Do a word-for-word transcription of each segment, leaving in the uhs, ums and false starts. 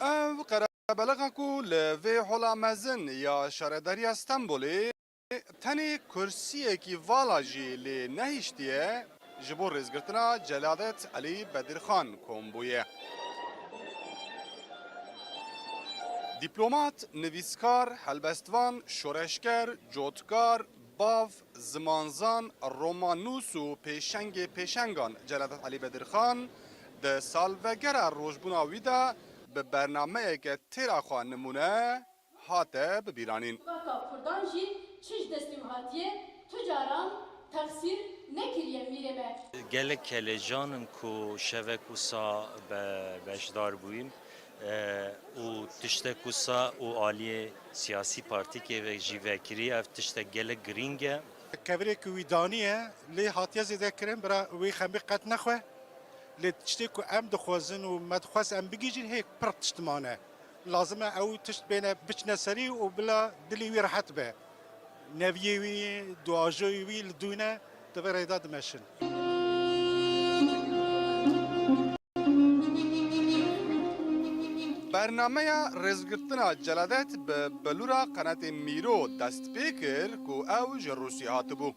Ev qerebelexa ku li vê hola mezin ya Şaredariya Stenbolê tenê kursiyekî vala jî lê nehiştiye, ji bo rêzgirtina Celadet Elî Bedirxan kom bûye. Dîplomat, nivîskar, helbestvan, şoreşger, cotkar, bav, zimanzan, romannûs û pêşengê pêşengan Celadet Elî Bedirxan di salvegera rojbûna wî de bi bernameyeke têra xwe nimûne hate bibîranîn. Civaka Kurdan jî çi ji destê wî hatiye, tu caran texsîr nekiriye mîrê me. Gelek kelecan in ku şevek wisa be-, beşdar bûyîn, e, û tiştek wisa û aliyê siyasî partîkê ve jî vekirî, ev tiştek gelek girîng e. Kevirê ku wî daniye, lê hatiye zêde kirin, bira wê xemê qet nexwe. Lê tiştê ku em dixwazin û me dixwest em bigihîjin, hê pir tişt mane. Lazim e ew tişt bêne biçine serî û bila dilê wî rehet be. Neviyê wî, duajoyê wî li dû ne, di vê rêda dimeşin. Bernameya rêzgirtina Celadet bi bilûra qenatê Mîro dest pê kir ku ew ji Rûsya hatibû.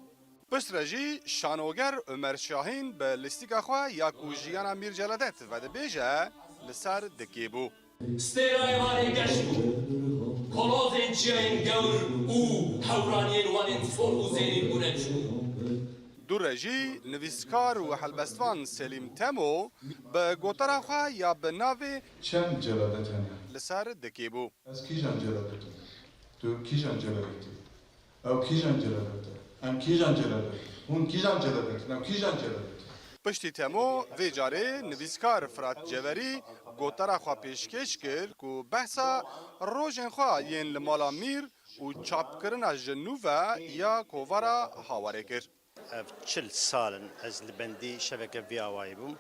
Piştre jî şanoger Omer Şahîn bi lîstika xwe ya ku jiyana Mîr Celadet vedibêje li ser dikê bû. Stêrayê Wanê geş bû. Kolozên çiyayên gewr û hewraniyên Wanê sor û zêrîn bûne çû. Dû re jî nivîskar û helbestvan Selîm Temo bi gotara xwe ya bi navê Çend Celadet hene? Li ser dikê bû. Ez kîjan Celadet im? Tu kîjan Celadet î? Ew kîjan Celadet e? Em kîjan Celadet in? Hûn kîjan Celadet in? Ew kîjan Celadet in? Piştî Temo, vê carê nivîskar Firat Ceverî gotara xwe pêşkêş kir ku behsa rojên xwe yên li mala Mîr û çapkirina ji nû ve ya kovara Hawarê kir. Ev çil sal in ez li bendî şeveke vî awayî bûm.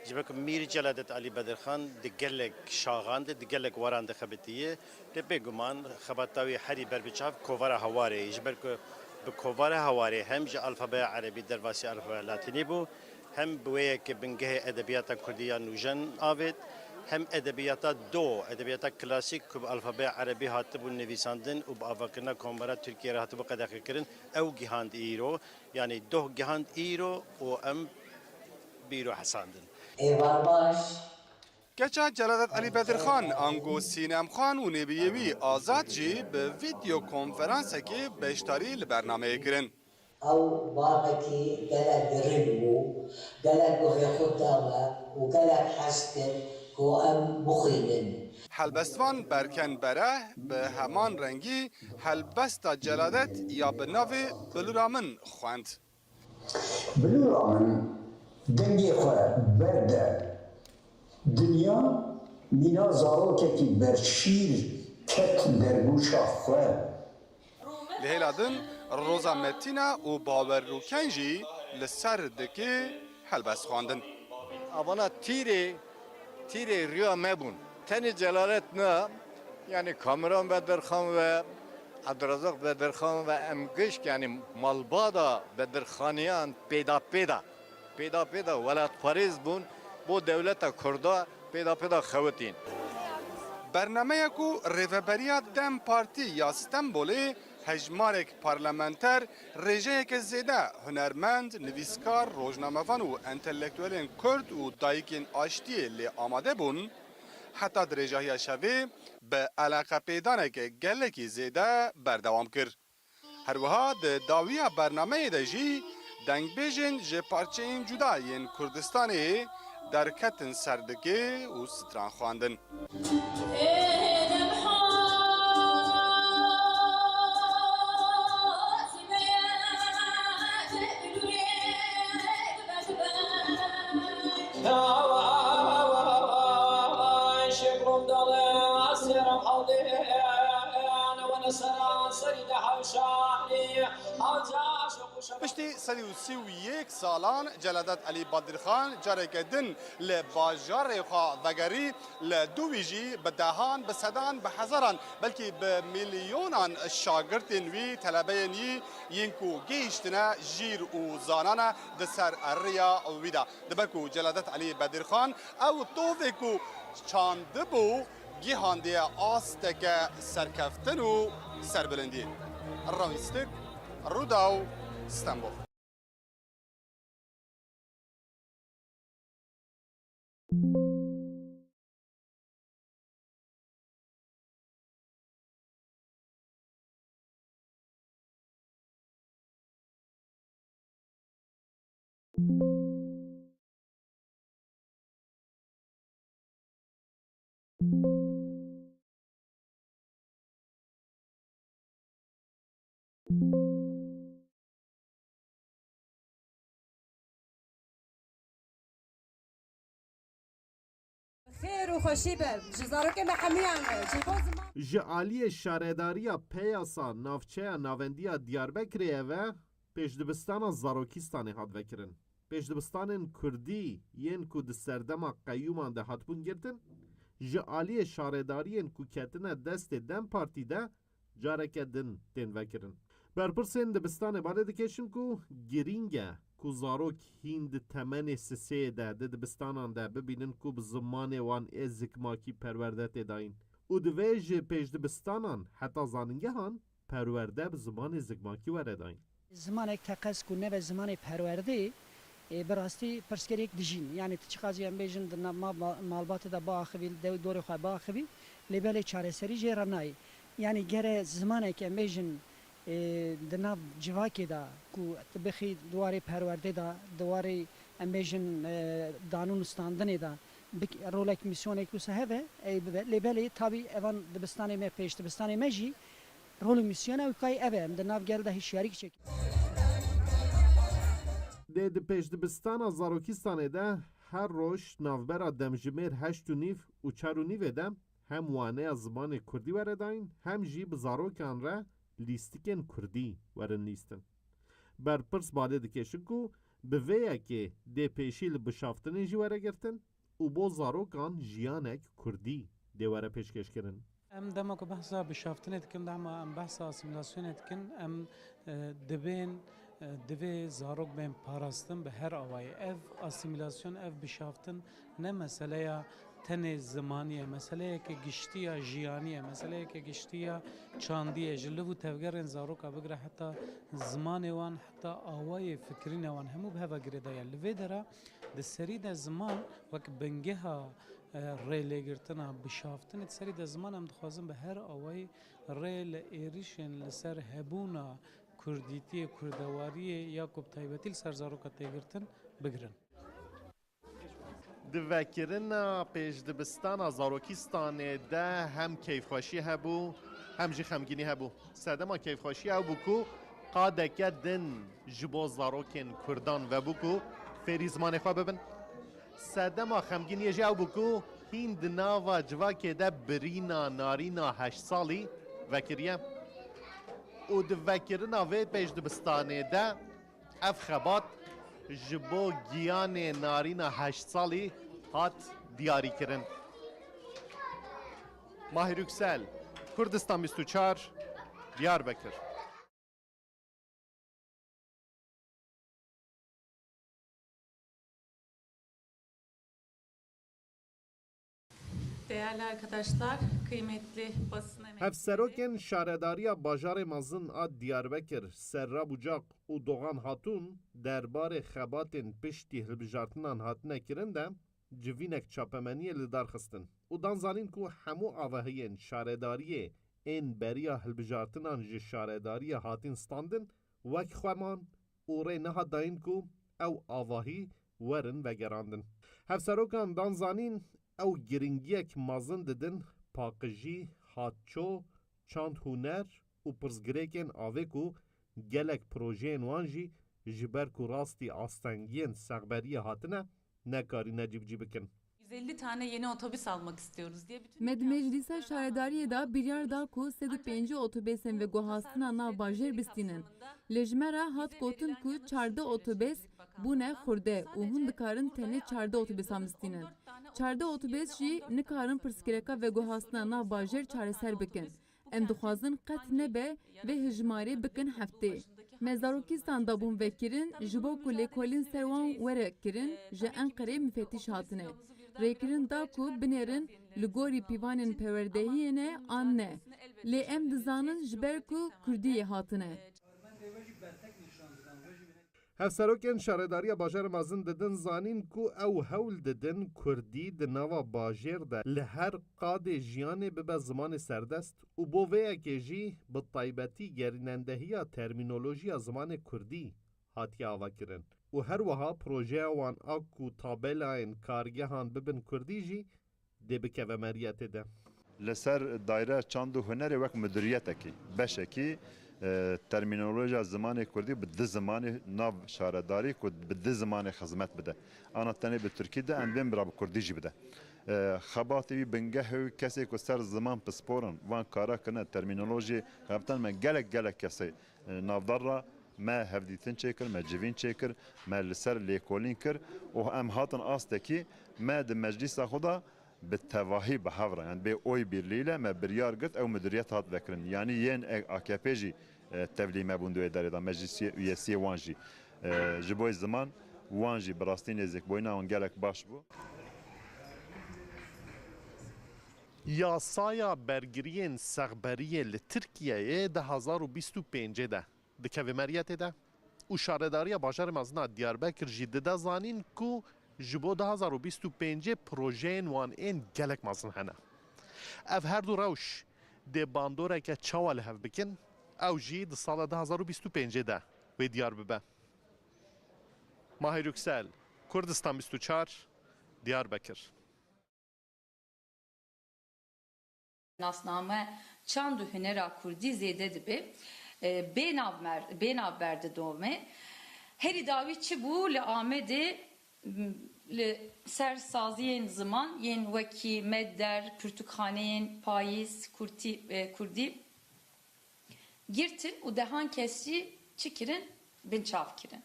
Ji ber ku Mîr Celadet Elî Bedirxan di gelek şaxan de, di gelek waran de xebitiye. Lê bêguman xebata wî herî berbiçav kovara Hawarê ye. Ji ber ku bi kovara Hawarê hem ji alfabeya erebî derbasî alfabeya latînî bû, hem bi wê yekê bingehê edebiyata kurdî ya nûjen avêt, hem edebiyata do, edebiyata klasîk ku bi alfabeya erebî hatibû nivîsandin û bi avakirina Komara Tirkiyê re hatibû qedexekirin, ew gihand îro. Yanî doh gihand îro û em bîro hesandin. Êvar baş. Keça Celadet Elî Bedirxan, ango Sînem Xan û nêbiyê wî Azad jî bi vîdeo konferansekê beşdarî li bernameyê kirin. Ew bavekî gelek giring bû, gelek guhê xwe da me û gelek hez kir ku em bixwînin. Helbestvan Berken Bereh bi heman rengî helbesta Celadet ya bi navê Bilûra Min xwend. Bilûra min dengê xwe berde dinya, mîna zarokekî berşîr ket dergûşa xwe. Li hêla din Roza Metîna û Bawer Rûken jî li ser dikê helbest xwendin. Avana tîrê, tîrê riya me bûn. Tenê Celalet na, yanî Kamuran Bedirxan ve Ebdurezaq Bedirxan ve em gişt, yanî malbata Bedirxaniyan pêda pêda, pêda pêda welatparêz bûn, bo dewleta Kurda pêda pêda xewitîn. Bernameya ku Rêveberiya DEM Partî ya Stenbolê hejmarek parlamenter, rêjeyeke zêde hunermend, nivîskar, rojnamevan û entelektuelên Kurd û dayikên aştiyê lê amade bûn, heta dirêjahiya şevê bi eleqepêdaneke gelekî zêde berdewam kir. Her wiha di dawiya bernameyê de jî dengbêjên ji parçeyên cuda yên Kurdistanê derketin ser dikê û stran xwendin. Piştî sed û sî û yek salan Celadet Elî Bedirxan careke din li bajarê xwe vegerî, li dû wî jî bi dehan, bi sedan, bi hezaran, belkî bi milyonan şagirtên wî, telebeyên wî yên ku gihîştine jîr û zanane di ser riya wî de. Dibe ku Celadet Elî Bedirxan ew tovê ku çandibû, Gihandiye asteke serkeftin û serbilindî. Rawîstik, Rûdaw, Stenbol. Xêr û xweşî be ji zarokê me hemiyan, ji bo ziman. Ji aliyê Şaredariya Peyasa Navçeya Navendiya Diyarbekirê ye ve pêşdibistana Zarokîstanê hat vekirin. Pêşdibistanên kurdî yên ku di serdema qeyûman de hatibûn girtin, ji aliyê şaredariyên ku ketine destê DEM Partî de careke din tên vekirin. Berpirsên dibistanê balê dikêşin ku girîng e ku zarok hîn di temenê sisêyê de di dibistanan de bibînin ku bi zimanê wan ê zikmakî perwerde tê dayîn û divê ji pêşdibistanan heta zanîngehan perwerde bi zimanê zikmakî were dayîn. Zimanek teqez ku nebe zimanê perwerdê, e, bi rastî pirsgirêk dijîn. Yanî tu çiqas jî em bêjin di nav ma-, ma-, malbatê de biaxivî, li dew dorê xwe biaxivî, lê belê çareserî jê re nayê. Yanî gere zimanek em bêjin, e, di nav civakê de ku tu bixî di warê perwerdê de, di warê em bêjin, e, danûn û standinê de bik-, rolek mîsyonek wisa heve, ê bibe. Lê belê tabî evan dibistanê me, pêş dibistanê me jî rol û mîsyona wî kay ev e, em di nav gel de hişyarî çêkin. Dê di pêşdibistana Zarokistanê de her roj navbera demjimêr heşt û nîv û çar û nîvê de hem waneya zimanê kurdî were dayîn, hem jî bi zarokan re lîstikên kurdî werin lîstin. Berpirs balê dikêşin ku bi vê yekê dê pêşî li bişaftinê jî were girtin û bo zarokan jiyanek kurdî dê were pêşkêşkirin. Em dema ku behsa bişaftinê dikin, dema em behsa asîmîlasyonê dikin, em, e, dibên, e, divê zarok bên parastin bi her awayî. Ev asîmîlasyon, ev bişaftin ne meseleya tenê zimanî ye, meseleyeke giştî ya jiyanî ye, meseleyeke giştî ya çandî ye. Ji liv û tevgerên zaroka bigire heta zimanê wan, heta awayê fikirîna wan hemû bi heva girêdayî ye. Li vê dera di serî de ziman wek bingeha, e, rêlêgirtina, bişaftinê, di serî de ziman em dixwazin bi her awayî rê li êrişên li ser hebûna kurdîtiyê, kurdewariyê ya ku bi taybetî li ser zaroka tê girtin, bigirin. Di vekirina pêşdibistana Zarokistanê de hem keyfxweşî hebû, hem jî xemgînî hebû. Sedema keyfxweşiyê ew bû ku qadeke din ji bo zarokên kurdan vebû ku fêrî zimanê xwe bibin. Sedema xemgîniyê jî ew bû ku hîn di nava civakê de birîna narîna heşt salî vekiriye û di vekirina vê pêşdibistanê de ev xebat ji bo giyanê narîna heşt salî hat diyarîkirin. Mahir Yüksel, Kurdistan bîst û çar, Diyarbekir. Değerli arkadaşlar, kıymetli basın emekçileri. Hevserokên Şaredariya Bajarê Mezin a Diyarbekir, Serra Bucak û Doğan Hatun derbarê xebatên piştî hilbijartinan hatine kirin de civînek çapemeniyê li dar xistin û dan zanîn ku hemû avahiyên şaredariyê ên beriya hilbijartinan ji şaredariyê hatin standin wek xwe man û rê nehat dayîn ku ew avahî werin vegerandin. Hevserokan dan zanîn ew giringiyek mezin didin paqijî, hatço, çand hûner û pirsgirêkên avê ku gelek projeyên wan jî ji ber ku rastî astengiyên sexberiyê hatine, nekarîne cîbicî bikin. Yüz elli tane yeni otobüs almak istiyoruz diye bütün Me di meclîsa şaredariyê de biryar da ku sed û pêncî otobêsên veguhastina nav bajêr bistînin. Lê ji me re hat gotin ku çardeh otobês bûne xurde û hûn dikarin tenê çardeh otobêsan bistînin. Çardeh otobês jî nikarin pirsgirêka veguhastina nav bajêr çareser bikin. Em dixwazin qet nebe vê hejmarê bikin heftê. Me zarokîstan dabûn vekirin, ji bo ku lêkolîn ser wan were kirin, ji Enqerê mifetîş hatine. Rêkirin da ku binêrin li gorî pîvanên perwerdehiyê ne an ne. Lê em dizanin ji ber ku kurdiyê hatine. Hevserokên Şaredariya Bajarê Mezin didin zanîn ku ew hewl didin kurdî di nava bajêr de li her qadê jiyanê bibe zimanê serdest û bo vê yekê jî bi taybetî gerînendehiya termînolojiya zimanê kurdî hatiye avakirin û her wiha projeya wan a ku tabelayên kargehan bibin kurdî jî dê bikeve meriyetê de. Li ser Daîreya Çand û Hunerê wek mudiriyetekî, beşekî, e, termînolojiya zimanê kurdî bi di zimanê nav şaredarî ku bi di zimanê xizmet bide. Ana tenê bi tirkî de, em bên bira bi kurdî jî bide. E, xebatê wî bingeh û kesê ku ser ziman pispor in, van kara kirine, termînolojiyê xebatan me gelek, gelek kesê, e, navdar ra me hevdîtin çêkir, me civîn çêkir, me li ser lêkolîn kir û em hatin astekî me di meclîsa xwe de bi tevahî bi hev re, yani bê oy birliğiyle me biryar girt, ew mudiriyet hat vekirin. Yani yên A K P jî, e, tevlî me bûn di wê derê de, meclisiyê, üyesiyê wan jî. E, ji bo ziman wan jî bi rastî nêzîkbûyîna wan gelek baş bû. Yasaya bergiriyên sexberiyê li Tirkiyeyê di hezar û bîst û pêncê de dikeve meriyetê de û Şaredariya Bajarê Mezin a Diyarbekir jî dide zanîn ku ji bo du hazar û bîst û pêncê projeyên wan ên gelek mezin hene. Ev her du rewş dê bandoreke çawa li hev bikin, ew jî di sala du hazar û bîst û pêncê de wê diyar bibe. Mahir Yüksel, Kurdistan bîst û çar, Diyarbekir. Nasname çand û hunera kurdî zêde dibe. E, bê navmer-, bê navber didome. Herî dawî çi bû? Li Amedê, m, li ser saziyên ziman yên wekî Medder, pirtûkxaneyên Payîz, Kurtî, e, Kurdî, girtin û dehan kes jî çi kirin? Binçav kirin.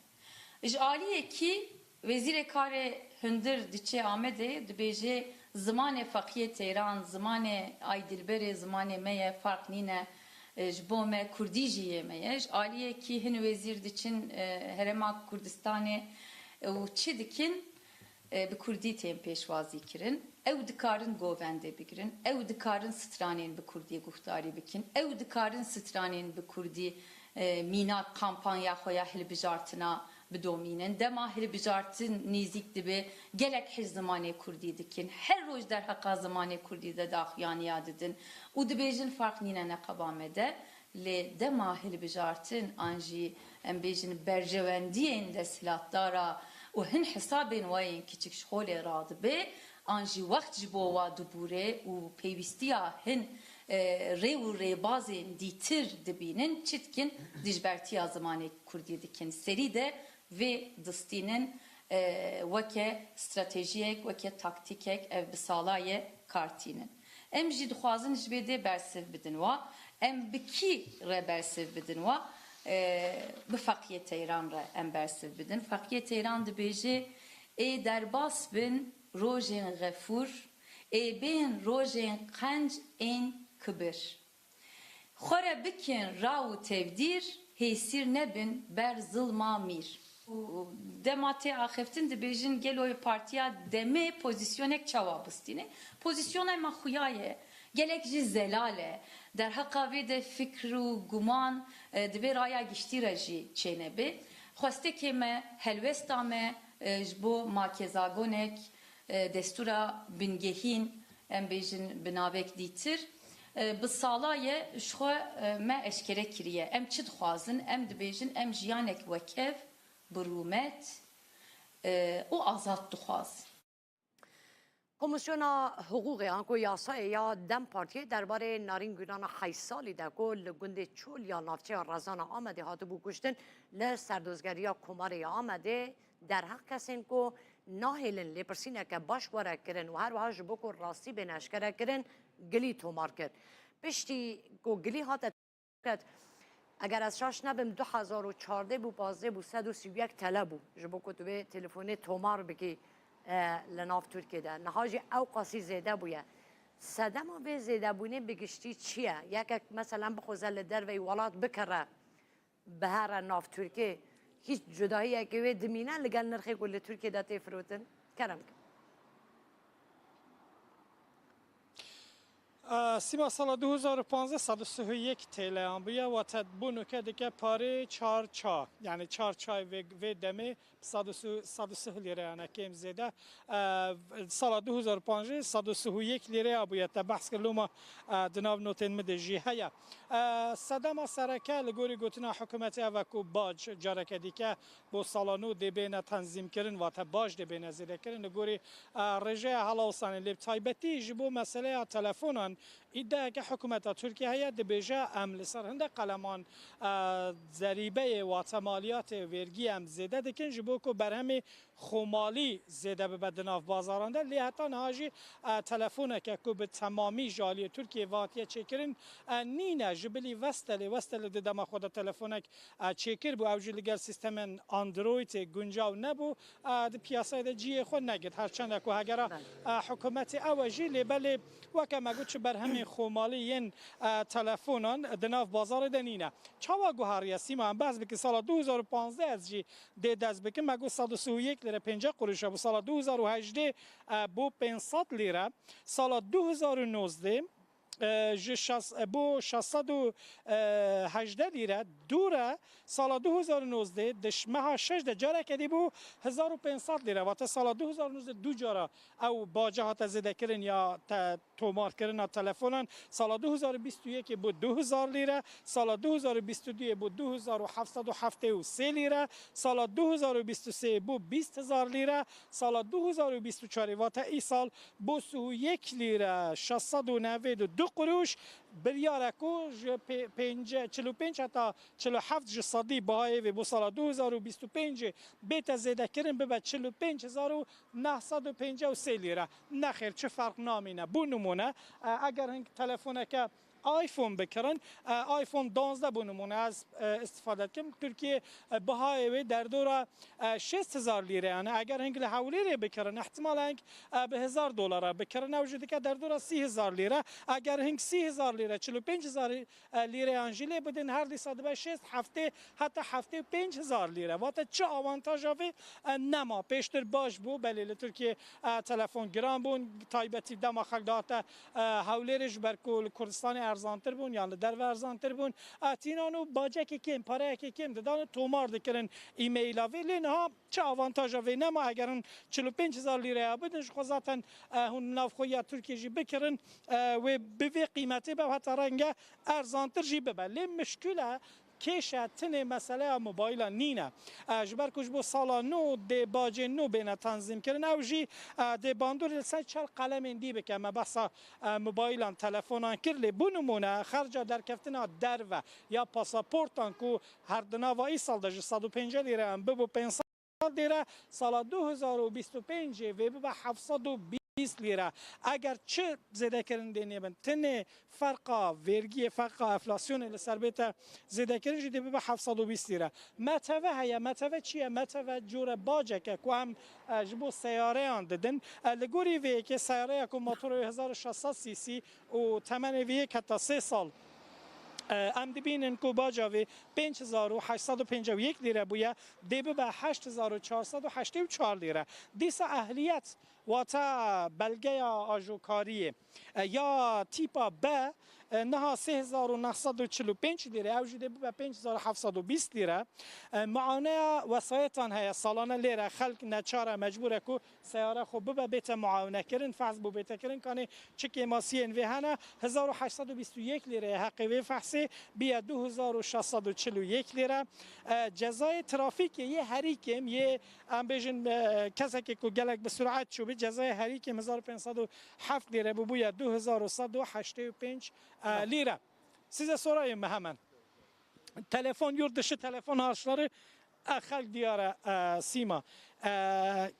Ji aliyekî Wezîrê Karê Hundir diçe Amedê, dibêje, zimanê Feqiyê Teyran, zimanê Aydilberê, zimanê me ye, farq nîne, e, ji bo me kurdî jî yê me ye. Ji aliyekî hin wezîr diçin, e, Herêma Kurdistanê, e, û çi dikin? E, bi kurdî tên pêşwazî kirin. Ew dikarin govendê bigirin, ew dikarin stranên bi kurdî guhdarî bikin, ew dikarin stranên bi kurdî, e, mînak kampanya xwe ya hilbijartina bidomînin. Dema hilbijartin nêzîk dibe, gelek hij zimanê kurdî dikin. Her roj derheqa zimanê kurdî de daxuyaniya didin û dibêjin farq nîne neqeba me de. Lê dema hilbijartin an jî, em bêjin, berjewendiyên desthilatdara û hin hesabên we yên kiçik ji holê radibe, an jî wext ji bo wa dibûre û pêwîstiya hin, e, rê û rêbazên dîtir dibînin, çi dikin? Dijbertiya zimanê kurdî dikin. Serî de vê distînin, e, weke stratejiyek, weke taktîkek ev bi sala ye kar tînin. Em jî dixwazin ji vê dê bersiv bidin wa. Em bi kî re bersiv bidin wa? E, bi Feqiyê Teyran re em bersiv bidin. Feqiyê Teyran dibêje, ê derbas bin rojên xefûr, ê bên rojên qenc ên kibir. Xwe re bikin ra û tevdîr, hêsîr nebin ber zilma mîr. Û dema tê axiftin dibêjin, gelo partiya demê pozîsyonek çawa bistîne? Pozîsyona me xuya ye, gelek jî zelal e. Derheqa vê de fikr û guman, e, di vê raya giştî re jî çênebe. Xwestekê me, helwesta me, e, ji bo makezagonek, e, destûra bingehîn, em bêjin bi navek dîtir, e, bi sala ye ji xwe, e, me eşkere kiriye. Em çi dixwazin? Em dibêjin, em jiyanek wekev, bi rûmet, e, û azad dixwazin. Komîsyona Hiqûqê anku Yasayê ya DEM Partiyê derbarê Narîn Gulana Heysalî de ku li gundê Çol ya navçeya Rezana Amedê hatibû kuştin, li serdozgeriya Komarê ya Amedê derheq kesên ku nahêlin lêpirsîneke baş were kirin û her wiha ji bo ku rastî bêne eşkere kirin, gilî tomar kir. Piştî ku gilî hate ket, eger ez şaş nebim, du hezar û çardeh bû, pazdeh bû, sed û sî û yek tele bû. Ji bo ku tu vê telefonê tomar bikî, e, li nav Tirkiyê de. Niha jî ewqasî zêde bûye. Sedema vê zêdebûnê bi giştî çi ye? Yekek, meselen, bixwaze li derveyî welat bikire, bihere nav Tirkiyê, hîç cudahiyekê wê dimîne li gel nirxê ku li Tirkiyê de tê firotin? Kerem kin. Sîma sala du hezar û panzdeh sed û sih û yek T L'an bûye, wate bû nuke dike parê çar ça. Yani çar çay vê, vê demê sed û sih lîreyan e, kêm zêde. Sala du hezar û panzdeh sed û sih û yek lîreya bûye, te behs kir, loma di nav notên min de jî heye. Sedema sereke li gorî gotina hikûmetê ev e ku bac careke dîke bo sala nû dê bêne tenzîmkirin, wate bac dê bêne zêdekirin li gorî rêjeya helawsanê. Lê bi taybetî ji bo meseleya telefonan îdiayeke hikûmeta Tirkiyê heye, dibêje, em li ser hindek qeleman zerîbeyê, wate maliyatê, vergiyê em zêde dikin ji bo ku berhemê xwemalî zêde bibe di nav bazaran de. Lê heta niha jî telefoneke ku bi temamî ji aliyê Tirkiyê ve hatiye çêkirin nîne. Ji bilî Vestelê, Vestelê di dema xwe de telefonek çêkir bû. Ew jî li gel sîstemên Androidê guncaw nebû. Di piyasayê de cihê xwe negirt. Her çende ku hegera hikûmetê ew e jî, lê belê weke me got, çi berhemên xwemalî yên telefonan di nav bazarê de nîne. Çawa guhariye Sîma? Em behs bikin sala du hezar û panzdeh, ez jî dê dest bikim. Me got sed û sih û yek lîre pêncî quruş e, bû sala du hezar û hejdeh bû pênc sed lîre. Sala du hezar û nozdeh e, ji şas, e, bû şeş sed û hejdeh lîre dû re, sala du hezar û nozdeh di ş-, meha şeş de careke dî bû hezar û pênc sed lîre. Vate sala du hezar û nozdeh du cara ew baca hate zêdekirin ya te-, tomarkirina telefonan. Sala du hezar û bîst û yekê bû du hezar lîre, sala du hezar û bîst û duyê bû du hezar û heft sed û heftê û sê lîre, sala du hezar û bîst û sê bû bîst hezar lîre, sala du hezar û bîst û çarê, vate îsal, bû sih û yek lîre şeş sed û newêd û du quruş. Biryar e ku ji pê-, pênc, çil û pênc heta çil û heft ji sedî bihayê vê bû sala du hezar û bîst û pêncê bête zêdekirin, bibe çil û pênc hezar û neh sed û pêncî û sê lîre. Nexêr, çi ferq namîne. Bû nimûne, e, eger hing telefoneke iPhone bikirin, e, iPhone duwazdeh bû nimûne ez, e, îstifade dikim. Tirkiye, e, bihayê wê derdora, e, şêst hezar lîreyan e. Eger hing li Hewlêrê bikirin, ihtimal hing, e, bi hezar dolara bikirin, ew jî dike derdora sî hezar lîre. Eger hing sî hezar lîre, çil û pênc hezar e, lîreyan jî lê bidin, her dîsa dibe şêst, heftê, heta heftê û pênc hezar lîre. Vate çi avantaja vê, e, nema. Pêştir baş bû, belê li Tirkiyê, e, telefon giran bûn, taybetî dema xelk dihate, e, Hewlêrê, ji ber ku li Kurdistanê erzantir bûn yan li derve erzantir bûn. E, tînan û bacekê kêm, pareyekê kêm didan û tomar dikirin e-maila vê. Lê niha çi avantaja vê nema, eger hûn çil û pênc hezar lîreya bidin, ji xwe zaten, e, hûn navxweyiya Tirkiyê jî bikirin, e, wê bi vê qîmetê be, heta renge erzantir jî bibe. Lê mişkile, kêşe, tinê meseleya mobaylan nîne. E, ji ber ku ji bo sala nû dê bacên nû bêne tenzîmkirin, ew jî, e, dê bandorê li ser çar qalemên dî bike. Me behsa, e, mobaylan, telefonan kir, lê bû nimûne, xerca derkeftina derve ya pasaportan ku her di nava îsal de ji sed û pêncî lîreyan bibû pênc sed lîre, sala du hezar û bîst û pêncê vê bibe heft sed û bîst lîre. Eger çi zêdekirin dê nêbin, tinê ferqa vergiyê, ferqa enflasyonê li ser bête zêdekirin jî dê bibe heft sed û bîst lîre. M T V heye, M T V çi ye? M T V cure baceke ku em, e, ji bo seyareyan didin. E, li gorî vê yekê seyareya ku motorê wê hezar û şeş sed C C û temenê vê yek heta sê sal, e, em dibînin ku baca vê pênc hezar û heşt sed û pêncî û yek lîre bûye, dê bibe heşt hezar û çar sed û heştê û çar lîre. Dîsa ehliyet, wate belgeya ajokariyê, e, ya tîpa B, e, niha sê hezar û neh sed û çil û pênc lîre, ew jî dê bibe pênc hezar û heft sed û bîst lîre. E, muaneya wesayetan heye, salane lêre xelk neçar e, mecbûr e ku seyare xwe bibe, bête muawinekirin, fehs bû bête kirin, kanê çi kêmasiyên vê hene. Hezar û heşt sed û bîst û yek lîreyê heqê vê fehsê, bûye du hezar û şeş sed û çil û yek lîre. E, cezayê trafîkê yê herî kêm, yê, em bêjin, e, kesekê ku gelek bi surat çûbî, cezayê herî kêm hezar û pênc sed û heft lîre bû, bûye du hezar û sed û heştê û pênc, e, lîre. Size sorayım mı hemen? Telefon, yurt dışı telefon harçları, e, xelk diyar e, e, Sîma. E,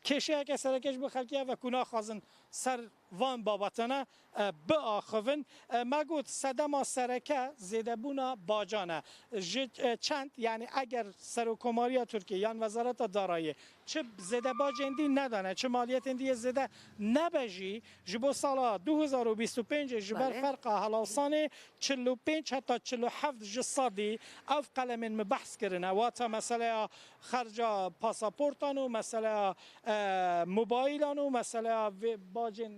kêşeyeke sereke ji bo xelkê ev e ku naxwazin ser van babatene, e, biaxivin. E, me got sedema sereke zêdebûna bacan e. Ji, e, çend, yani eger Serokomariya Tirkiye yan Wezareta Darayê Çi zêde bacên dî nedane, çi maliyetên dî yê zêde nebe jî, ji bo sala du hezar û bîst û pêncê ji ber Belê. ferqa helawsanê çil û pênc heta çil û heft ji sedî ev qelemên min behs kirine. Wata meseleya xerca pasaportan û meseleya, e, mobaylan û meseleya vê bacên,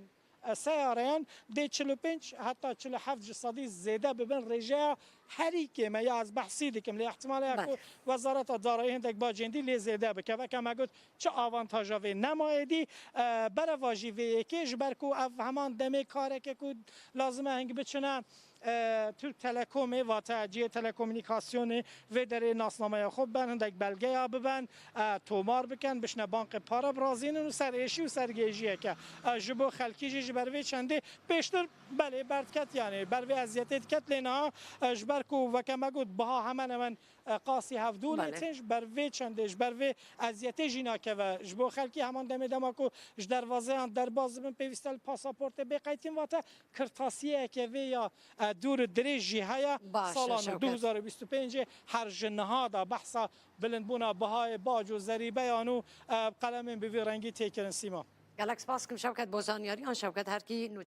e, seyareyan dê çil û pênc heta çil û heft ji sedî zêde bibin rêjeya herî kêm e. Ya ez behsî dikim, lê ihtimal heye ku Belê. Wezareta Darayî hindek bacên dî lê zêde bike. Weke me got, çi avantaja vê nemayê dî, e, berevajî vê yekê, ji ber ku ev heman demê kareke ku lazim e hing biçine, e, Türk Telekomê, vate cihê telekomûnîkasyonê, vê derê nasnameya xwe biben, hindek belgeya biben, e, tomar bikin, bişne bankê pare birazînin û ser êşî û sergêjiyeke, e, ji bo xelkî jî ji ber vê çendê pêştir belê berdiket, yanî ber vê eziyetê diket, lê niha, e, ji ber ku weke me got biha hemen hemen, e, qasî hevdû Belê. lê tê, ji ber vê çendê, ji ber vê eziyetê jî nakeve ji bo xelkî. Heman demê dema ku ji dervazeyan derbas dibin pêwîste li pasaportê bê qeytîn, vate kirtasiyeyeke vê ya, e, dûr û dirêj jî heye. Baş e, Salan Şewket. du hezar û bîst û pêncê her ji niha da behsa bilindbûna bihayê bac û zerîbeyan û, e, qelemên bi vî rengî tê kirin, Sîma. Gelek spas kim Şewket bo zanyariyan. Şewket herkî nû-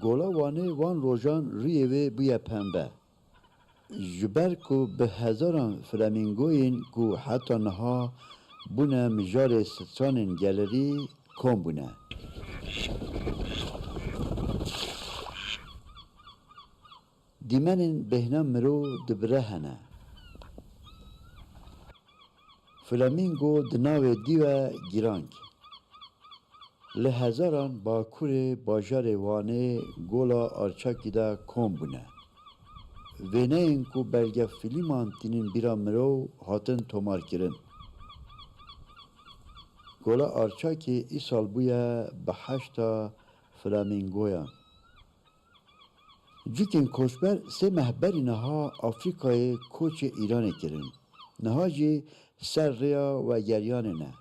Gola Wanê van rojan rûyê wê bûye pembe. Ji ber ku bi hezaran flamingoyên ku heta niha bûne mijarê stranên gelerî kom bûne. Dîmenên bêhna mirov di bire hene. Flamingo di navê dî ve girang. Li hezaran bakurê bajarê Wanê Gola Arçakî de kom bûne. Wêneyên ku belgefîlman tînin bîra mirov hatin tomarkirin. Gola Arçakê îsal bûye bi heşta flamingoyan. Cukên koçber sê meh berî niha Afrîkayê koçê Îranê kirin. Niha jî ser rêya vegeriyanê ne.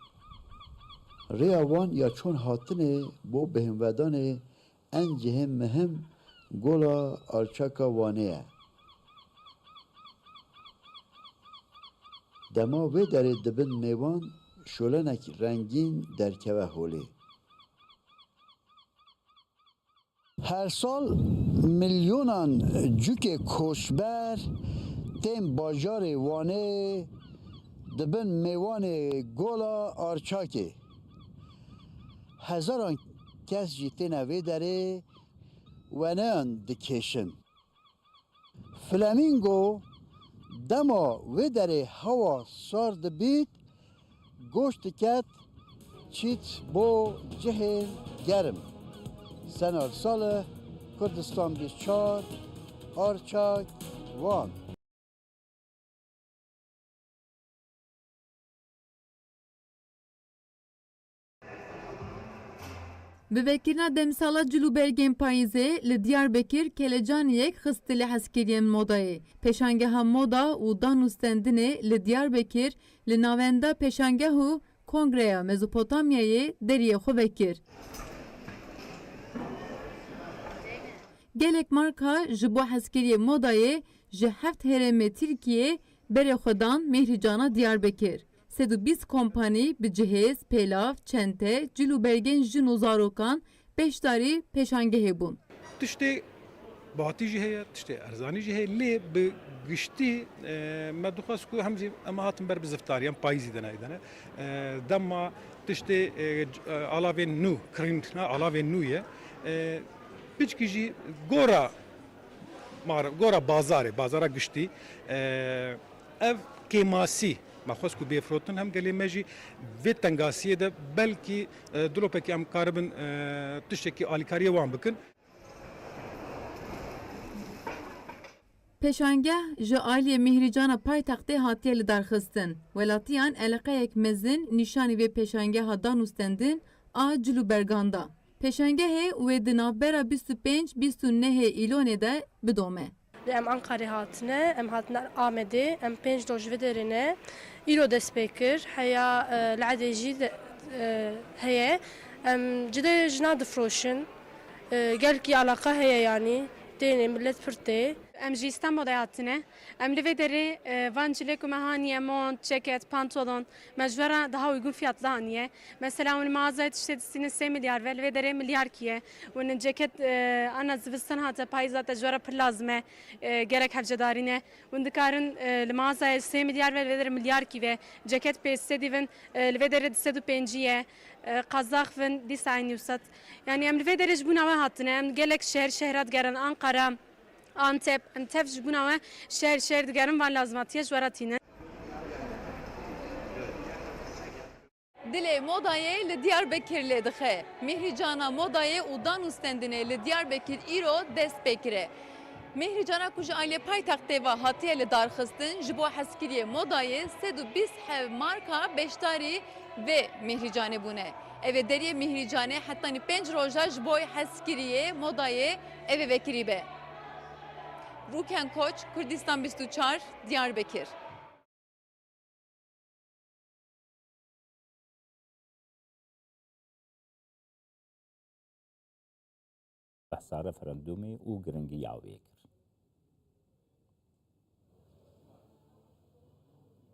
Rêya wan ya çûn hatinê bo bêhnvedanê en cihê mihim Gola Arçaka Wanê ye. Dema wê derê dibin mêvan, şolenek rengîn derkeve holê. Her sal milyonan cukê koçber tên bajarê Wanê dibin mêvanê Gola Arçakê. Hezaran kes jî têne vê derê weneyan dikêşin. Flamingo dema wê derê hewa sar dibît, goş diket çît bo cihên germ. Senar Salih, Kurdistan bîst çar, Arçak, Wan. Bi vekirina demsala cil û bergên payîzê li Diyarbekir kelecaniyek xistî li hezkiriyên modayê. Pêşangeha moda û dan û stendinê li Diyarbekir li navenda pêşangeh û Kongreya Mezopotamyayê deriyê xwe vekir. Gelek marka ji bo hezkiriyê modayê ji heft herêmê Tirkiyê berê xwe dan Mêhrîcana Diyarbekir. Sed û bîst kompanî bi cihêz, pêlav, çente, cil û bergên jin û zarokan beşdarî pêşangehê bûn. Tiştê bihatî jî heye, tiştê erzanî jî heye, lê bi giştî, e, me dixwest ku hem jî em hatin ber bi ziftarî, em payîzî de nayê de ne. E, dema tiştê, e, c-, e, alavên nû, kirîndina alavên nû ye. E, piçkî jî gora mar-, gora bazarê, bazara giştî, e, ev kêmasî me xwest ku bê firotin, hem gelê me jî vê tengasiyê de belkî, e, dilopekî em karibin, e, tiştekî alîkariyê wan bikin. Pêşangeh ji aliyê Mîhrîcana paytextê hatiye lidarxistin. Welatiyan eleqeyek mezin nîşanî vê pêşangeha dan û stendin a cil û bergan da. Pêşangehê wê di navbera bîst û pênc bîst û nehê Îlonê de bidome. Em Ankarê hatine, em hatine Amedê, em pênc roj vê derê ne. Îro dest pê kir, heya, e, li Edê jî de, e, heye. Em cilê jina difroşin. E, gelkî alaqa heye yanî. Tênê millet pir tê. Em ji Îstanbulê hatine. Em li vê derê, e, van cilê ku me haniye, mont, ceket, pantolon, me ji we re daha uygun fiyatlı haniye. Mesela hûn li mağazayê tiştê distînin sê milyar ve, li vê derê milyar kî ye. Hûn ceket, e, ana zivistan hate, payîz hate, ji we re pir lazim e. E, gelek hevcedarî ne. Hûn dikarin, e, li mağazayê sê milyar ve, li vê derê milyar kî ve. Ceket pê sed bin, e, li vê derê di sed û pêncî ye. E, qazax bin dîsa eynî wisa. Yani em li vê derê ji bona we hatine. Em gelek şehr şehra digerin, Ankara, Antep, em tev ji bona we şehr şehr digerin, van lazimatiye ji we re tînin. Dilê modayê li Diyarbekir lê dixe. Mihrîcana modayê û dan û stendinê li Diyarbekir îro dest pê kire. Mihrîcana ku ji aliyê paytextê ve hatiye lidarxistin, ji bo hezkiriyê modayê sed û bîst heb marka beşdarî vê mihrîcanê bûne. Ev ê deriyê mihrîcanê hetanî pênc roja ji bo hezkiriyê modayê ev ê vekirî be. Rûken Koç, Kurdistan bîst û çar, Diyarbekir. Behsa referandumê û giringiya wê kir.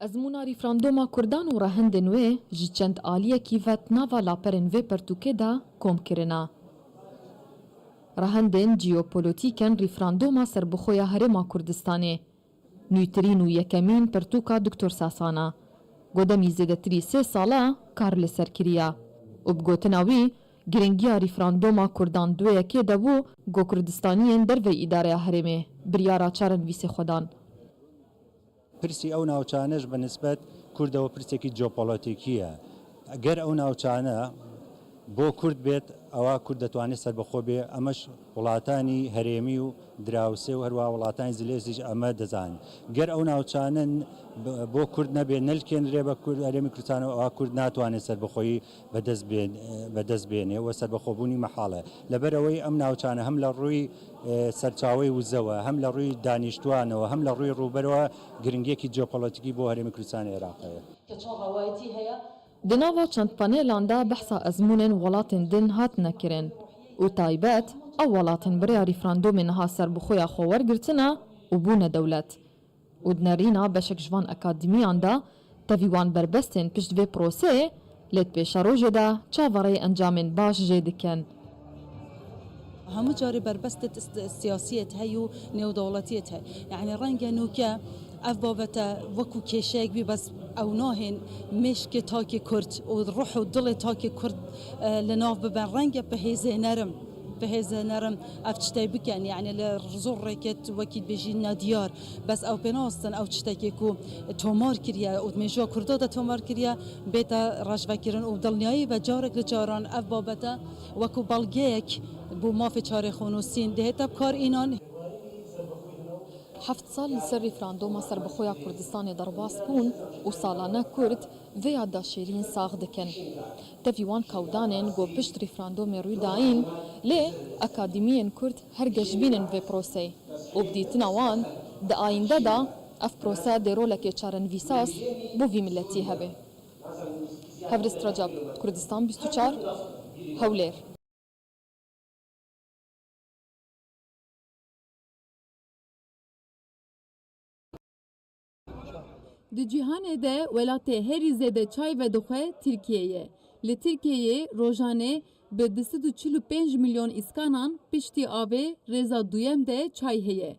Ezmûna rîfrandoma Kurdan û rehindên wê ji çend aliyekî ve di nava laperên vê pertûkê de kom kirina. Rehindên jeopolotîk in rîfrandoma serbixwe ya Herêma Kurdistanê. Nûtirîn û yekemîn pirtûka Doktor Sasan e. Ku demî zêdetirî sê sal e kar li ser kiriye û bi gotina wî, giringiya rîfrandoma Kurdan di wê yekê de bû ku Kurdistaniyên derveyî îdareya herêmê biryara çarenivîsê xwe dan. Pirsî ew navçane ji bi nisbet Kurdewe pirsekî jeopolotîkî ye. Ger ew navçane bo Kurd bêt, ewa Kurd detwanê serbixwe bê. Eme ji welatanî herêmî û dirawsê û herwiha welatanî zilêzî ji eme dizanin. Ger ew navçane n-, b-, bo Kurd nebê, nelkênrê be Kurd, herêmî Kurdistanê, ewa Kurd natwanê serbixweyî bi dest bê-, bi dest bênê û serbixwebûnî mehal e. Li ber ewê em navçane hem li rûyî, e, serçaweyê wize we, hem li rûyî danîştwanewe, hem li rûyî rûberewe giringiyekî jeopolotîkî bo herêmê Kurdistanê Iraqê ye. Di nava çend panelan de behsa ezmûnên welatên din hatine kirin û taybet ew welatên bi rêya rîfrandûmê niha serbixweya xwe wergirtine û bûne dewlet. Û di nerîna beşek ji van akademiyan de tevî wan berbestên pişt vê proseyê lê di pêşerojê de çaverêyî encamên baş jê dikin. Hemû carê berbestê siyasiyê heye û nêwdewletiyê heye. Yanî renge nûke ev babete wekû kêşeyek bî, bes ew nahên mêşkê takê Kurd û ruh û dilê takê Kurd, e, li nav bibe. Renge bi hêzê nerim, bi hêzê nerim ev tiştê bikin. Yanî li zor rêket wekî dibêjî nediyar. Bes ew pê nastin ew tiştekê ku tomar kiriye û di mêjûya Kurda de tomar kiriye, bête rejvekirin û dilniyayî be carek li caran ev babete wekû belgeyek bo mafê çarêxwenûsîn dihête bi kar înan. Heft sal li ser rîfrandoma serbixweya Kurdistanê derbas bûn û salane Kurd vê yada şêrîn sax dikin. Tevî wan kewdanên ku pişt rîfrandomê rû dayîn, lê akademiyên Kurd her geşbîn in vê proseyê û bi dîtina wan di ayînde de ev prose dê rolekê çarenivîsaz bo vî miletî hebe. Hevrist Recep, Kurdistan bîst û çar, Hewlêr. Di cîhanê de welatê herî zêde çay vedixwe Tirkiye ye. Li Tirkiyeyê rojanê bi du sed û çil û pênc milyon îskanan piştî avê rêza duyem de çay heye.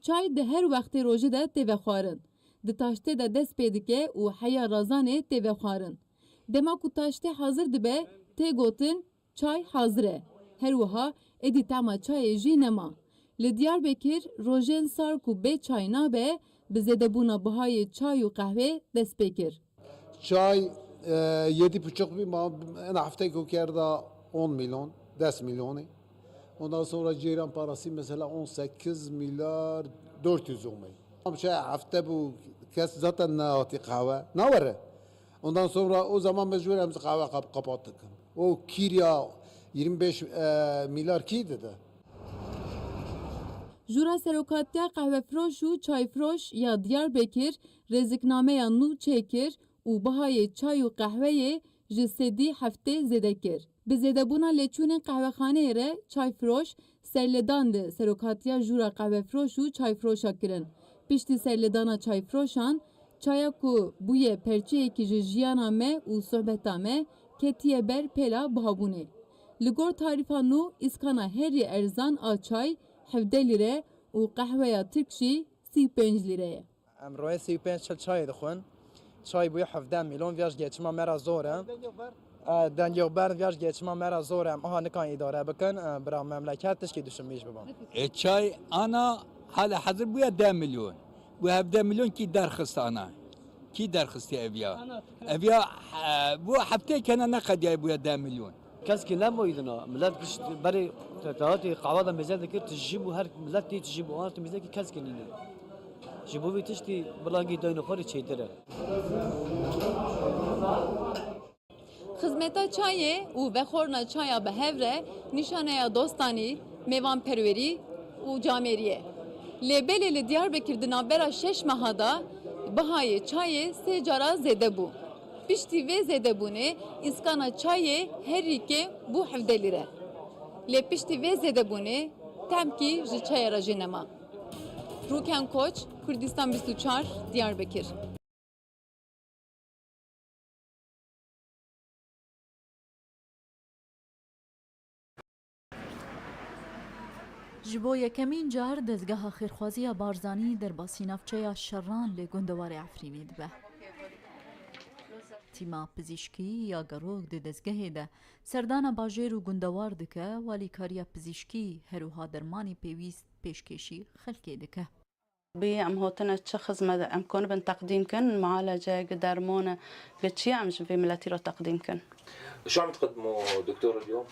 Çay di her wextê rojê de tê vexwarin. Di taştê de dest pê dike û heya razanê tê vexwarin. Dema ku taştê hazir dibe, tê gotin, çay hazir e. Her wiha êdî tema çayê jî nema. Li Diyarbekir rojên sar ku bê çay nabe, bi zêdebûna bihayê çay û qehwê dest pê kir. Çay, e, yedi buçuk bin, ma ena hefteyê ku kerda on milyon, des milyonê. Ondan sonra ceyran parası mesela on sekiz milyar dört yüz olmayı. Ama şey, hafta bu kes zaten ne atı kahve, ne var? Ondan sonra o zaman mecbur hem kahve kap kapattık. O kirya yirmi beş, e, milyar kî dedi. Jûra Serokatiya Qehwefiroş û Çayfiroş ya Diyarbekir rêziknameya nû çêkir û bihayê çay û qehweyê ji sedî heftê zêde kir. Bi zêdebûna lêçûnên qehwexaneyê re çayfiroş serlêdan di serokhatiya jûra qehwefiroş û çayfiroşa kirin. Piştî serlêdana çayfiroşan, çaya ku bûye perçeyekî ji jiyana me û sohbeta me, ketiye ber pêla bihabûnê. Li gor tarîfa nû, îskana herî erzan a çay hevdeh lîre û qehweya tirk jî sî û pênc lîre ye. Em royê sî û pênc çil çayê dixwin. Çay bûye hevdeh milyon, viya ji geçima me re zor e. E, dengê xwe bern, viya ji geçima me re zor e. Em aha nikan îdare bikin, e, bira memleket tişkî duşunmîş bibin. E, çay ana hala hazir bûye deh milyon. Bu hevdeh milyon kî derxist ana? Kî derxistî eviya? Eviya, e, bu heftê kene ne qediyaye bûye deh milyon. Keskî neboyî dina. Millet giş berê tehatî qehwa de mêze dikir, tijî bû, her millet tê tijî bû, an tê mêze kî keskî nîne. Ji bo vî tiştî bilangî dayna xwe rê çêtir e. Xizmeta çayê û vexwarina çaya bi hev re nîşaneya dostanî, mêvanperwerî û camêrî ye. Lê belê li Diyarbekir di navbera şeş meha de bihayê çayê sê cara zêde bû. Piştî vê zêdebûnê îskana çayê herî kêm bû hevdeh lîre. Lê piştî vê zêdebûnê temkî ji çayê re jê nema. Rûken Koç, Kurdistan bîst û çar, Diyarbekir. Ji bo yekemîn car dezgeha xêrxwaziya Barzanî derbasî navçeya Şeran li gundewarê Efrînê dibe. Tîma pizîşkî ya Gerok di dezgehê de serdana bajêr û gundewar dike, walîkariya pizîşkî herwiha dermanê pêwîst pêşkêşî xelkê dike. Bi em hotine çi xizmet em konibin teqdîm kin, mualece gi dermone gi çi em ji vê miletî re teqdîm kin. شو عم تقدموا دكتور اليوم؟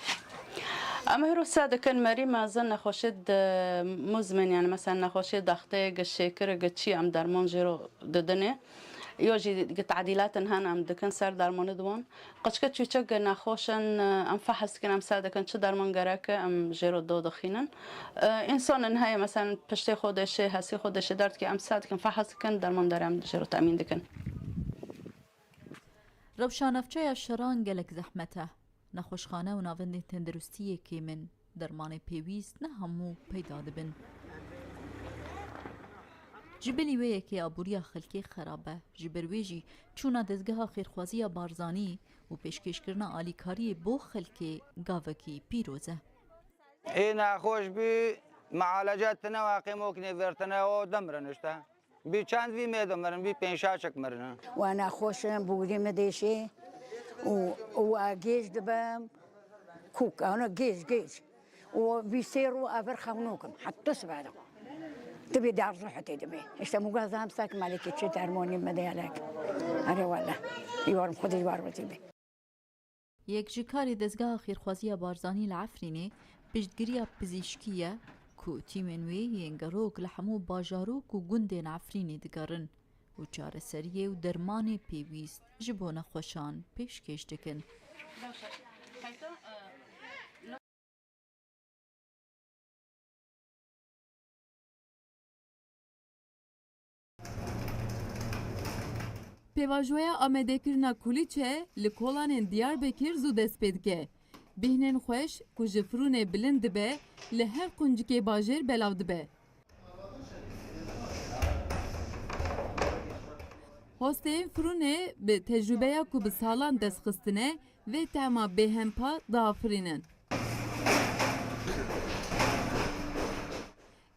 Em hiro se dikin merî mezin nexweşê di muzmin, yani mesela nexweşê dextê gi şêkir gi çi em dermon jê ro didinê. Yo jî gi tadilatin hen em dikin ser dermoni di wan. Qeçke çûçik nexweş in, em fehs dikin, em se dikin çi derman gerek e, em jê ro do dixînin. E, însan in heye, mesela piştê xwe dêşê, hesî xwe dêşê derdikê, em se dikin, fehs dikin, derman derê em jê ro temîn dikin. Rewşa navçeya Şeran gelek zehmet e. Nexweşxane û navendên tendirustiyê kêm in. Dermanê pêwîst ne hemû peyda dibin. Ji bilî wê yekê aboriya xelkê xerab e. Ji ber wê jî çûna dezgeha xêrxwaziya Barzanî û pêşkêşkirina alîkariyê bo xelkê gavekî pîroz e. Ê nexweş bî, mealece tine waqê moknê vêrtine o dimirin işte. Bî çend vî mêdin mirin, bî pênc şaşek mirin. Wa nexweş in, bûrî min dêşê û, û wa gêj dibim, kûk, ana gêj, gêj. Û vî sê rû evir xewnokim, heta sibe de. Tibê derz û hetê dibê. İşte muga zam sak malekê çi dermonî min de yelek. Erê wele. Yorum xwedî ji bar wetî bê. Yek ji karê dezgeha xêrxwaziya Barzanî li Efrînê piştgiriya pizîşkî ye ku tîmên wê yên gerok li hemû bajarok û gundên Efrînê digerin û çareseriyê û dermanê pêwîst ji bo nexweşan pêşkêş dikin. Pêvajoya amadekirina kulîçe li kolanên Diyarbekir zû dest pê dike. Bêhnên xweş ku ji firûnê bilind dibe, li her quncikê bajêr belav dibe. Hosteyên firûnê bi tecrûbeya ku bi salan dest xistine, vê tehma bêhempa diafirînin.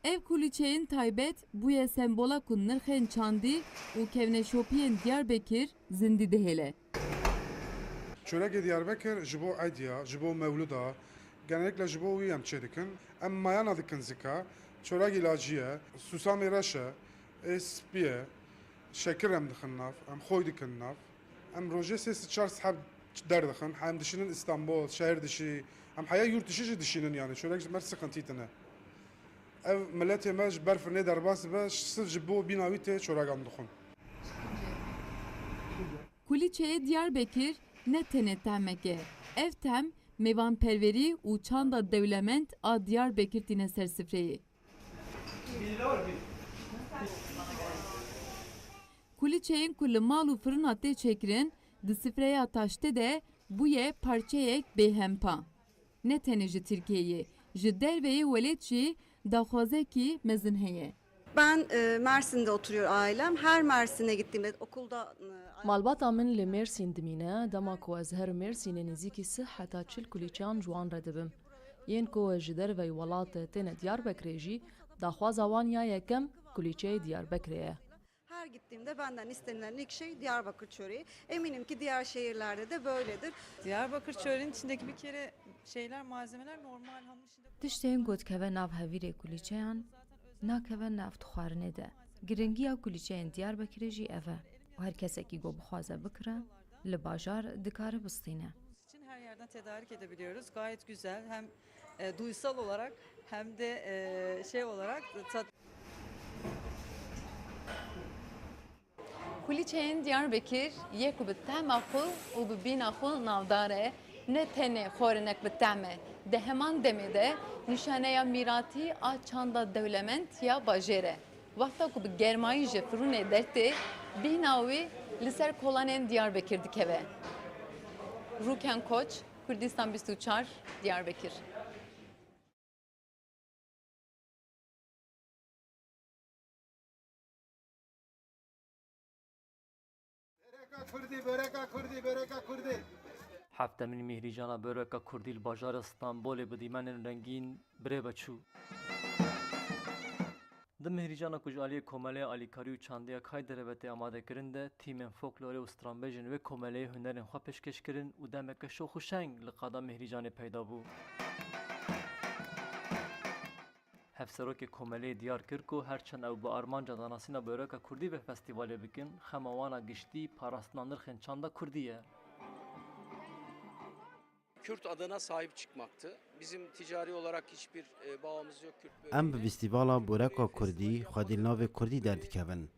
Ev kulîçeyên taybet bûye sembola ku nirxên çandî û kevneşopiyên Diyarbekir zindî dihêle. Çoregê Diyarbekir ji bo Eydiya, ji bo Mewlûda, genellikle ji bo wî em çêdikin. Em mayana dikin zika, çoregî lacî ye, sûsamê reş e, ê spî ye, şekir em dixin nav, em xwey dikin nav. Em rojê sê sed çar sed heb derdixin, hem dişînin Îstanbul, şehir dişî, em heya yurt dişî jî dişînin yani, çorek ji me re sixintî tine. Ev miletê me ji ber firnê derbas dibe, sirf ji bo bîna wî tê çorek em dixwin. Kulîçeyê Diyarbekir ne tenê tehmek e. Ev tehm mêvanperwerî û çanda dewlemend a Diyarbekir tîne ser sifreyê. Kulîçeyên ku li mal û firina tê çêkirin, di sifreya taştê de bûye parçeyek bêhempa. Ne tenê ji Tirkiyeyê, ji derveyê welêt jî daxwazekî mezin heye. Ben e, Mersin'de oturuyor ailem. Her Mersin'e gittiğimde okulda e, Malbata min li Mêrsîn dimîne, dema ku ez herim Mêrsînê nêzîkî sih heta çil kulîçeyan ji wan re dibim. Yên ku ji derveyî welat têne Diyarbekirê jî, daxwaza wan ya yekem kulîçeyê Diyarbekirê ye. Her gittiğimde benden istenilen ilk şey Diyarbakır çöreği. Eminim ki diğer şehirlerde de böyledir. Diyarbakır çöreğinin içindeki bir kere şeyler, malzemeler normal hamur işinde. Tiştên ku dikeve nav hevîrê kulîçeyan, nakeve nav di xwarinê de. Giringiya kulîçeyên Diyarbekirê jî ev e û her kesekî ku bixwaze bikire, li bajar dikare bistîne. Için her yerden tedarik edebiliyoruz. Gayet güzel. Hem e, duysal olarak hem de e, şey olarak tat Kulîçeyên Diyarbekir yê ku bi tehma xwe û bi bîna xwe navdar e, ne tenê xwarinek bi tehm e, di heman demê de nîşaneya mîratî a çanda dewlemend ya bajêr e. Wexta ku bi germayî ji firûnê dertê, bîna wî li ser kolanên Diyarbekir dikeve. Rûken Koç, Kurdistan bîst û çar, Diyarbekir. Böreka Kurdî, böreka Kurdî, böreka Kurdî. Heftemîn Mîhrîcana Böreka Kurdî li bajarê Stenbolê bi dîmenên rengîn bi rê ve çû. Di Mîhrîcana ku ji aliyê Komeleyê Alîkarî û Çandiya Kayderê ve tê amadekirin de, tîmên folklorê û stranbêjên wê komeleyê hunerên xwe pêşkêş kirin û demeke şox û şeng li qada Mîhrîcanê peyda bû. Hevserokê Komeleyê diyar kir ku her çend ew bi armanca danasîna böreka kurdî vê festîvalê bikin, xema wan a giştî parastina nirxên çanda kurdî ye. Kürt adına sahip çıkmaktı. Bizim ticari olarak hiçbir e, bağımız yok Kürt böreğine. Em bi festîvala Boreka Kurdî xwedî li navê kurdî derdikevin.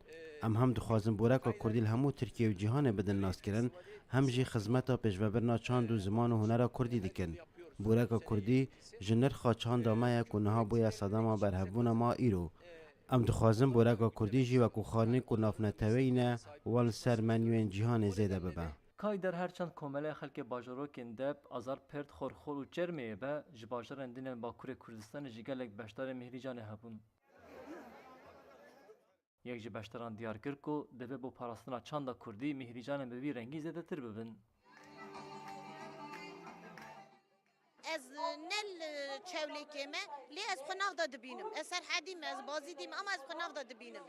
Em hem dixwazin Boreka Kurdî li hemû Tirkiye û cîhanê bidin naskirin, hem jî xizmeta pêşvebirina çand û ziman û hunera kurdî dikin. Boreka Kurdî ji nirxa çanda me ye ku niha bûye sedema berhevbûna me îro. Em dixwazin boreka kurdî jî wekî xwarinên ku navneteweyî ne, wan li ser menûyên cîhanê zêde bibe. Kayder her çend komeleya xelkê bajarokên Dep, Azarpêrt, Xorxor û Çermêyê be, ji bajarên din yên Bakurê Kurdistanê jî gelek beşdarên Mîhrîcanê hebûn. Yek ji beşdaran diyar kir ku divê bo parastina çanda kurdî Mîhrîcanên bi vî rengî zêdetir bibin. Ez ne li Çewlêkê me, lê ez xwe nav de dibînim. Ez Serhedî me, ez Bazîdî me, ama ez xwe nav de dibînim.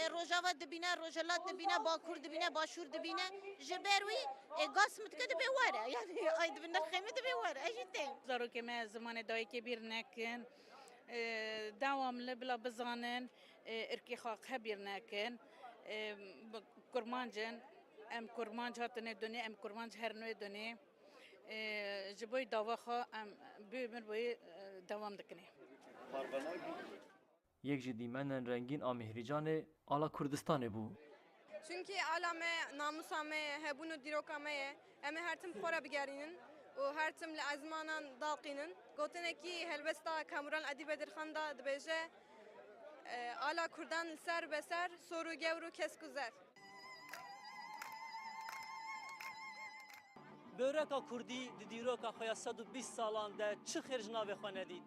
E, Rojava dibîne, Rojhilat dibîne, Bakur dibîne, Başûr dibîne. Ji ber wî, e, gas min dike dibê were. Yani, ay dibin nirxê min dibê were. Ez jî têm. Zarokê me zimanê dayikê bîr nekin. E, dewamli bila bizanin, e, irkê xwe qe bîr nekin. E, bi-, kurmanc in. Em kurmanc hatine dunê, em kurmanc herin wê dunê. E, ji bo dava xwe em bi mir boyê, e, dewam dikinê. Yek ji dîmenên rengîn a Mîhrîcanê ala Kurdistanê bû. Çunkî ala me, namûsa me ye, hebûn û dîroka me ye. Em ê her tim bi xwe re bigerînin û her tim li ezmanan daqînin. Gotinekî helbesta Kamuran Edî Bedirxan de dibêje, e, ala Kurdan li ser be ser, sor û gewr û kesk û zer. Böreka kurdî di dîroka xwe ya sed û bîst salan de çi xêr ji navê xwe nedît.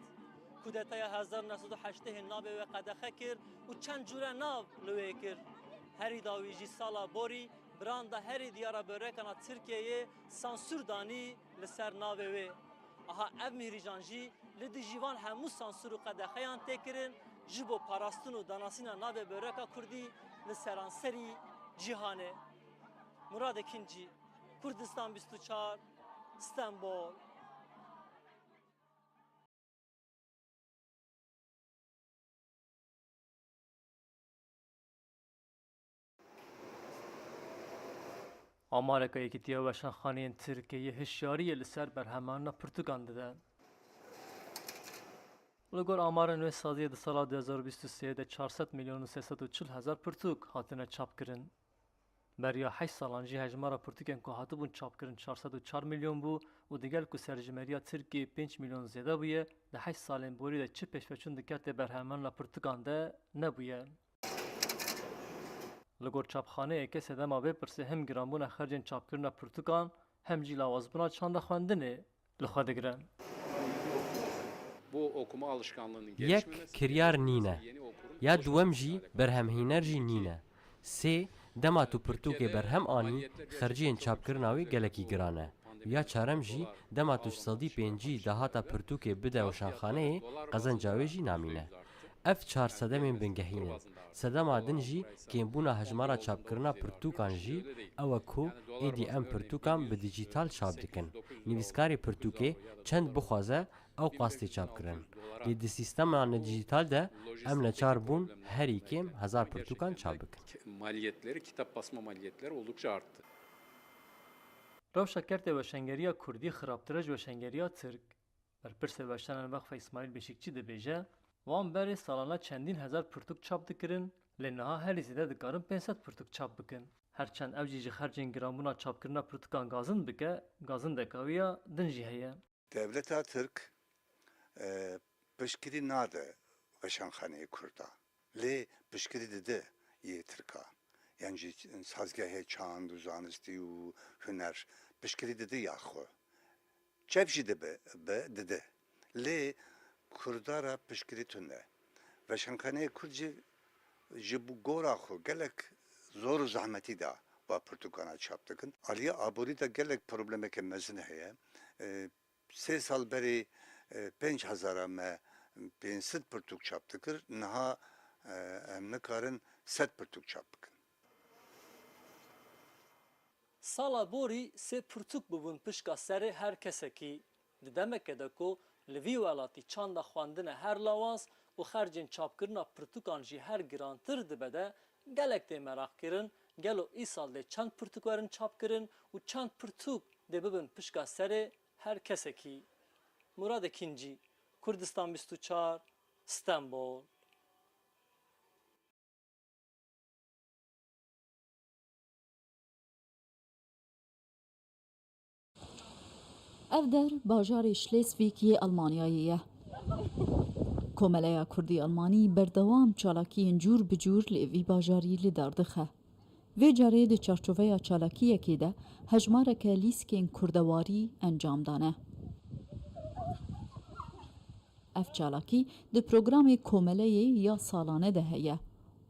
Kudetaya hezar û neh sed û heştê navê wê qedexe kir û çend cûre nav li wê kir. Herî dawî jî sala borî branda herî diyara börekana Tirkiyeyê sansûr danî li ser navê wê. Aha ev Mîhrîcan jî li dijî van hemû sansûr û qedexeyan tê kirin ji bo parastin û danasîna navê böreka kurdî li seranserî cîhanê. Murad Ekincî, Kurdistan bîst û çar, Stenbol. Amareka Yekîtiya Weşanxaneyên Tirkiyeyê hişyariyê li ser berhemanîna pirtûkan dide. Li gor amarên wê saziyê di sala du hezar û bîst û sê de çar sed milyon û sê sed û çil hezar pirtûk hatine çapkirin. Beriya heşt salan jî hejmara pirtûkên ku hatibûn çapkirin çar sed û çar milyon bû û digel ku serjimeriya Tirkiyê pênc milyon zêde bûye, di heşt salên borî de çi pêşveçûn di kertê berhemanîna pirtûkan de nebûye. Li gor çapxaneyeke sedema vê pirsê hem giranbûna xercên çapkirina pirtûkan hem jî lawazbûna çanda xwendinê li xwe digirin. Bu okuma alışkanlığının Yek gelişmemesi kiryar ve nîne. Yeni okurun Ya duwem jî berhemhîner jî nîne. Sê, dema tu pirtûkê berhem anî, xerciyên çapkirina wî gelekî giran e. Ya çarem jî, dema tu ji sedî pêncî dahata pirtûkê bide weşanxaneyê, qezenca wê jî namîne. Ev çar sedemên bingehîn in. Sedema din jî kêmbûna hejmara çapkirina pirtûkan jî ew e ku êdî em pirtûkan bi dîjîtal çap dikin. Nivîskarê pirtûkê çend bixwaze, ew qastê çap kirin. Lê di sîstema nedîjîtal de em neçar bûn herî kêm hezar pirtûkan çap bikin. Maliyetleri, kitap basma maliyetleri oldukça arttı. Rewşa kertê weşengeriya kurdî xirabtir e ji weşengeriya tirk. Berpirsê weşanan Weqfa Îsmaîl Beşîkçî dibêje, wan berê salane çendîn hezar pirtûk çap dikirin, lê niha herî zêde dikarin pênc sed pirtûk çap bikin. Her çend ew jî ji xercên giranbûna çapkirina pirtûkan gazin bike, gazindeka wî ya din jî heye. Devleta Tirk, e, piştgirî nade weşanxaneyê Kurda. Lê piştgirî dide yê Tirka. Yan jî sazgehê çand û zanistî û huner piştgirî dide ya xwe. Çev jî dibe, bi, dide. Lê Kurda re piştgirî tune. Weşanxaneyê Kurd jî ji bo gora xwe gelek zor û zehmetî de va pirtûkana çap dikin. Aliyê aborî de gelek problemeke mezin heye. E, Sê sal berê, e, pênc hezara me pênc sed pirtûk çap dikir, niha, e, em nikarin sed pirtûk çap bikin. Sala borî sê pirtûk bibûn pişka serê her kesekî. Di demeke de ku li vî welatî çanda xwendine her lawaz û xercên çapkirina pirtûkan jî her girantir dibe de, gelek tê meraq kirin, gelo îsal dê çend pirtûk werin çapkirin û çend pirtûk dê bibin pişka serê her kesekî. Murad Ekincî, Kurdistan bîst û çar, Stenbol. Ev der bajarê Schleswig yê Almanyayê ye. Komeleya Kurdî Almanî berdewam çalakiyên cûr bi cûr li vî bajarî li dar dixe. Vê carê di çarçoveya çalakiyekê de hejmareke lîskên kurdewarî encam dane. Ev çalakî di programê komeleyê ya salane de heye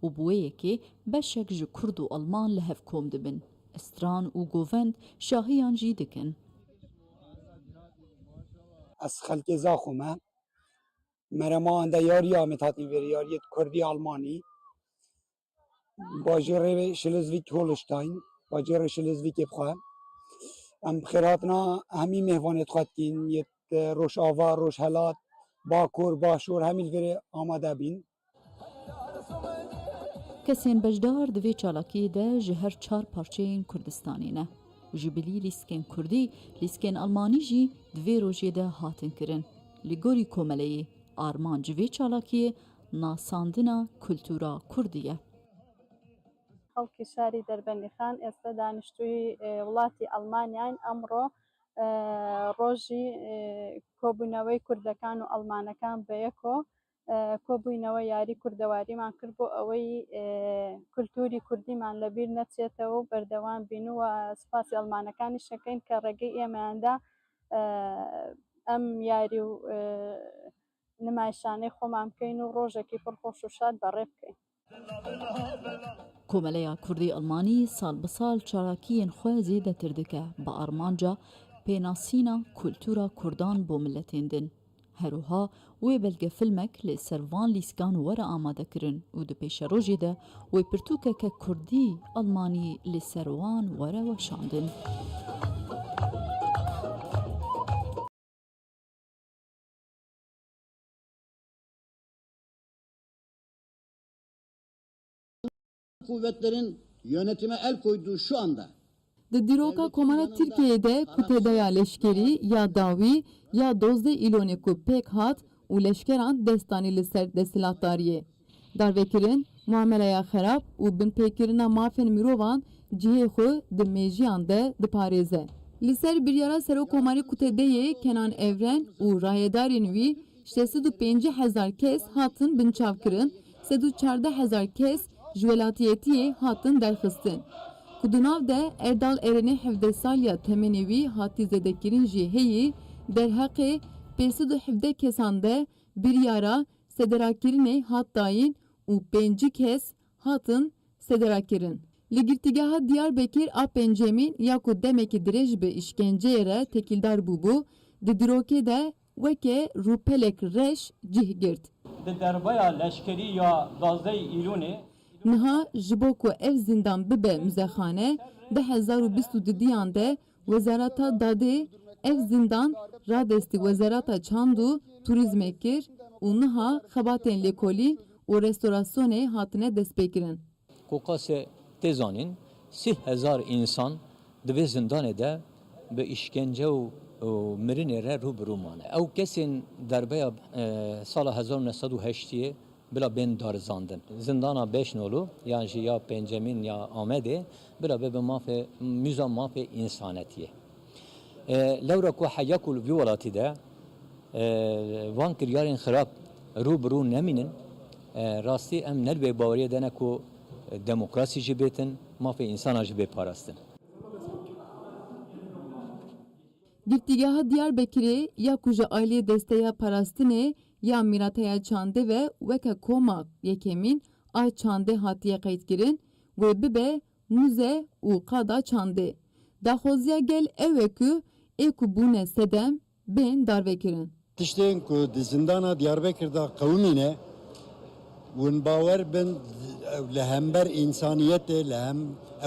û bi wê yekê beşek ji kurd û alman li hev kom dibin, stran û govend şahiyan jî dikin. Ez xelkê Zaxo me. Merema ende yariya me hatî vêrê yariyê kurdî almanî. Bajêrê Schleswig-Holstein, bajêrê Schleswigê bi xwe. Em bi xêr hatina hemî mêvanê xwe dikîn, yê Rojava, Rojhelat, Bakur, Başûr, hemî li vêrê amade bîn. Kesên beşdar di vê çalakiyê de ji her çar parçeyên Kurdistanê ne. Ji bilî lîstikên kurdî, lîstikên almanî jî di vê rojê de hatin kirin. Li gorî komeleyê, armanc vê çalakiyê nasandina kultura kurdî ye. خەڵکی شاری دەربەندیخان ئێستا دانیشتووی، ئێ، وڵاتی ئەڵمانیاین. ئەمڕۆ، ئێ، ڕۆژی، ئێ، کۆبوونەوەی کوردەکان و ئەڵمانەکان بە یەکۆ، ئێ، کۆبووینەوە یاری کوردەواریمان کرد بۆ ئەوەی، ئێ، کولتوری کوردیمان لەبیر نەچێتەوە و بەردەوام بین و سپاسی ئەڵمانەکانیش دەکەین کە ڕێگەی ئێمەیاندا، ئێ، ئەم یاری و، ئێ، نمایشانەی خۆمان بکەین و ڕۆژێکی پڕ خۆش و شاد بەڕێ بکەین. Komeleya Kurdî Almanî sal bi sal çalakiyên xwe zêdetir dike, bi armanca pênasîna kultura kurdan bo miletên din. Her wiha wê belgefilmek li ser van lîskan were amadekirin û di pêşerojê de wê pirtûkeke kurdî almanî li ser wan were weşandin. Kuvvetlerin yönetime el koyduğu şu anda Di dîroka Komara Tirkiyeyê de ku têdeya leşkerî ya dawî ya dozdeh Îlonê ku pêk hat û leşkeran dest danî li ser desthilatdariyê. Darvekirin, muameleya xerab û binpêkirina mafên mirovan cihê xwe di mêjiyan de diparêze. Li ser biryara Serokkomarê Kutedeyê Kenan Evren û rayedarên wî, şeş sed û pêncî hezar kes hatin binçavkirin, sed û çardeh hezar kes ji welatiyetiyê hatin derxistin. Ku di nav de Erdal Erenê hevdeh saliya temenê wî hatî zedekirin jî heyî, derheqê pênc sed û hevdeh kesan de biryara sederakirinê hat dayîn û pêncî kes hatin sederakirin. Li girtîgeha Diyarbekir a pêncemîn ya ku demekî dirêj bi îşkenceyê re têkildar bûbû, di dîrokê de weke rûpelek reş cih girt. Di derbeya leşkerî ya duwazdehê Îlûnê, niha ji bo ku ev zindan bibe muzexane, du hezar û bîst û duduyan de Wezareta Dadê ev zindan radestî Wezareta Çand û Turîzmê kir û niha xebatên lêkolîn û restorasyonê hatine destpêkirin. Ku qasê tê zanîn, sî hezar însan di vê zindanê de bi îşkence û, û mirinê re rû bi rû mane. Ew kesên derbeya, e, sala hezar û neh sed û heştiyê bila bên darizandin. Zindana Beşnolû yan jî ya pêncemîn ya Amedê bila bibe mafê, mûza mafê însanetiyê. E, lewra ku heya ku li vî welatî de, e, van kiryarên xirab rû bi rû nemînin, e, rastî em ne li vê baweriyê de ne ku demokrasî jî bêtin, mafê însana jî bê parastin. Girtîgeha Diyarbekirê ya ku ji aliyê Desteya Parastinê ya Mîrateya Çandê ve weke koma yekemîn a çandê hatiye qeydkirin, wê bibe mûze û qada çandê. Daxwaziya gel ew e ku ê ku bûne sedem, bên darvekirin. Tiştên ku di zindana Diyarbekir de qewimîne, win bawer bin, li hember însaniyetê, li hem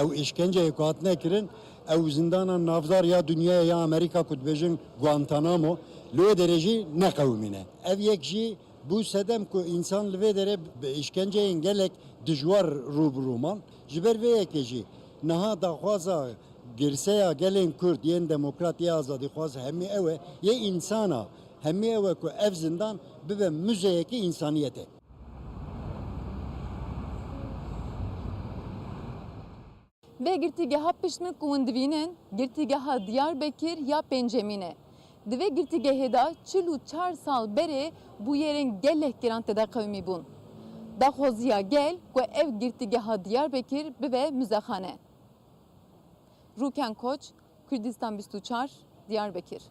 ew îşkenceyê ku hatine kirin, ew zindana navdar ya dinyayê ya Amerîka ku dibêjin Guantanamo, li wê derê jî neqewimîne. Ev yek jî bû sedem ku însan li vê derê bi îşkenceyên gelek dijwar rû bi rû man. Ji ber vê yekê jî niha daxwaza girseya gelên Kurd yên demokrat, yê azadîxwaz hemî ew e, yê însana hemî ew e ku ev zindan bibe muzeyekî însaniyetê. Vê girtîgeha pişt min ku hûn divînin, girtîgeha Diyarbekir ya pêncemîn e. Di vê girtîgehê de çil û çar sal berê bûyerên gelek giran tê de qewimî bûn. Daxwaziya gel ku ev girtîgeha Diyarbekir bibe muzexane. Rûken Koç, Kurdistan bîst û çar, Diyarbekir.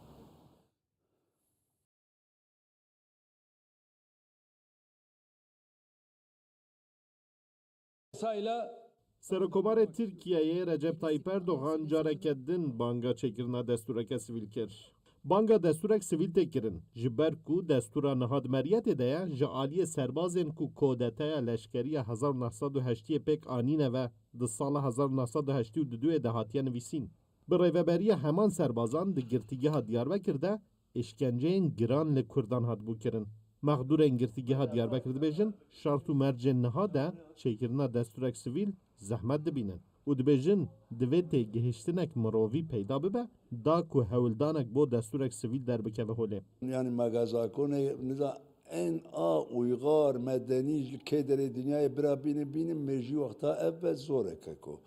Sayla Serokomarê Tirkiyeyê Recep Tayyip Erdogan careke din banga çêkirina destûreke sivîl kir. Banga destûrek sivîl tê kirin, ji ber ku destûra niha di meriyetê de ye, ji aliyê serbazên ku kodeteya leşkerî ya hezar û neh sed û heştiyê pêk anîne ve di sala hezar û neh sed û heştê û duduyê de hatiye nivîsîn. Bi rêveberiya heman serbazan di girtîgeha Diyarbekir de îşkenceyên giran li Kurdan hatibû kirin. Mexdûrên girtîgeha Diyarbekir dibêjin, şert û mercên niha de çêkirina destûrek sivîl zehmet dibînin û dibêjin, divê têgihiştinek mirovî peyda bibe, da ku hewldanek bo destûrek sivîl derbikeve holê. Yani me gazakonê niza en a uygar, medenî ji kê derê dinyayê bira bînin, bînin, mêjî wexta ev be zoreke ku.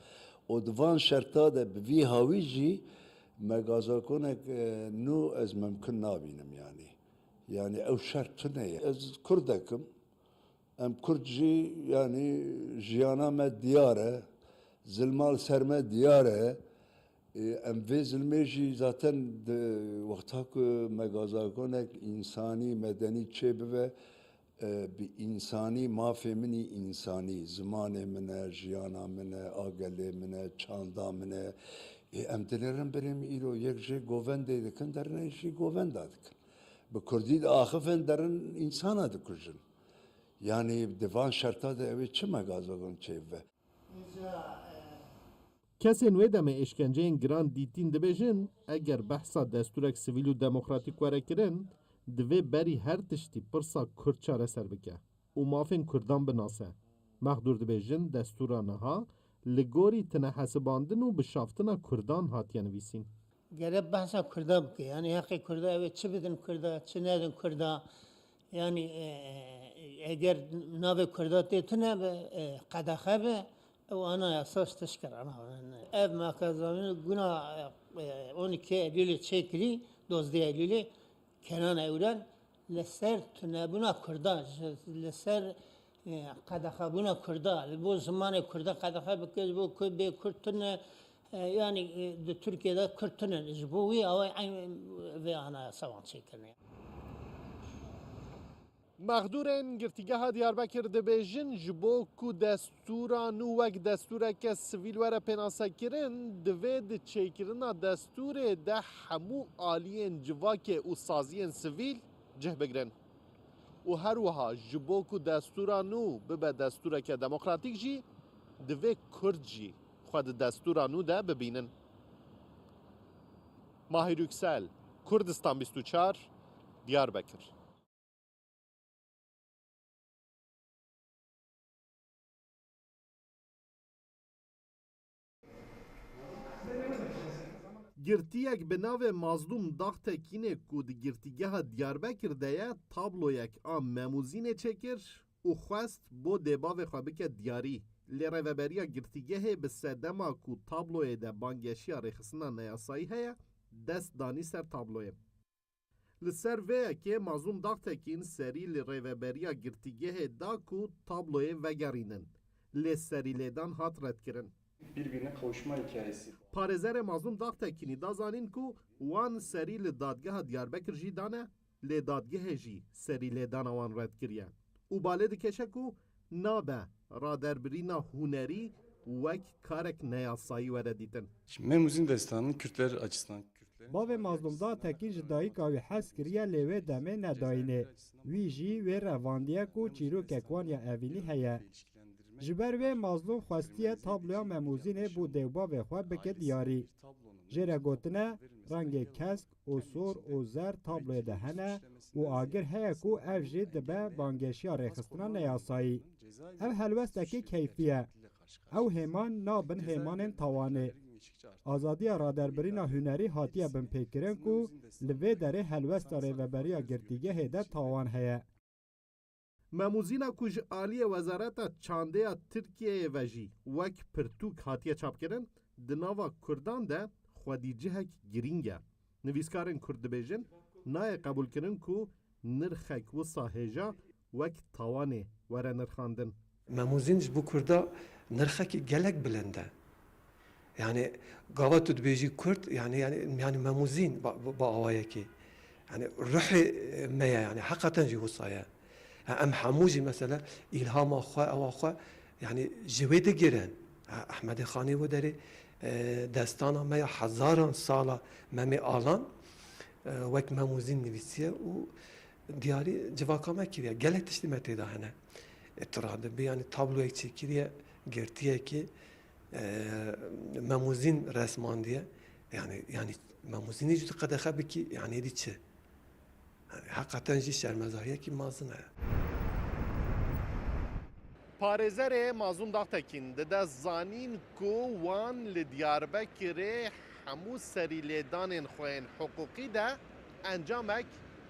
Û di van şerta de bi vî hawî jî me gazakonek, e, nû ez mimkun nabînim yani. Yani ew şert tune ye. Ez Kurdek im. Em Kurd jî, yanî, jiyana me diyar e, zilma li ser me diyar e. Ê, em vê zilmê jî zaten di wexta ku me gazakonek însanî, medenî çêbibe, e, bi însanî, mafê min î însanî, zimanê min e, jiyana min e, a gelê min e, çanda min e. Ê, em dinêrin birê min îro yek jê govendê dikin, derinê jî govenda dikin. Bi kurdî diaxifin, derin însana dikujin. Yanî di van şerta de ew ê çi me gazogin çêbibe? Kesên wê demê êşkenceyên giran dîtîn dibêjin, eger behsa destûrek sivîl û demokratîk were kirin, divê berî her tiştî pirsa Kurd çareser bike û mafên Kurdan binase. Mexdûr dibêjin, destûra niha li gorî tine hesibandin û bişaftina Kurdan hatiye nivîsîn. Gere behsa Kurda bike. Yanî heqê Kurda, ew ê çi bidin Kurda, çi nedin Kurda. Yanî, e, e, eger navê Kurda tê tune be, e, qedexe be, ew anayasa ji tişkir ana. Ev mekazanî guna, e, on iki Eylülê çêkirî, dozdeh Eylülê Kenan Evren li ser tunebûna Kurdan, ji, li ser E, qedexebûna Kurda, li bo zimanê Kurda qedexe bike, ji bo ku bê Kurd tune, e, yanî, e, di Tirkiyê de Kurd tune. Ji bo wî awayî eyn vê anayasa wan çêkirine. Mexdûrên Girtîgeha Diyarbekir dibêjin, ji bo ku destûra nû wek destûreke sivîl were pênasekirin, divê di çêkirina destûrê de hemû aliyên civakê û saziyên sivîl cih bigrin. Û her wiha ji bo ku destûra nû bibe destûreke demokratîk jî, divê Kurd jî xwe di destûra nû de bibînin. Mahir Yüksel, Kurdistan bîst û çar, Diyarbekir. Girtiyek bi navê Mazlûm Dagtekînê ku di Girtîgeha Diyarbekir de ye, tabloyek a Memûzînê çêkir û xwest bo dêbavê xwe bike diyarî. Lê rêveberiya girtîgehê bi sedema ku tabloyê de bangeşiya rêxistina neyasayî heye, dest danî ser tabloyê. Li ser vê yekê Mazlûm Dagtekîn serî li rêveberiya girtîgehê da ku tabloyê vegerînin, lê serîlêdan hat redkirin. Birbirine kavuşma hikayesi. Parêzerê Mazlûm Dagtekînî da zanîn ku wan serî li dadgeha Diyarbekir jî dane, lê dadgehê jî serîlêdana wan red kiriye û balê dikêşe ku nabe raderbirîna hunerî wek karek neyasayî were dîtin. Şimdi Memuzin destanı Kürtler açısından Kürtlerin Bavê Mazlûm Dagtekîn ji dayika wî hez kiriye, lê wê demê nedayînê. Wî jî wê revandiye ku çîrokek wan ya evînî heye. Ji ber wê Mazlûm xwestiye tabloya Memûzînê bo dêwbavê xwe bike diyarî. Jê re gotine, rengê kesk û sor û zer tabloyê de hene û agir heye ku ev jî dibe bangeşiya rêxistina neyasayî. Ev helwestekê keyfî ye. Ew hêman nabin hêmanên tawanê. Azadiya raderbirîna hunerî hatiye binpêkirin ku li vê derê helwesta rêveberiya girtîgehê de tawan heye. Memûzîna ku ji aliyê Wezareta Çandê ya Tirkiyeyê ve jî wek pirtûk hatiye çapkirin, di nava Kurdan de xwedîcihek girîng e. Nivîskarên Kurd dibêjin, nayê qebûlkirin ku nirxek wisa hêja wek tawanê were nirxandin. Memûzîn ji bo Kurda nirxekî gelek bilind e. Yani gava tu dibêjî Kurd, yani, yani, yani Memûzîn ba, ba, ba awayekî. Yani ruhê me ye, yani heqeten jî wisa ye. Ha, em hemû jî mesela îlhama xwe, ewa xwe, yani ji wê digirin. Ha, Ehmedê Xanê wê derê, e, destana me ya hezaran sala Memê Alan, e, wek Memûzîn nivîsiye û diyarî civaka me kiriye. Gelek tiştê me tê de hene. E, tu radibe, yani tabloyek çêkiriye, girtiyekê, e, Memûzîn resmandiye. Yani, yani Memûzînî jî tu qedexe bikî, yani êdî çi? Yani, heqeten jî şermezariyekî mezin e. Parêzerê Mazlûm Dagtekîn dide zanîn ku wan li Diyarbekirê hemû serîlêdanên xwe yên hiqûqî de encamek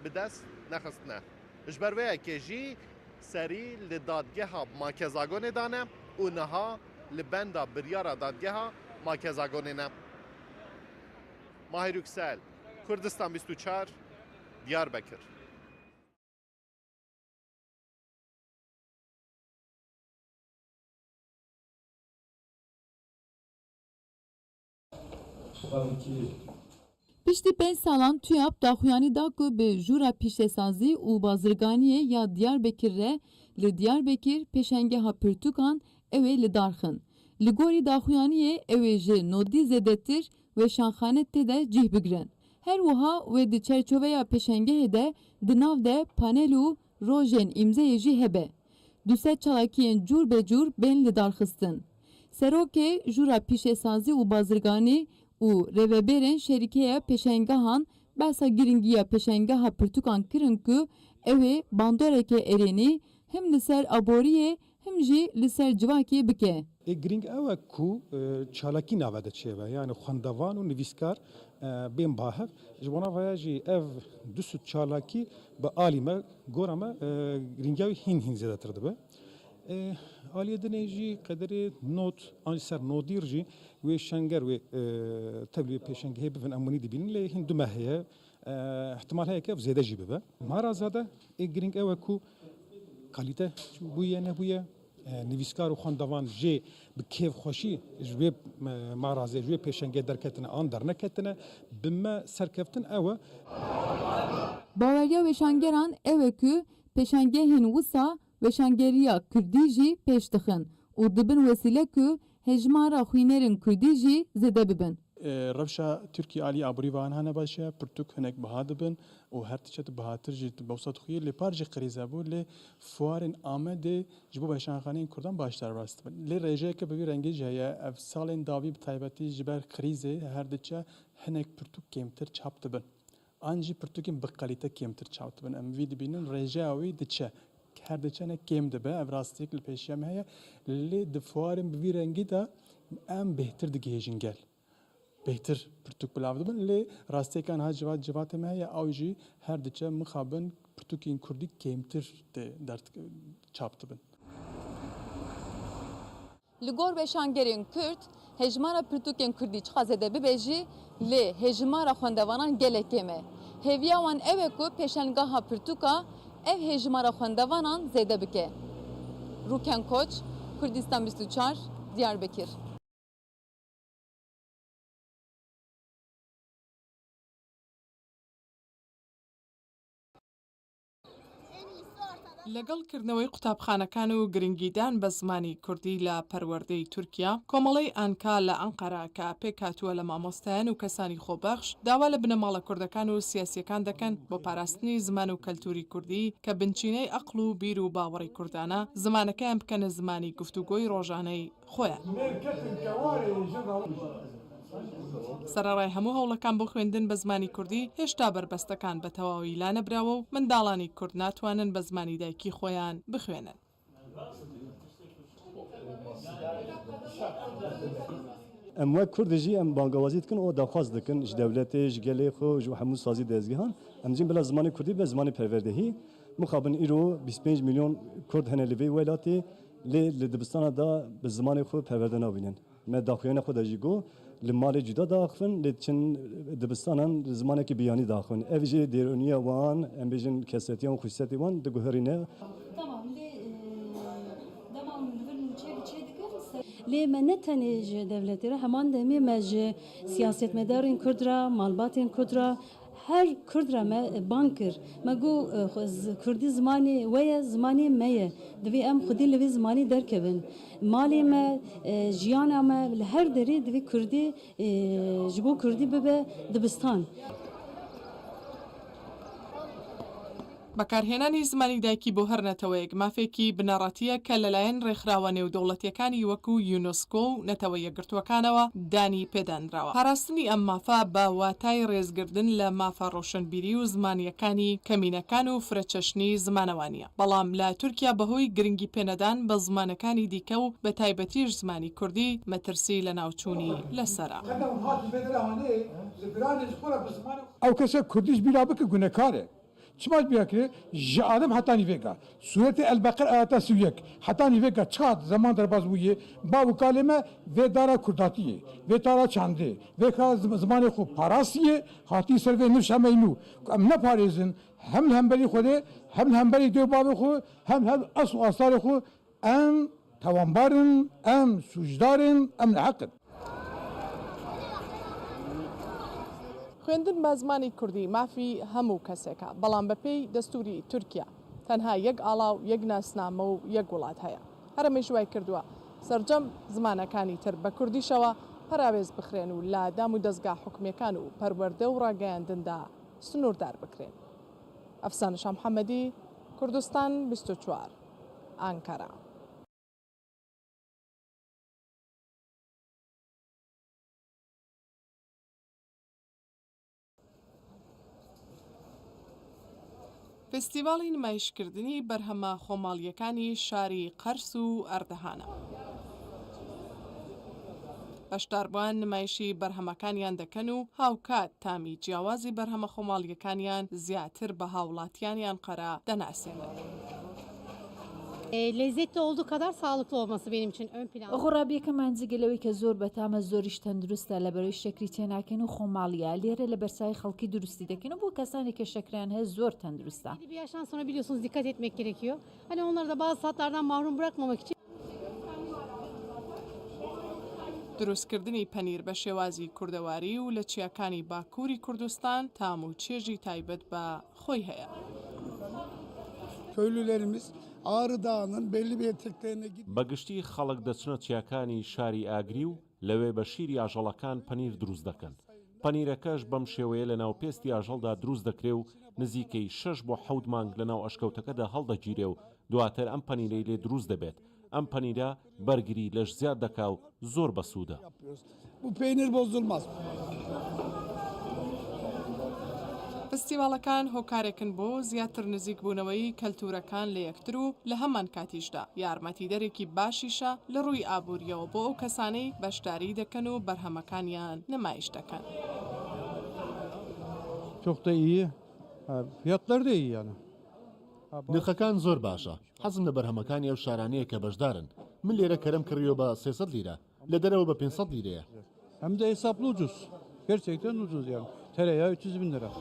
bi dest nexistine. Ji ber vê yekê jî serî li dadgeha Makezagonê dane û niha li benda biryara dadgeha Makezagonê ne. Mahir Yüksel, Kurdistan bîst û çar, Diyarbekir. Piştî pênc salan TÜYAP daxuyanî da ku bi Jûra Pîşesazî û Bazirganiyê ya Diyarbekir re li Diyarbekir pêşengeha pirtûkan ew ê li dar xin. Li gorî daxuyaniyê ew ê ji nodî zêdetir weşanxane tê de cih bigrin. Her wiha wê di çerçoveya pêşengehê de di nav de panel û rojên îmzeyê jî hebe. Du sed çalakiyên cûr be cûr bên lidarxistin. Serokê Jûra Pîşesazî û Bazirganî û rêvebêrên şerîkeya pêşengehan behsa girîngiya pêşengeha pirtûkan kirin ku ew ê bandoreke erênî him li ser aboriyê him jî li ser civakê bike. Ê girîng ew e ku, e, çalakî nava de çêbe, yani xwendevan û nivîskar, e, bên ba hev. Ji bona vaya jî ev du sed çalakî bi alî me, gora me, e, girîngiya wî hîn hîn zêdetir dibe. E, aliyê dinê jî qederê nod an jî ser nodîr jî wê şenger wê, e, tevlî wê pêşengehê bibin, em winî dibînin, lê hîn du meh heye. E, ihtimal heye ke ev zêde jî bibe. Mara zade ê girîng ew e ku Kalîte bûye nebûye, e, nivîskar û xwendevan jê bi kêfxweşî ji wê, e, marazê, ji wê pêşengê derketine an derneketine, bi me serkeftin ew e. Baweriya weşangeran ew e ku pêşangehên wisa weşangeriya kurdî jî pêş dixin û dibin wesîle ku hejmara xwînerên kurdî jî zêde bibin. E, rewşa Tirkî alî aborî ve aniha ne baş e, pirtûk hinek biha dibin û her diçe tu bihatir jî tu bewsa dixuyê, lê par jî krîze bû, lê fuarên Amedê ji bo weşanxaneyên Kurdan baş derbas dibin. Lê rêjeyeke bi vî rengî jî heye, ev salên dawî bi taybetî ji ber krîzê her diçe hinek pirtûk kêmtir çap dibin. An jî pirtûkên bi kalîte kêmtir çap dibin. Em vî dibînin, rêjeya wî diçe. Her diçe ne kêm dibe. Ev rastiyek li pêşiya me heye. Lê di fuarên bi vî rengî de em bêhtir digihêjin gel. Bêhtir pirtûk belav dibin. Lê rastiyeka niha civat, civatê me heye. Ew jî her diçe mixabin pirtûkên kurdî kêmtir tê dert çap dibin. Li gor weşangerên Kurd, hejmara pirtûkên kurdî çiqas zêde bibe jî, lê hejmara xwendevanan gelek kêm e. Hêviya wan ew e ku pêşengeha pirtûka ev hejmara xwendevanan zêde bike. Rûken Koç, Kurdistan bîst û çar, Diyarbekir. لەگەڵ کردنەوەی قوتابخانەکان و گرنگیدان بە زمانی کوردی لە پەروەردەی تورکیا، کۆمەڵەی ئانکا لە ئەنقەرە کە پێکهاتووە لە مامۆستایان و کەسانی خۆبەخش، داوا لە بنەماڵە کوردەکان و سیاسیەکان دەکەن بۆ پاراستنی زمان و کەلتوری کوردی کە بنچینەی عەقڵ و بیر و باوەڕی کوردانە، زمانەکەیان بکەنە زمانی گفتوگۆی ڕۆژانەی خۆیان. سەرەڕای هەموو هەوڵەکان بۆ خوێندن بە زمانی کوردی، هێشتا بەربەستەکان بە تەواوی لانەبراوە و منداڵانی کورد ناتوانن بە زمانی دایکی خۆیان بخوێنن. Em wek Kurd jî em bangawazî dikin û daxwaz dikin ji dewletê, ji gelê xwe, ji hemû sazî dezgehan. Em jî bila zimanê Kurdî be zimanê perwerdehî. Mixabin îro bîst pênc milyon Kurd hene li vê welatê, lê li dibistana de bi zimanê xwe perwerde nabînin. Me daxuyana xwe de jî got, li malê cuda diaxivin, lê diçin dibistanan zimanekî biyanî diaxivin. Ev jî dêroniya wan, em bêjin kesetiya wan, xusûsiyetê wan diguherîne. Tamam, lê, e, dema hûn li vir nûçe bi çê dikin, se- Lê me ne tenê ji dewletê re, heman demê me ji siyasetmedarên Kurd re, malbatên Kurd re, her Kurd re me bang kir. Me got, e, xwe z-, Kurdî zimanê we ye, zimanê me ye. Divê em xwedî li vê zimanê derkevin. Malê me, e, jiyana me li her derê divê Kurdî, e, ji bo Kurdî bibe dibistan. بەکارهێنانی زمانی دایکی بۆ هەر نەتەوەیەک مافێکی بنەڕەتیە کە لەلایەن ڕێکخراوە نێودەوڵەتیەکانی وەکو یونسکۆ و نەتەوە یەکگرتووەکانەوە دانی پێدانراوە. پاراستنی ئەم مافە بە واتای ڕێزگرتن لە مافە ڕۆشنبیری و زمانیەکانی کەمینەکان و فرەچەشنی زمانەوانیە. بەڵام لە تورکیا بەهۆی گرنگی پێنەدان بە زمانەکانی دیکە و بە تایبەتیش زمانی کوردی مەترسی لە ناوچوونی لەسەرە. Ew kese Kurdî ji bîra bike gunekar e. Çima ji bîra kiriye? Ji Adem hetanî vêga. Sûretê El-Beqer ayeta sî û yek. Hetanî vêga çiqat zeman derbas bûye, bav û kalê me vê dara kurdatiyê, vê dara çandê, vê ka zim-, zimanê xwe parastiye, hatî ser vê nifş hemey nû. Ku em neparêzin, hem li hemberî Xwedê, hem li hemberî dê û bavê xwe, hem li her esl û astarê xwe, em tawanbar in, em sûcdar in, em neheq in. خوێندن بە زمانی کوردی مافی هەموو کەسێکە، بەڵام بە پێی دەستووری تورکیا تەنها یەک ئاڵا و یەک ناسنامە و یەک وڵات هەیە. هەرەمەیش وای کردووە سەرجەم زمانەکانی تر بە کوردیشەوە پەراوێز بخرێن و لە دام و دەستگا حکومیەکان و پەروەردە و ڕاگەیاندندا سنووردار بکرێن. ئەفسانە شامحەمەدی، کوردستان بیست و چوار، ئانکارا. فستیڤاڵی نمایشکردنی بەرهەمە خۆماڵیەکانی شاری قەرس و ئەردەهانە. بەشداربووان نمایشی بەرهەمەکانیان دەکەن و هاوکات تامی جیاوازی بەرهەمە خۆماڵیەکانیان زیاتر بە هاوڵاتیانی ئەنقەرە دەناسێنن. E, lezzetli olduğu kadar sağlıklı olması benim için ön planda. خۆڕابیەکەمان جگە لەوەی کە زۆر بەتامە، زۆریش تەندروستە، لە بەرەوەی شەکری تێناکەین و خۆماڵیە، لێرە لە بەرچاوی خەڵکی دروستی دەکەین و بۆ کەسانی کە شەکریان هەیە زۆر تەندروستە. Belli bir yaştan sonra biliyorsunuz dikkat etmek gerekiyor. Hani onları da bazı tatlardan mahrum bırakmamak için. دروستکردنی پەنیر بە شێوازی کوردەواری و لە چیاکانی باکووری کوردستان تام و چێژی تایبەت بە خۆی هەیە. Köylülerimiz Ağrı Dağı'nın belli bir eteklerine gidip بەگشتی خەڵک دەچنە چیاکانی شاری ئاگری و لەوێ بە شیری ئاژەڵەکان پەنیر دروست دەکەن. پەنیرەکەش بەم شێوەیە لە ناو پێستی ئاژەڵدا دروست دەکرێ و نزیکەی شەش بۆ حەوت مانگ لە ناو ئەشکەوتەکەدا هەڵدەگیرێ و دواتر ئەم پەنیرەی لێ دروست دەبێت. ئەم پەنیرە بەرگری لەش زیاد دەکا و زۆر بەسوودە. Bu peynir bozulmaz. فستیواڵەکان هۆکارێکن بۆ زیاتر نزیکبوونەوەی کەلتورەکان لە یەکتر و لە هەمان کاتیشدا یارمەتیدەرێکی باشیشە لە ڕووی ئابووریەوە بۆ ئەو کەسانەی بەشداری دەکەن و بەرهەمەکانیان نمایش دەکەن. Çok da iyi. Ha, fiyatlar da iyi yani. Ha, ba- نرخەکان زۆر باشە. حەزم لە بەرهەمەکانی ئەو شارانەیە کە بەشدارن. من لێرە کەرم کڕیوە بە سێ سەد لیرە، لە دەرەوە بە پێنج سەد لیرەیە. Hem de hesaplı ucuz. Gerçekten ucuz yani. Tereyağı üç yüz bin lira.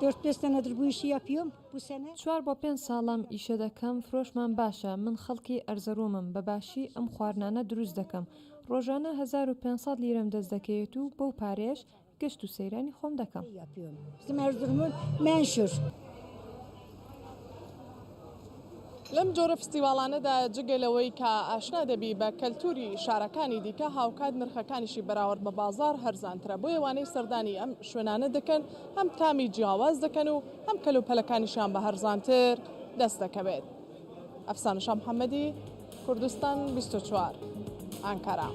Dört beş senedir bu işi yapıyorum. Bu sene چوار بۆ پێنج ساڵەم ئیشە دەکەم، فرۆشمان باشە، من خەڵکی ئەرزەروومم، بە باشی ئەم خواردنانە دروست دەکەم. ڕۆژانە هەزار و پێنج سەد لیرەم دەست دەکەوێت و بەو پارەیەش گەشت و سەیرانی خۆم دەکەم. Yapıyorum. Bizim Erzurum'un menşur. لەم جۆرە فستیواڵانەدا جگە لەوەی کە ئاشنا دەبی بە کەلتوری شارەکانی دیکە، هاوکات نرخەکانیشی بەراورد بە بازار هەرزانترە. بۆیە وانەی سەردانی ئەم شوێنانە دەکەن، هەم تامی جیاواز دەکەن و هەم کەلوپەلەکانیشیان بە هەرزانتر دەست دەکەوێت. ئەفسانە شاه محەممەدی، کوردستان بیست و چوار، ئەنکەرا.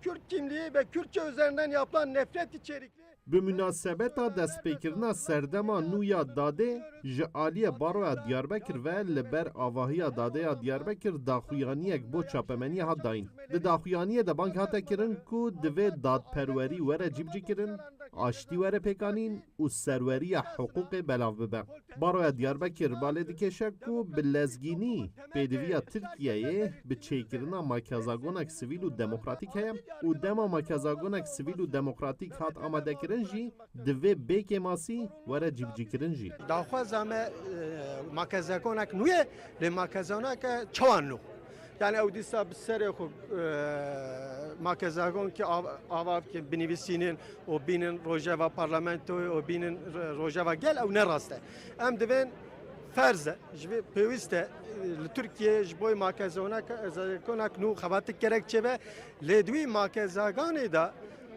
Kürt kimliği ve Kürtçe üzerinden yapılan nefret içerikli Bi munasebeta destpêkirina serdema nû ya dadê, ji aliyê Baroya Diyarbekir ve li ber avahiya dadeya Diyarbekir daxuyaniyek bo çapemeniyê hat dayîn. Di daxuyaniyê de bang hate kirin ku divê dadperwerî were cîbicîkirin, aştî were pêkanîn û serweriya hiqûqê belav bibe. Baroya Diyarbekir balê dikêşe ku bi lezgînî pêdiviya Tirkiyeyê bi çêkirina makezagonek sivîl û demokratîk heye û dema makezagonek sivîl û demokratîk hat amadekirin jî divê bê kêmasî were cîbicîkirin jî. Daxwaza me, e, makezagonek nû ye, lê makezagoneke çawa nû? Yani ew dîsa bi serê xwe, e, makezagon ki av-, ava bikin, binivîsînin û bînin rojeva parlamentoyê û bînin ro-, rojeva gel, ew ne rast e. Em divên ferz e, ji vê pêwîst e, e, li Tirkiyeyê ji bo makezagonek, e, zakonek nû xebatik gerek çêbe, lê di wî makezaganê de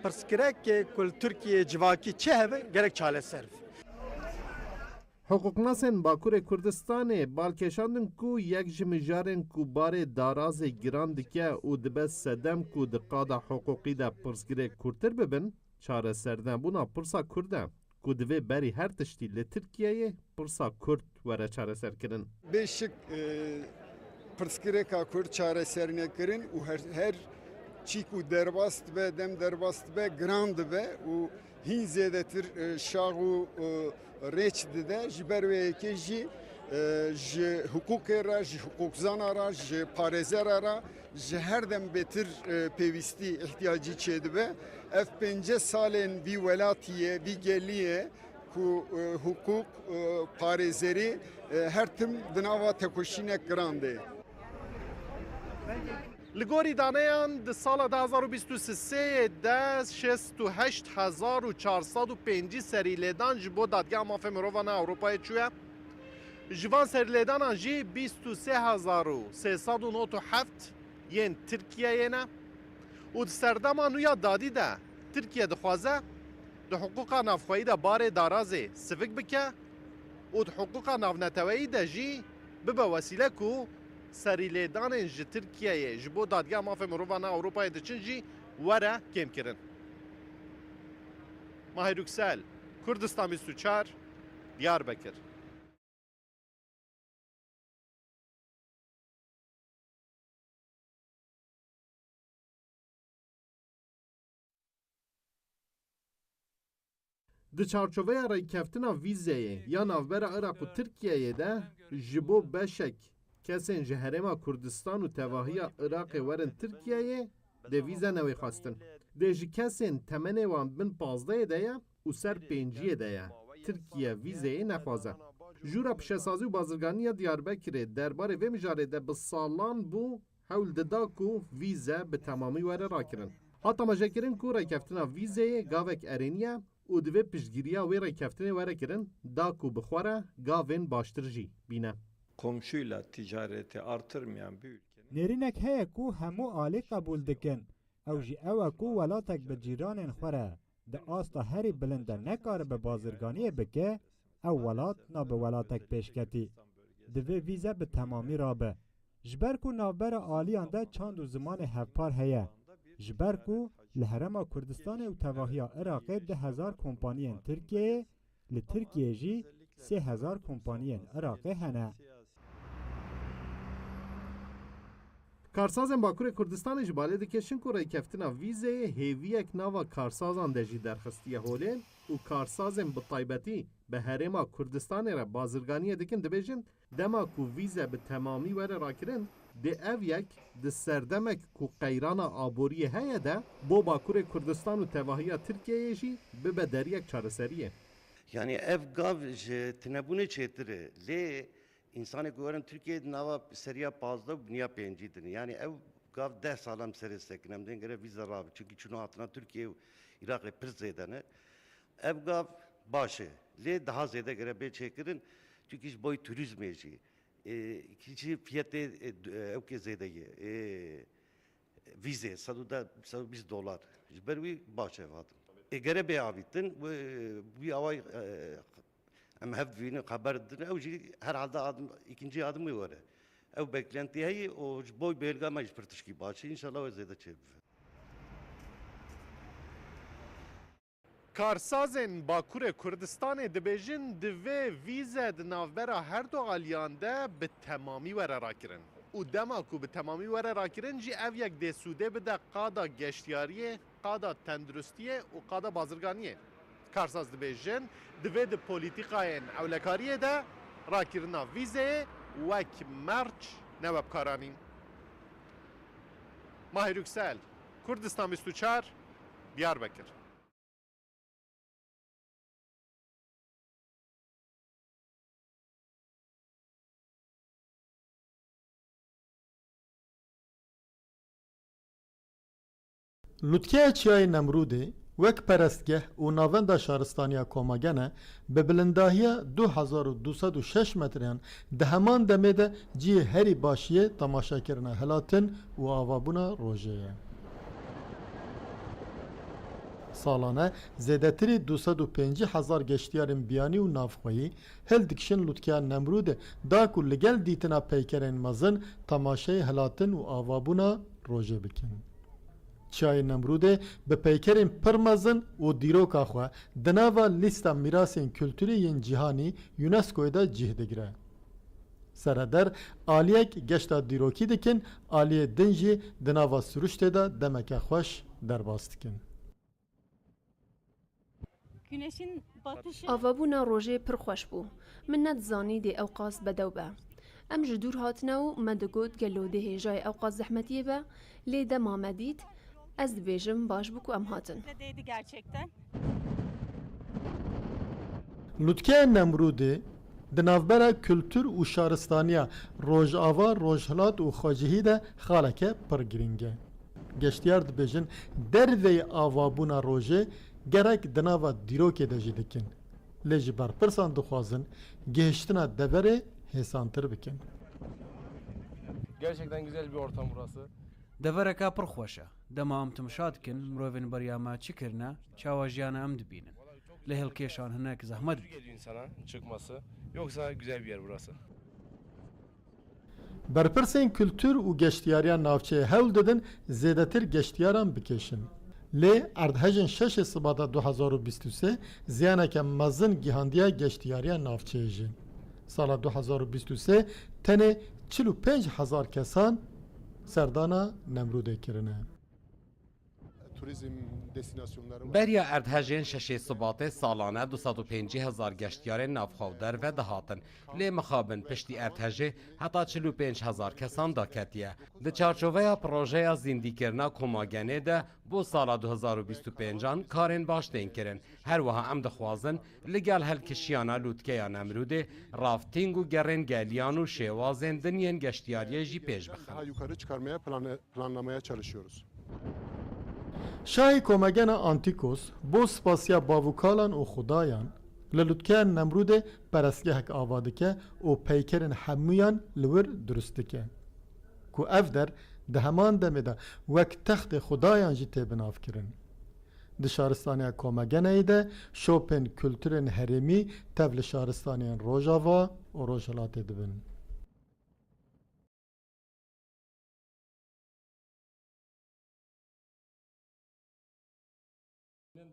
pirsgirêkê ku li Tirkiyeyê civakî çêhebe gerek çareser be. Hiqûqnasên Bakurê Kurdistanê bal kêşandin ku yek ji mijarên ku barê darazê giran dike û dibe sedem ku di qada hiqûqî de pirsgirêk kûrtir bibin, çaresernebûna pirsa Kurd e, ku divê berî her tiştî li Tirkiyeyê pirsa Kurd were çareserkirin. Bê şik, e, pirsgirêka Kurd çareser nekirin û her, her çî ku derbas dibe, dem derbas dibe, giran dibe û hîn zêdetir, e, şax û, e, rêç dide. Ji ber wê yekê jî, e, ji hiqûqê re, ji hiqûkzana re, ji parêzera re, ji her dem bêtir, e, pêwîstî, îhtiyacî çêdibe. Ev pêncî salên vî welatî ye, vî gelî ye ku, e, hiqûq, e, parêzerî, e, her tim di nava tekoşînek giran de ye. Li gorî daneyan di sala du hezar û bîst û sê de şêst û heşt hezar û çar sed û pêncî serî lêdan ji bo Dadgeha Mafê Mirovan a Ewropayê çûye. Ji van serîlêdanan jî bîst û sê hezar û sê sed û nod û heft yên Tirkiyeyê ne û di serdema nû ya dadî de Tirkiye dixwaze di hiqûqa navxweyî de barê darazê sivik bike û di hiqûqa navneteweyî de jî bibe wesîle ku serîlêdanên ji Tirkiyeyê ji bo Dadgeha Mafê Mirovan a Ewropayê diçin jî were kêmkirin. Mahir Yüksel, Kurdistan bîst û çar, Diyarbekir. Di çarçoveya rêkeftina vîzeyê ya navbera Iraq û Tirkiyeyê de ji bo beşek kesên ji Herêma Kurdistan û tevahiya Iraqê werin Tirkiyeyê dê vîze newê xwestin. Dê ji kesên temenê wan bin pazdehê de ye û ser pênciyê de ye. Tirkiye vîzeyê nexwaze. Jûra Pişesazî û Bazirganî ya Diyarbekirê derbarê vê mijarê de bi salan bû hewl dida ku vîze bi temamî were rakirin. Hat temaşekirin ku rêkeftina vîzeyê gavek erênî ye û divê piştgiriya wê rêkeftinê were kirin, da ku bi xwe re gavên baştir jî bîne. Komşuyla ticareti artırmayan bir ülkenin Nêrînek heye ku hemû alî qebûl dikin. Ew jî ew e ku welatek bi cîranên xwe re di asta herî bilind de nekaribe bazirganiyê bike, ew welat nabe welatek pêşketî. Divê vîze bi temamî rabe. Ji ber ku navbera aliyan de çand û zimanê hevpar heye. Ji ber ku li Herêma Kurdistanê û tevahiya Iraqê du hezar kompaniyên Tirkiyeyê, li Tirkiyeyê jî sê hezar kompaniyên Iraqê hene. Karsazên Bakurê Kurdistanê ji balê dikêşin ku rêkeftina vîzeyê hêviyek nava karsazan de jî derxistiye holê û karsazên bi taybetî bi Herêma Kurdistanê re bazirganiyê dikin, dibêjin, dema ku vîze bi temamî were rakirin, dê ev yek di serdemek ku qeyrana aboriyê heye de bo Bakurê Kurdistan û tevahiya Tirkiyeyê jî bibe deriyek çareseriyê. Yani ev gav ji tinebûnê çêtir e. Lê Însanê ku werin Tirkiyeyê di nava seriya pazdeh û biniya pêncî din. Yanî ew gav deh sal em serê sekin em dên gere vîza rabe. Çunkî çûna hatina Tirkiyeyê û Iraqê pir zêde ne. Ev gav baş e. Lê daha zêde gere bê çêkirin. Çunkî ji boy turîzmê jî, e, kî jî fiyetê, e, d-, e, ew kê zêde ye. E, vîzê sed û deh, sed û bîst dolar. Ji ber wî baş ev hatin. Ê gere bê avîtin, wê, wî away, e, em hev dibînin, xeber didin. Ew jî herhalde adim, ikinci adim wê were. Ew beklentî heye û ji bo bêlga me jî pir tişkî baş e. Înşallah wê zêde çêbibe. Karsazên Bakurê Kurdistanê dibêjin, divê vîze di navbera her du aliyan de bi temamî were rakirin. Û dema ku bi temamî were rakirin jî ev yek dê sûdê bide qada geştiyariyê, qada tenduristiyê û qada bazirganiyê. Karsaz dibêjin, divê di polîtîkayên ewlekariyê de rakirina vîzeyê wek merc nebe bikaranîn. Mahir Yüksel, Kurdistan bîst û çar, Diyarbekir. Lûtkeya Çiyayê Nemrûdê wek perestgeh û navenda şaristaniya Komagene bi bilindahiya du hezar û du sed û şeş metreyan di heman demê de cihê herî başiyê temaşekirina hilatin û avabûna rojê ye. Salane zêdetirî du sed û pêncî hezar geştiyarên biyanî û navxweyî hildikişin lûtkeya Nemrûdê, da ku li gel dîtina peykerên mezin temaşeyê hilatin û avabûna rojê bikin. Çiyayê Nemrûdê bi peykerên pir mezin û dîroka xwe di nava lîsta mîrasên kulturî yên cîhanî UNESCOyê de cih digire. Sereder aliyek geşta dîrokî dikin, aliyê din jî di nava siruştê de demeke xweş derbas dikin. Güneşin batışı. Avabûna rojê pir xweş bû. Min nedizanî dê ewqas bedew be. Em ji dûr hatine û me digot gelo dê hêjayê ewqas zehmetiyê be, lê dema me dît, ez dibêjim baş bû ku em hatin. Değdi gerçekten. Lûtkeya Nemrûdê di navbera kultur û şaristaniya Rojava, Rojhilat û Xwecihî de xaleke pir girîng e. Geştiyar dibêjin, derveyî avabûna rojê gerek di nava dîrokê de jî dikin. Lê ji berpirsan dixwazin gihiştina deverê hêsantir bikin. Gerçekten güzel bir ortam burası. Devereka pir xweş e. Dema em timşa dikin, mirovên beriya me çi kirine, çawa jiyana em dibînin. Lê hilkêşan hinek zehmet dide. Geliyor insana çıkması. Yoksa güzel bir yer burası. Berpirsên kultur û geştiyariya navçeyê hewl didin zêdetir geştiyaran bikêşin. Lê erdhejên şeşê Sibata du hezar û bîst û sê ziyaneke mezin gihandiye geştiyariya navçeyê jî. Sala du hezar û bîst û sê tenê çil û pênc hezar kesan serdana Nemrûdê kirine. Turizm destinasyonları var. Beriya erdhejên şeşê Sibatê salane du sed û pêncî hezar geştiyarên navxwe û derve dihatin. Lê mixabin piştî erdhejê heta çil û pênc hezar kesan daketiye. Di çarçoveya projeya zîndîkirina Komagenê de bo sala du hezar û bîst û pêncan karên baş tên kirin. Her wiha em dixwazin li gel hilkişiyana lûtkeya Nemrûdê, rafting û gerên geliyan û şêwazên din yên geştiyariyê jî pêş bixin. Daha yukarı çıkarmaya planı planlamaya çalışıyoruz. Şahê Komegena Antîkos bo spasiya bav û kalan û xudayan li lûtkeya Nemrûdê perestgehek ava dike û peykerên hemûyan li wir durust dike. Ku ev der di heman demê de wek textê xudayan jî tê binavkirin. Di şaristaniya Komegeneyê de şopên kulturên herêmî tev li şaristaniyên Rojava û Rojhilatê dibin.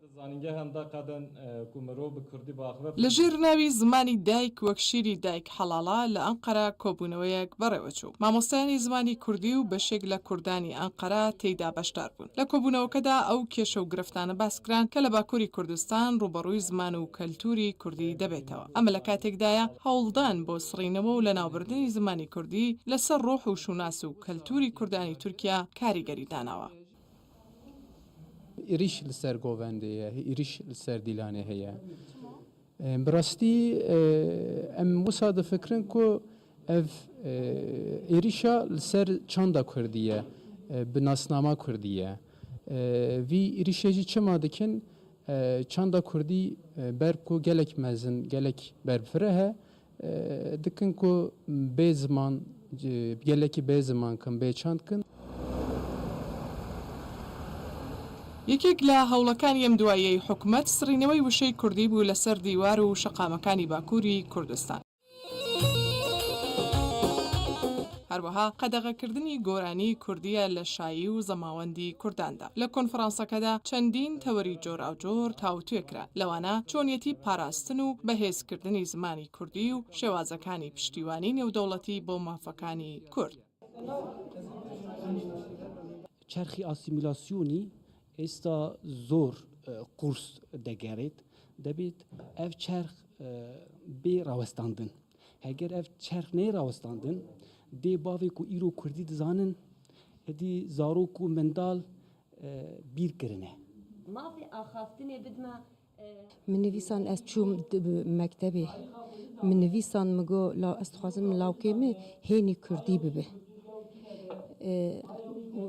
Di zanîngehan de qeden, e, ku mirov bi kurdî biaxive. Li jêr navî Zimanî Dayk wek şîrî dayk helala li Enqera kobûneweyek berêwe çû. Mamosteyanî zimanî kurdî û beşek le kurdanî Enqera teyda beşdar bûn. Li kobûnewekeda ew kêşe û girftane behs kiran ke li Bakurî Kurdistan rûberûyî ziman û keltûrî kurdî debêtewe. Em li katek de ye hewldan bo sirînewe û lenawbirdinî zimanî kurdî li ser ruh û şûnas û keltûrî kurdanî Tirkiye karîgerî danawe. Êrîş li ser govendê ye, êrîş li ser dîlanê heye. E, bi rastî, e, em wisa difikirin ku ev, e, êrîşa li ser çanda kurdî ye, e, bi nasnama kurdî ye. E, vî êrîşê jî çima dikin? E, çanda kurdî, e, ber ku gelek mezin, gelek berfireh e, e, dikin ku bê ziman, e, gelekî bê ziman kin, bê çand kin. Yekek li hewlekanî em duayiyê hikûmet sirînewey wişey kurdî bû li ser dîwar û şeqamekani Bakurî Kurdistan. Her wiha qedexekirdinî goranî kurdî ye li şayî û zemawendî kurdan de. Li konferanseke de çendîn tewerî coracor tawtûye kirin, lewana çonyetî parastin û bihêzkirdinî zimanî kurdî û şêwazekanî piştîwanî nêwdewletî bo mafekanî kurd. Çerxî asîmîlasyonî êsta zor, e, qurs degerêt. Debêt ev çerx, e, bê rawestandin. Heger ev çerx neyê rawestandin, dê bavê ku îro kurdî dizanin, êdî zarok û mendal, e, bîr kirine. Mafê axaftinê bidme. Min nivîsan ez çûm di, bi mektebê. Min nivîsan, min got, la, ez dixwazim lawkê min hênî kurdî bibe. E,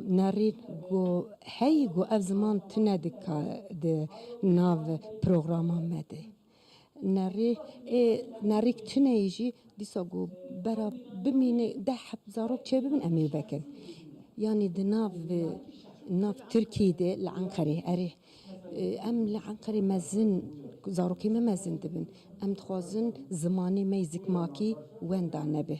nerî got, hey, got, ev ziman tune di ka-, di nav programa me de. Nerî, ê, nerîk tune yî jî dîsa got, bera bimîne deh heb zarok çêbibin, em ê vekin. Yanî di nav, nav Tirkiyê de li Enqerê, erê. Em li Enqerê mezin, zarokê me mezin dibin. Em dixwazin zimanê me yê zikmakî wenda nebe.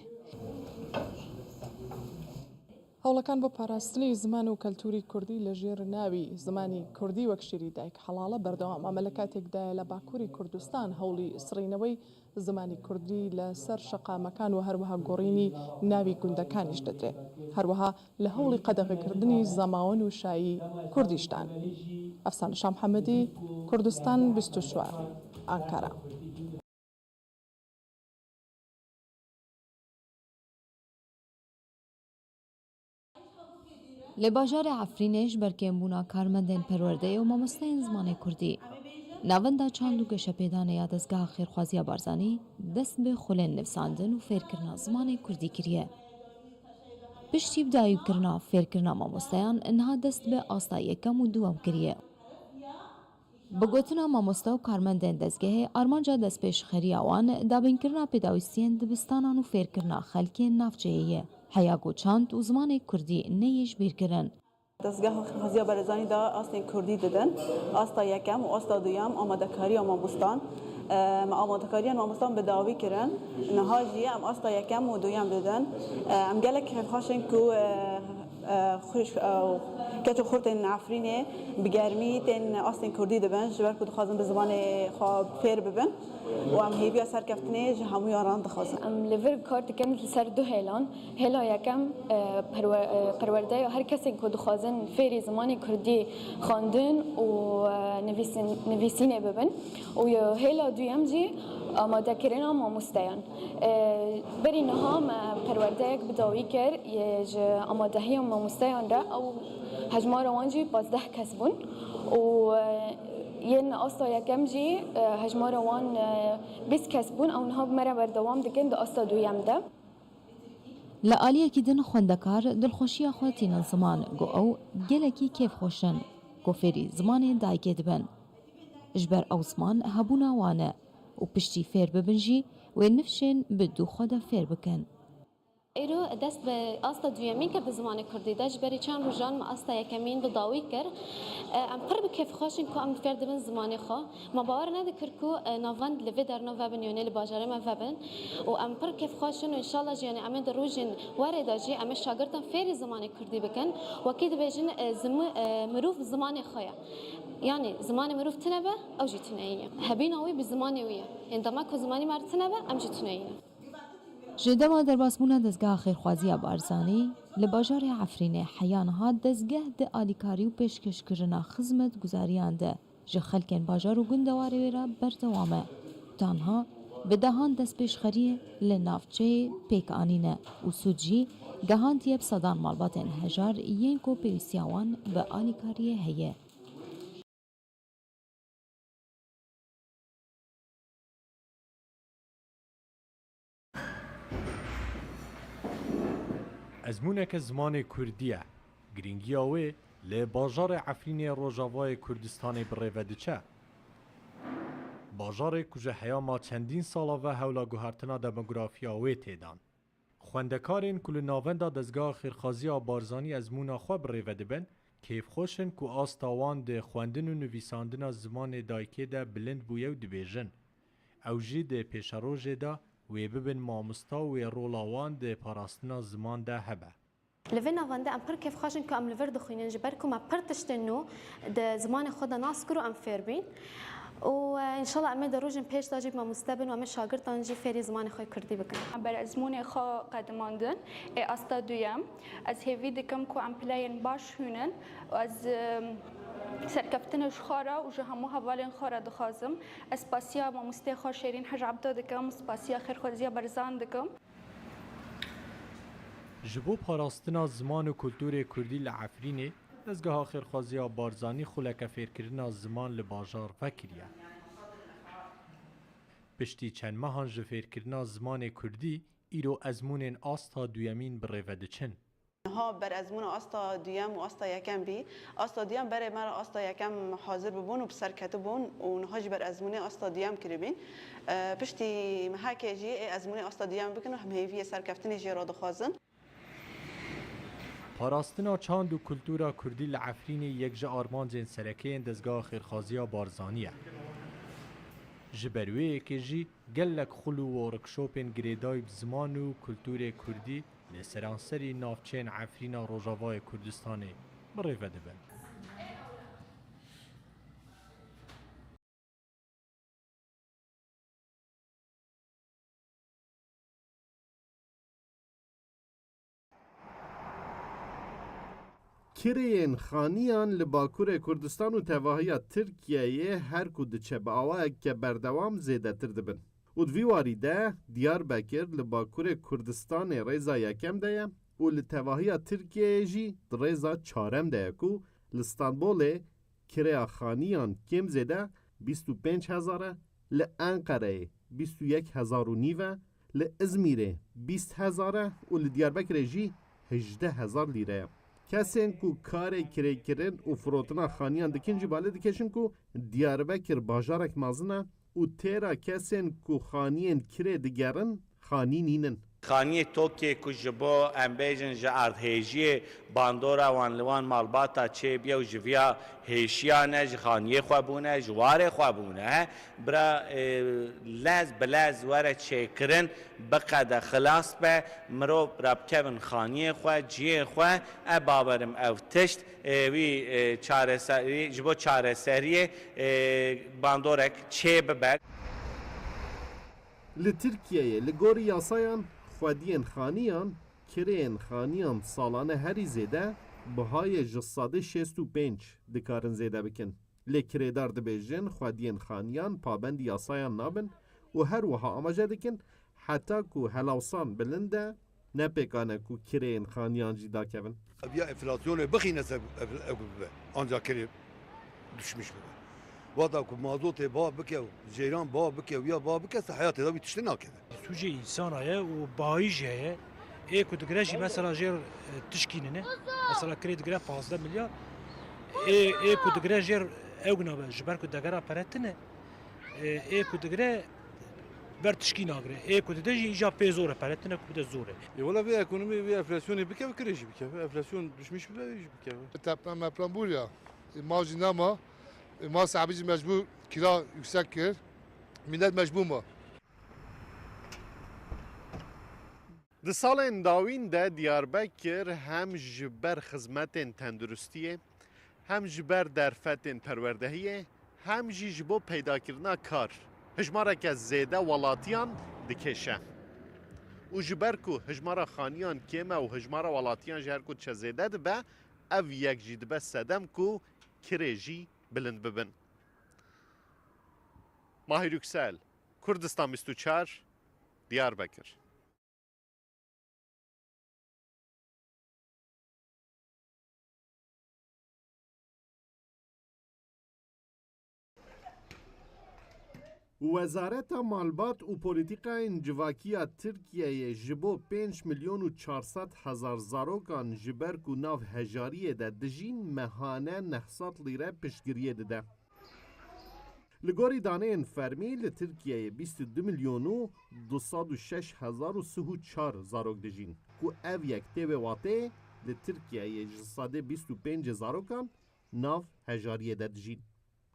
Hewlekan bo parastinê ziman û keltûrî kurdî li jêr navî Zimanî Kurdî wek şîrî dayik helal e berdewam e. Em li katek de ye li Bakurî Kurdistan hewlî sirînewey zimanî kurdî li ser şeqamekan û her wiha gorînî navî gundekanî jî didire. Her wiha li hewlî qedexekirdinî zemawen û şayî kurdî jî dan. Efsane Şah Mihemedî, Kurdistan bîst û çar, Ankara. Li bajarê Efrînê ji ber kêmbûna karmendên perwerdeyê û mamosteyên zimanê kurdî, Navenda Çand û Geşepêdanê ya Dezgeha Xêrxwaziya Barzanî dest bi xulên nivîsandin û fêrkirina zimanê kurdî kiriye. Piştî bi dayîkirina fêrkirina mamosteyan, niha dest bi asta yekem û duwem kiriye. Bi gotina mamoste û karmendên dezgehê, armanca destpêşxeriya wan dabînkirina pêdawîstiyên dibistanan û fêrkirina xelkê navçeyê ye, heya ku çand û zimanê kurdî neyê ji bîr kirin. Dezgeha Xêrxwaziya Barzanî da astên kurdî didin, asta yekem û asta duyem amadekariya mamostan. Em amadekariya mamostan bi dawî kirin. Niha jî em asta yekem û duyem didin. Em gelek xêrxweş in ku, e, Xwişk û keç û xurt ên Efrînê bi germî tên astên kurdî dibin, ji ber ku dixwazin bi zimanê xwe fêr bibin û em hêviya serkeftinê ji hemûyan re dixwazin. Em li vir kar dikin li ser du hêlan. Hêla yekem, e, perwe-, e, perwerdeya her kesên ku dixwazin fêrî zimanê kurdî xwendin û, e, nivîsin-, nivîsînê bibin û hêla duyem jî amadekirina mamosteyan. E, berî niha me perwerdeyek bi dawî kir, yê ji amadehiya mamosteyan re ew hejmara wan jî pazdeh kes bûn û, e, yên asta yekem jî, e, hejmara wan, e, bîst kes bûn. Ew niha bi me re berdewam dikin di asta duyem de. Li aliyekî din xwendekar dilxweşiya xwe tînin ziman, got ew gelekî kêfxweş in ku fêrî zimanê dayikê dibin. Ji ber ew ziman hebûna wan e û piştî fêr bibin jî wê nifşên bi dû xwe de fêr bikin. Îro dest bi asta duyemîn kir di zimanê kurdî de. Ji berî çend rojan me asta yekemîn bi dawî kir. E, em pir bi kêfxweş in ku em fêr dibin zimanê xwe. Me bawer nedikir ku, e, navend li vê derna vebin, yanî li bajarê me vebin. Û em pir kêfxweş in û înşallah jî, yanî em ê di rojên werê de jî em ê şagirtan fêrî zimanê kurdî bikin. Wekî dibêjin, e, zimu-, e, mirov zimanê xwe ye. Yanî zimanê mirov tune be, ew jî tuneyî ye. Hebîna wî bi zimanê wî ye. Yanî dema ku zimanî me tune be, em jî tuneyî ne. Ji dema derbasbûna dezgeha xêrxwaziya Barzanî li bajarê Efrînê heya niha dezgeh di alîkarî û pêşkêşkirina xizmetguzariyan de ji xelkên bajar û gundewarê wê re berdewam e. Ta niha bi dehan destpêşxeriyê li navçeyê pêk anîne û sûd jî gehandiye bi sedan malbatên hejar yên ku pêwîstiya wan bi alîkariyê heye. Ezmûneke zimanê kurdî ye. Girîngiya wê li bajarê Efrînê rojavayê Kurdistanê bi rê ve diçe. Bajarê ku ji heyama çendîn sala ve hewla guhertina demografiya wê tê dan. Xwendekarên ku li navenda Dezgeha Xêrxaziya Barzanî ezmûna xwe bi rê ve dibin, kêfxweş in ku asta wan di xwendin û nivîsandina zimanê dayikê de bilind bûye û dibêjin, ew jî di pêşerojê de wê bibin mamosta û wê rola wan di parastina ziman de hebe. Li vê navendê em pir kêfxweş in ku em li vir dixwînin, ji ber ku me pir tiştên nû di zimanê xwe de nas kir û em fêr bîn. Û, e, înşallah em ê di rojên pêş de jî mamoste bin û em ê şagirtan jî fêrî zimanê xwe kurdî bikin. Em ber ezmûnê xwe qedimandin, ê asta duyem. Ez hêvî dikim ku em pileyên baş hûnin û ez, e, serkeftinê ji xwe re û ji hemû hevalên xwe re dixwazim. Ez spasiya mamostê xwe Şêrîn Hec Ebdo dikim, spasiya Xêrxweziya Barzan dikim. Ji bo parastina ziman û kulturê kurdî li Efrînê, Dezgeha Xêrxwaziya Barzanî xuleke fêrkirina ziman li bajar vekiriye. Piştî çend mehan ji fêrkirina zimanê kurdî, îro ezmûnên asta duyemîn bi rê ve diçin. Niha ber ezmûna asta duyem û asta yekem bî. Asta duyem berê me re asta yekem hazir bibûn û bi ser ketibûn û niha jî ber ezmûnê asta duyem kiribîn. E, piştî mehekê jî ê ezmûnê asta duyem bikin û em hêviyê serkeftinê jê re dixwazin. Parastina çand û kultura kurdî li Efrînê yek ji armancên sereke yên Dezgeha Xêrxaziya Barzanî ye. Ji ber wê yekê jî gelek xul û workshopên girêdayî bi ziman û kulturê kurdî li seranserî navçeyên Efrîna Rojavayê Kurdistanê bi rê ve dibin. Kirêyên xaniyan li Bakurê Kurdistan û tevahiya Tirkiyeyê her ku diçe bi awayeke berdewam zêdetir dibin. Û di vî warî de Diyarbekir li Bakurê Kurdistanê rêza yekem de ye û li tevahiya Tirkiyeyê jî di rêza çarem de ye ku li Stenbolê kirêya xaniyan kêm zêde bîst û pênc hezar e, li Enqereyê bîst û yek hezar û nîv e, li Izmîrê bîst hezar e û li Diyarbekirê jî hejdeh hezar lîre ye. Kesên ku karê kirêkirin û firotina xaniyan dikin jî balê dikêşin ku Diyarbekir bajarek mezin e û têra kesên ku xaniyên kirê digerin xanî nînin. Xaniyê tokê ku ji bo, em bêjin, ji erdhêjiyê bandora wan li wan malbata çêbiye û ji viya hêşiya ne, ji xaniyê xwe bûne, ji warê xwe bûne, bira, e, lez bi lez were çêkirin, biqede, xilas be, mirov bira bikevin xaniyê xwe, cihê xwe, e, bawerim ev tişt, e, wî, e, çareserî, ji bo çareseriyê, e, bandorek çê bibe. Li Tirkiyeyê li gorî yasayan xwediyên xaniyan, kirêyên xaniyan salane herî zêde bihayê ji sedê şêst û pênc dikarin zêde bikin. Lê kirêdar dibêjin xwediyên xaniyan pabendî yasayan nabin û her wiha amaje dikin heta ku helawsan bilind e, ne pêkan e ku kirêyên xaniyan jî dakevin. Ev ya enflasyonê bixîne ser ev, ev bibe. Ancak kirê düşmüş bibe. Wexta ku mazotê ba bike û ceyran ba bike û ya ba bike, se heyatê de wî tiştê nakeve. Sûcê însana ye û bayî jî heye. Ê ku digire jî mesela jêr, e, tişkî nîne. Mesela kirê digire pazdeh milyar. Ê, ê ku digire jêr ew nabe, ji ber ku degera pere tine. E, ê ku digire ber tişkî nagire. Ê ku dide jî îca pê zor e, pere tine ku bide zor e. E, wela vê ekonomî, vê enflasyonê bikeve, kirê jî bikeve. Enflasyon düşmüş bibe, wê jî bikeve. Deprem meprem bû ya. E, mal jî nema. E, mal sahibi jî mecbûr kira yüksek kir. Millet mecbûr ma. Di salên dawîn de Diyarbekir hem ji ber xizmetên tenduristiyê, hem ji ber derfetên perwerdehiyê, hem jî ji bo peydakirina kar hijmareke zêde welatiyan dikêşe. Û ji ber ku hijmara xaniyan kêm e û hijmara welatiyan jî her ku diçe zêde dibe, ev yek jî dibe sedem ku kirê jî bilind bibin. Mahir Yüksel, Kurdistan bîst û çar, Diyarbekir. Wezareta Malbat û Polîtîkayên Civakî ya Tirkiyeyê ji bo pênc milyon û çar sed hezar zarokan ji ber ku nav hejariyê de dijîn, mehane neh sed lîre piştgiriyê dide. Li gorî daneyên fermî, li Tirkiyeyê bîst û du milyon û du sed û şeş hezar û sih û çar zarok dijîn, ku ev yek tê wê wateyê li Tirkiyeyê ji sedê bîst û pêncê zarokan nav hejariyê de dijîn.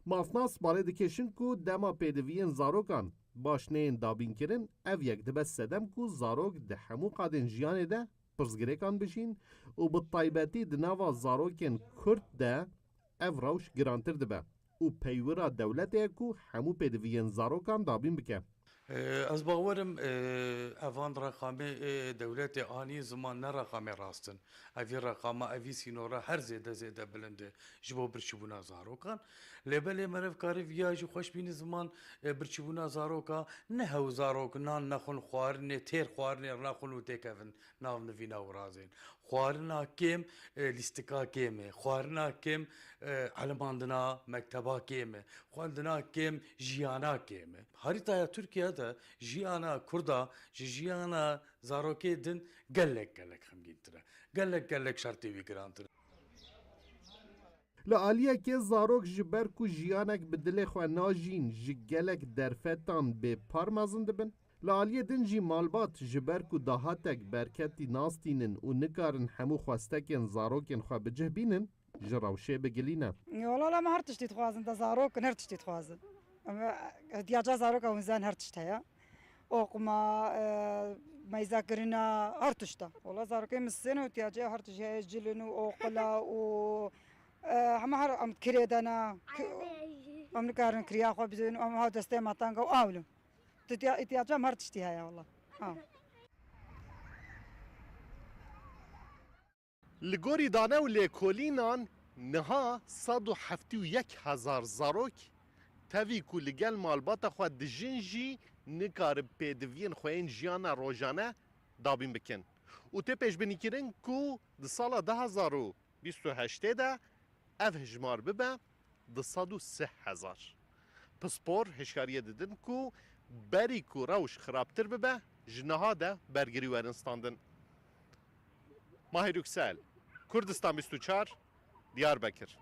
Mafnas balê dikêşin ku dema pêdiviyên zarokan baş neyên dabînkirin, ev yek dibe sedem ku zarok di hemû qadên jiyanê de pirsgirêkan bijîn û bi taybetî di nava zarokên Kurd de ev rewş girantir dibe û peywira dewletê ye ku hemû pêdiviyên zarokan dabîn bike. Ee, ez bawerim, ee, evan reqamê, ee, dewletê anî ziman ne reqamê rast in. Evî reqama, evî sînora her zêde zêde bilind e ji bo birçîbûna zarokan. Lê belê meriv karî viya jî xweş bînî ziman, ee, birçîbûna zaroka ne hew zarok nan nexwin xwarinê, têr xwarinê naxwin û têkevin nav nivîna û razên. Xwarina kêm, e, lîstika kêm e. Xwarina kêm, e, elimandina mekteba kêm e. Xwendina kêm, jiyana kêm e. Harîtaya Tirkiye de jiyana Kurda ji jiyana zarokê din gelek gelek xemgîntir e. Gelek gelek şertê wî girantir e. Li aliyekê zarok ji ber ku jiyanek bi dilê xwe najîn, ji gelek derfetan bêpar mezin dibin. Li aliyê din jî malbat ji ber ku dahatek berketî nastînin û nikarin hemû xwestekên zarokên xwe bi cih bînin, ji rewşê bi gilî ne. Wala, la me her tiştî dixwazin, de zarok in, her tiştî dixwazin. Em, ihtiyaca zaroka hûn zanin her tişt heye. Oquma, e, meyzekirina, her tişta. Wala zarokê min sêne û ihtiyacê her tişt heye, cilin û oqila û, e, hema her em kirê de ne. Ki-, em nikarin kiriya xwe bidin, em ha destê me teng e û awlim. Titiya-, îhtiyacam her tiştî heye wala. Ha. Li gorî dane û lêkolînan niha sed û heftê û yek hezar zarok tevî ku li gel malbata xwe dijîn jî nikarin pêdiviyên xwe yên jiyana rojane dabîn bikin û tê pêşbînîkirin ku di sala du hezar û bîst û heştê de ev hijmar bibe du sed û sih hezar. Pispor hişyariyê didin ku berî ku rewş xirabtir bibe, ji niha de bergirî werin standin. Mahir Yüksel, Kurdistan bîst û çar, Diyarbekir.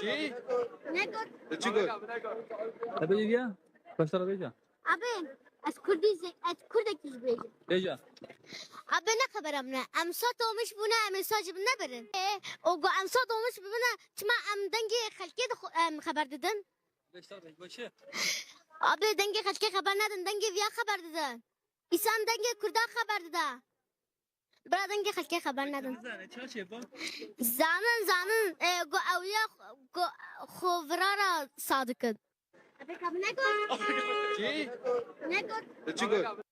Çi? Çi got? Hebe diye? Başlara bêje. Abi, ez Kurdî zî, ez Kurdekî jî bêjim. Bêje. Abi, ne xebera min e? Em sed olmuş bûne, em ê sed jî binebirin. E, o go em sed olmuş bibine, çima em dengê xelkê de xo-, em xeber didin? Beşler bêj, başı. Abi, dengê xelkê xeber nedin, dengê viya xeber didin. Îsan dengê Kurda xeber dida. Bira dengê xelkê xeber nedin. Zane, çaşê bak. Zanin, zanin, e, go ewliya xo-, go xo virara sadikin. Çi? Çi got?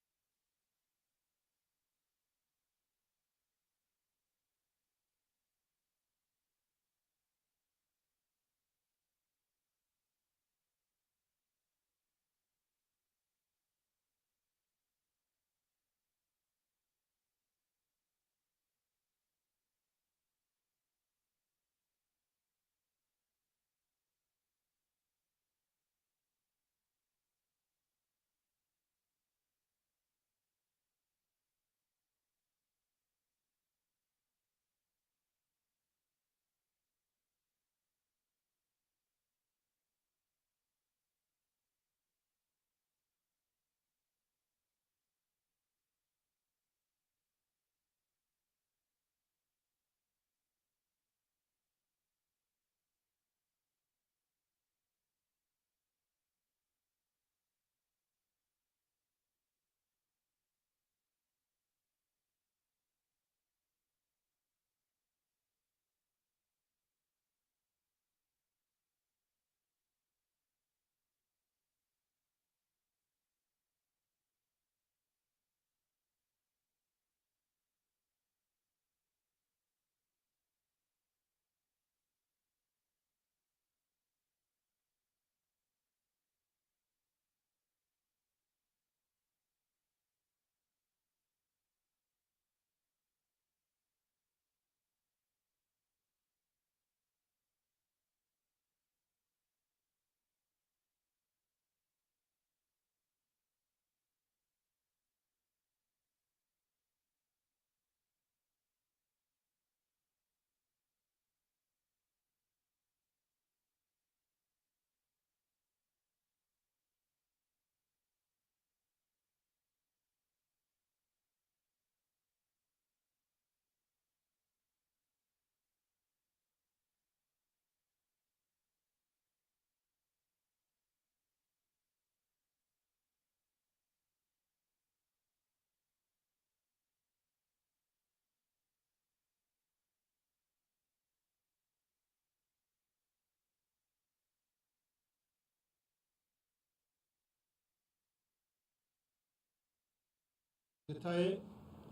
Di tayê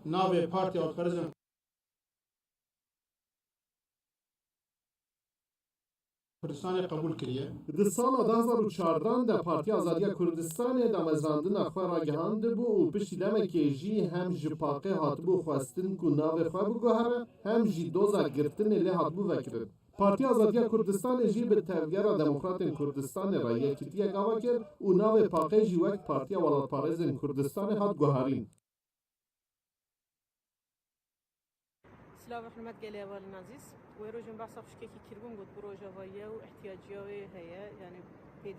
navê Partiya Xwedparêzên Kurdistanê qebûl kiriye. Di sala du hezar û çardeh de Partiya Azadiya Kurdistanê damezrandina xwe ragihand bû û piştî demekê jî hem ji paqê hatibû xwestin ku navê xwe biguhere, hem jî doza girtinê lê hatibû vekirin. Partiya Azadiya Kurdistanê jî bi tevgera Demokratên Kurdistanê re yekîtiyek ava kir û navê paqê jî wek Partiya Welatparêzên Kurdistanê hat guherîn. Silav û hurmet gelê hevalên ezîz. Wê rojên behsa xwişkekî kiribûm, got bi rojava ye û ihtiyaciya wê heye, yanî pê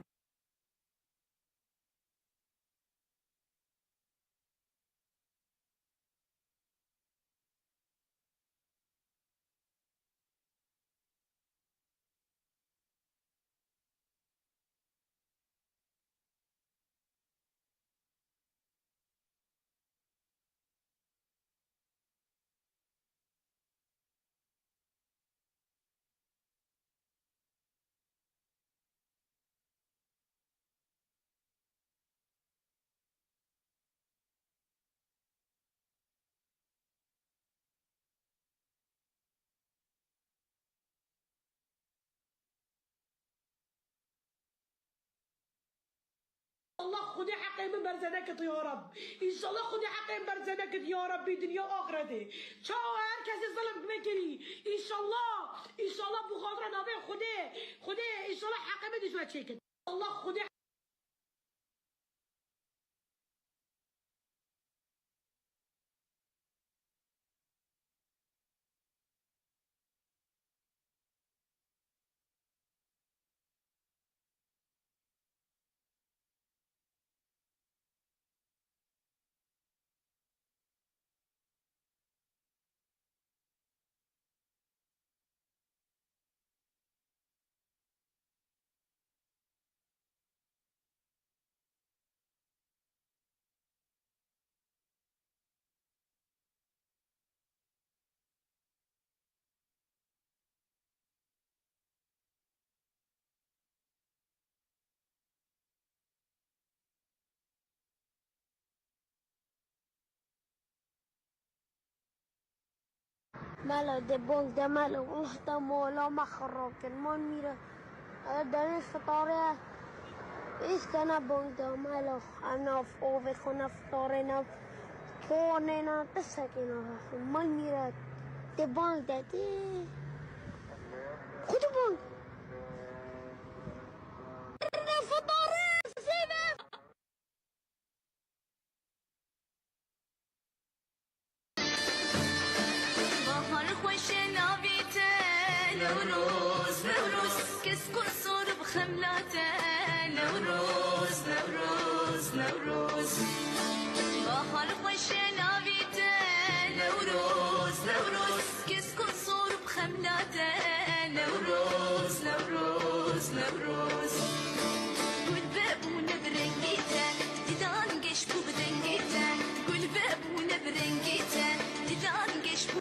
Allah Xwedê heqê min berze nekit ya Reb. Înşallah Xwedê heqê min berze nekit ya Rebbî dinya axretê. Çawa her kesê zilm vekirî. Înşallah, înşallah bi xatira navê Xwedê, Xwedê înşallah heqê min ji we çêkit. Allah Xwedê Melo, dê bang de melo, wela te mala me xirab kir. Mal mîre, ew denê fitarê, îskene bang de melo, ev nav ovê xwe ne fitarê ne tonê ne tisekê ne. Mal mîre, dê bang de, dê. Xwe dê bang. Ne fitarê, sêve. Bahar xweş e navê te, Newroz, Newroz. Kesk û sor bi xemla te, Newroz, Newroz, Newroz. Bahar xweş e navê te, Newroz, Newroz. Kesk û sor bi xemla te, Newroz, Newroz, Newroz. Gul vebûne bi rengê te, didan geş bû bi dengê te. Gul vebûne bi rengê te, didan geş bû.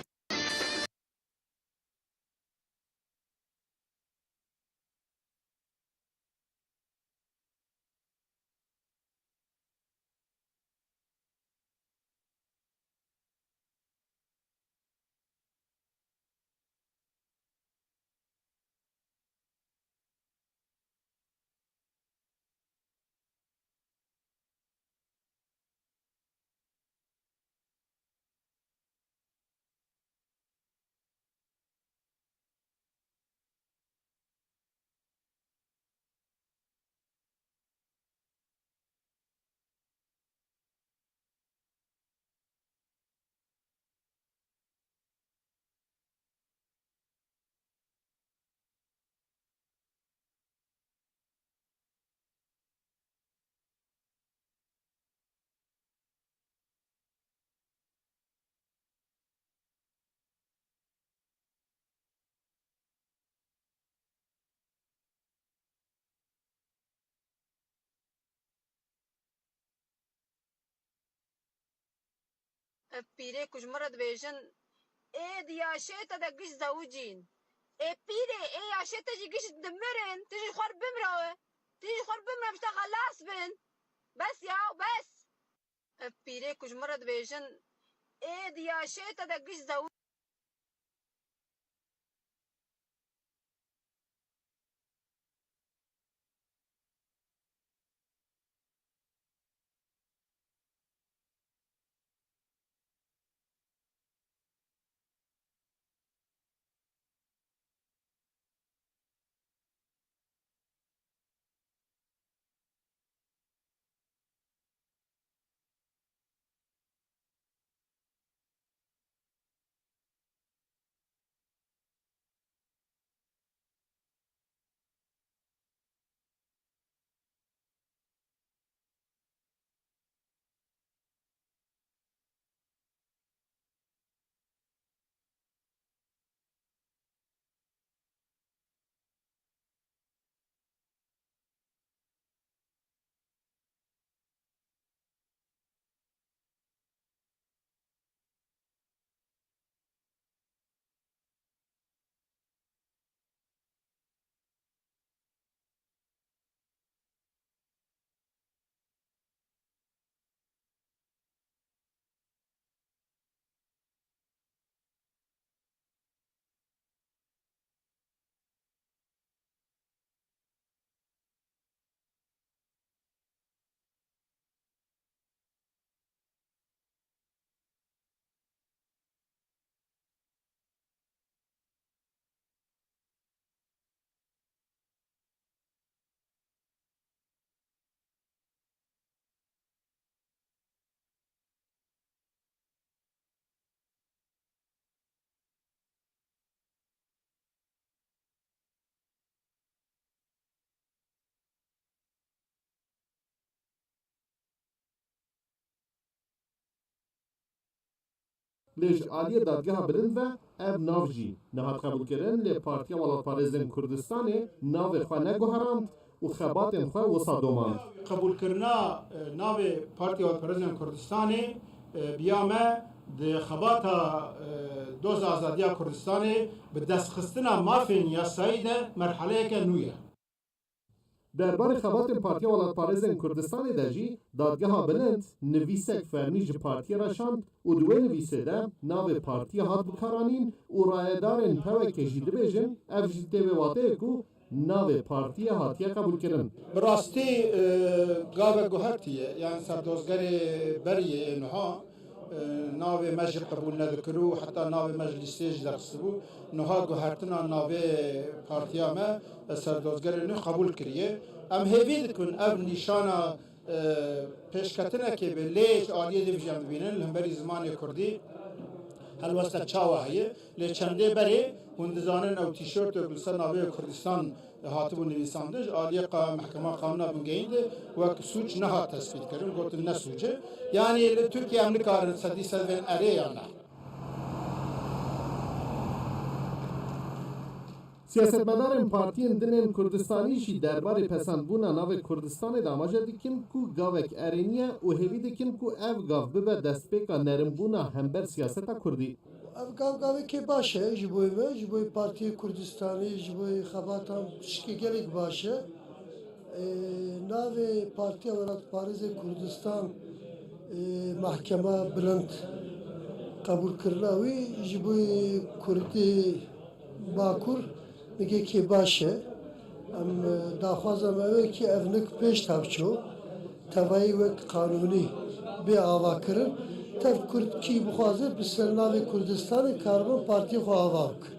Ev pîrê ku ji min re dibêjin, ê di yaşê te de giş zewicîn. Ê pîrê, ê yaşê te jî giş dimirin, tu jî xwe bimre, tu jî xwe bimre, bişte xelas bin. Bes ya, bes. Ev pîrê ku ji min re dibêjin, ê di yaşê te de giş zewicîn. Lê ji aliyê Dadgeha Bilind ve ev nav jî nehat qebûlkirin, lê Partiya Welatparêzên Kurdistanê navê xwe neguherand û xebatên xwe wisa domand. Qebûlkirina, e, navê Partiya Welatparêzên Kurdistanê, e, bi ya me di xebata, e, Doza Azadiya Kurdistanê bi destxistina mafên yasayî de merheleyeke nû ye. Derbarê xebatên Partiya Welatparêzên Kurdistanê de jî Dadgeha Bilind nivîsek fermî ji partiyê re şand û di wê nivîsê de navê partiyê hat bikaranîn û rayedarên P W K jî dibêjin ev jî tê wê wateyê ku navê partiyê hatiye qebûlkirin. Bi rastî, e, gavek guhertî ye, yani serdozgerê berî yê ê nuha, e, navê me jî qebûl nedikir û heta navê me ji lîsteyê jî derxistibû. Nuha guhertina navê partiya me, e, serdozgerê nû qebûl kiriye. Em hêvî dikin ev nîşana, e, pêşketinekê be, lê ji aliyê dî jî em dibînin li hemberî zimanê kurdî helweste çawa heye. Lê çendê berê hûn dizanin ew tîşortek li ser navê Kurdistan hatibû nivîsandin, ji aliyê qa-, Mehkema Qanûna Bingehîn de wek sûc nehat tespîtkirin, gotin ne sûc e. Yanî li Tirkiye em nikarin sedî sed bên erê ya ne. Siyasetmedarên partiyên din ên Kurdistanî jî derbarê pesendbûna navê Kurdistanê de amaje dikin ku gavek erênî ye û hêvî dikin ku ev gav bibe destpêka nerimbûna hember siyaseta kurdî. Ev gav gavekê baş e ji bo me, ji bo Partiyê Kurdistanê, ji bo xebatan pişkê gelek baş e. Ê, navê Partiya Welatparêzê Kurdistan, ê, Mahkema Bilind qebûlkirina wî ji bo Kurdê Bakur nigekê baş e. Em, e, daxwaza me ew e ki ev nik pêş tev ço, tevayî wek qanûnî bê avakirin. Tev Kurd kî bixwaze bi ser navê Kurdistanê karibin partiyê xwe ava bike.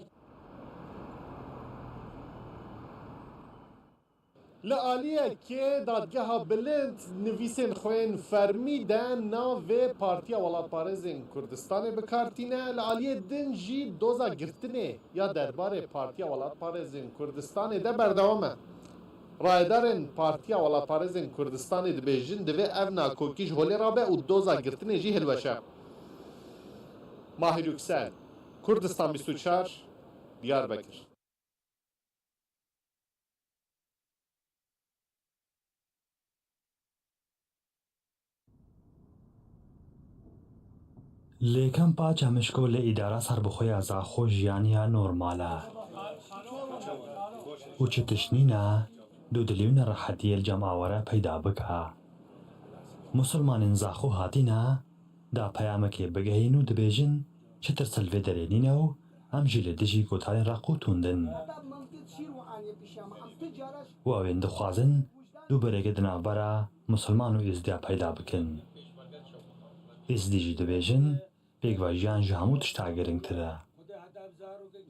Li aliyekê Dadgeha Bilind nivîsên xwe yên fermî de navê Partiya Welatparêzên Kurdistanê bi kar tîne, li aliyê din jî doza girtinê ya derbarê Partiya Welatparêzên Kurdistanê de berdewam e. Rayedarên Partiya Welatparêzên Kurdistanê dibêjin, divê ev nakokî ji holê rabe û doza girtinê jî hilweşe. Mahir Yüksel, Kurdistan bîst û çar, Diyarbekir. Lê kempa Çemişko li îdara serbixwe ya Zaxo jiyaniya normal e û çi tişt nîne, dûdilî û nerehetiyê li cem awe re peyda bike. Musulmanên Zaxo hatîne, da peyamekê bigehîn û dibêjin, çi tirs li vê derê nîne û em jî li dijî gotarên req û tund in. Û ew ên dixwazin dûbereke di navbera Musulman û Êzidiya peyda bikin. Êzidî jî dibêjin, pêkvejiyan ji hemû tişta giringtir e.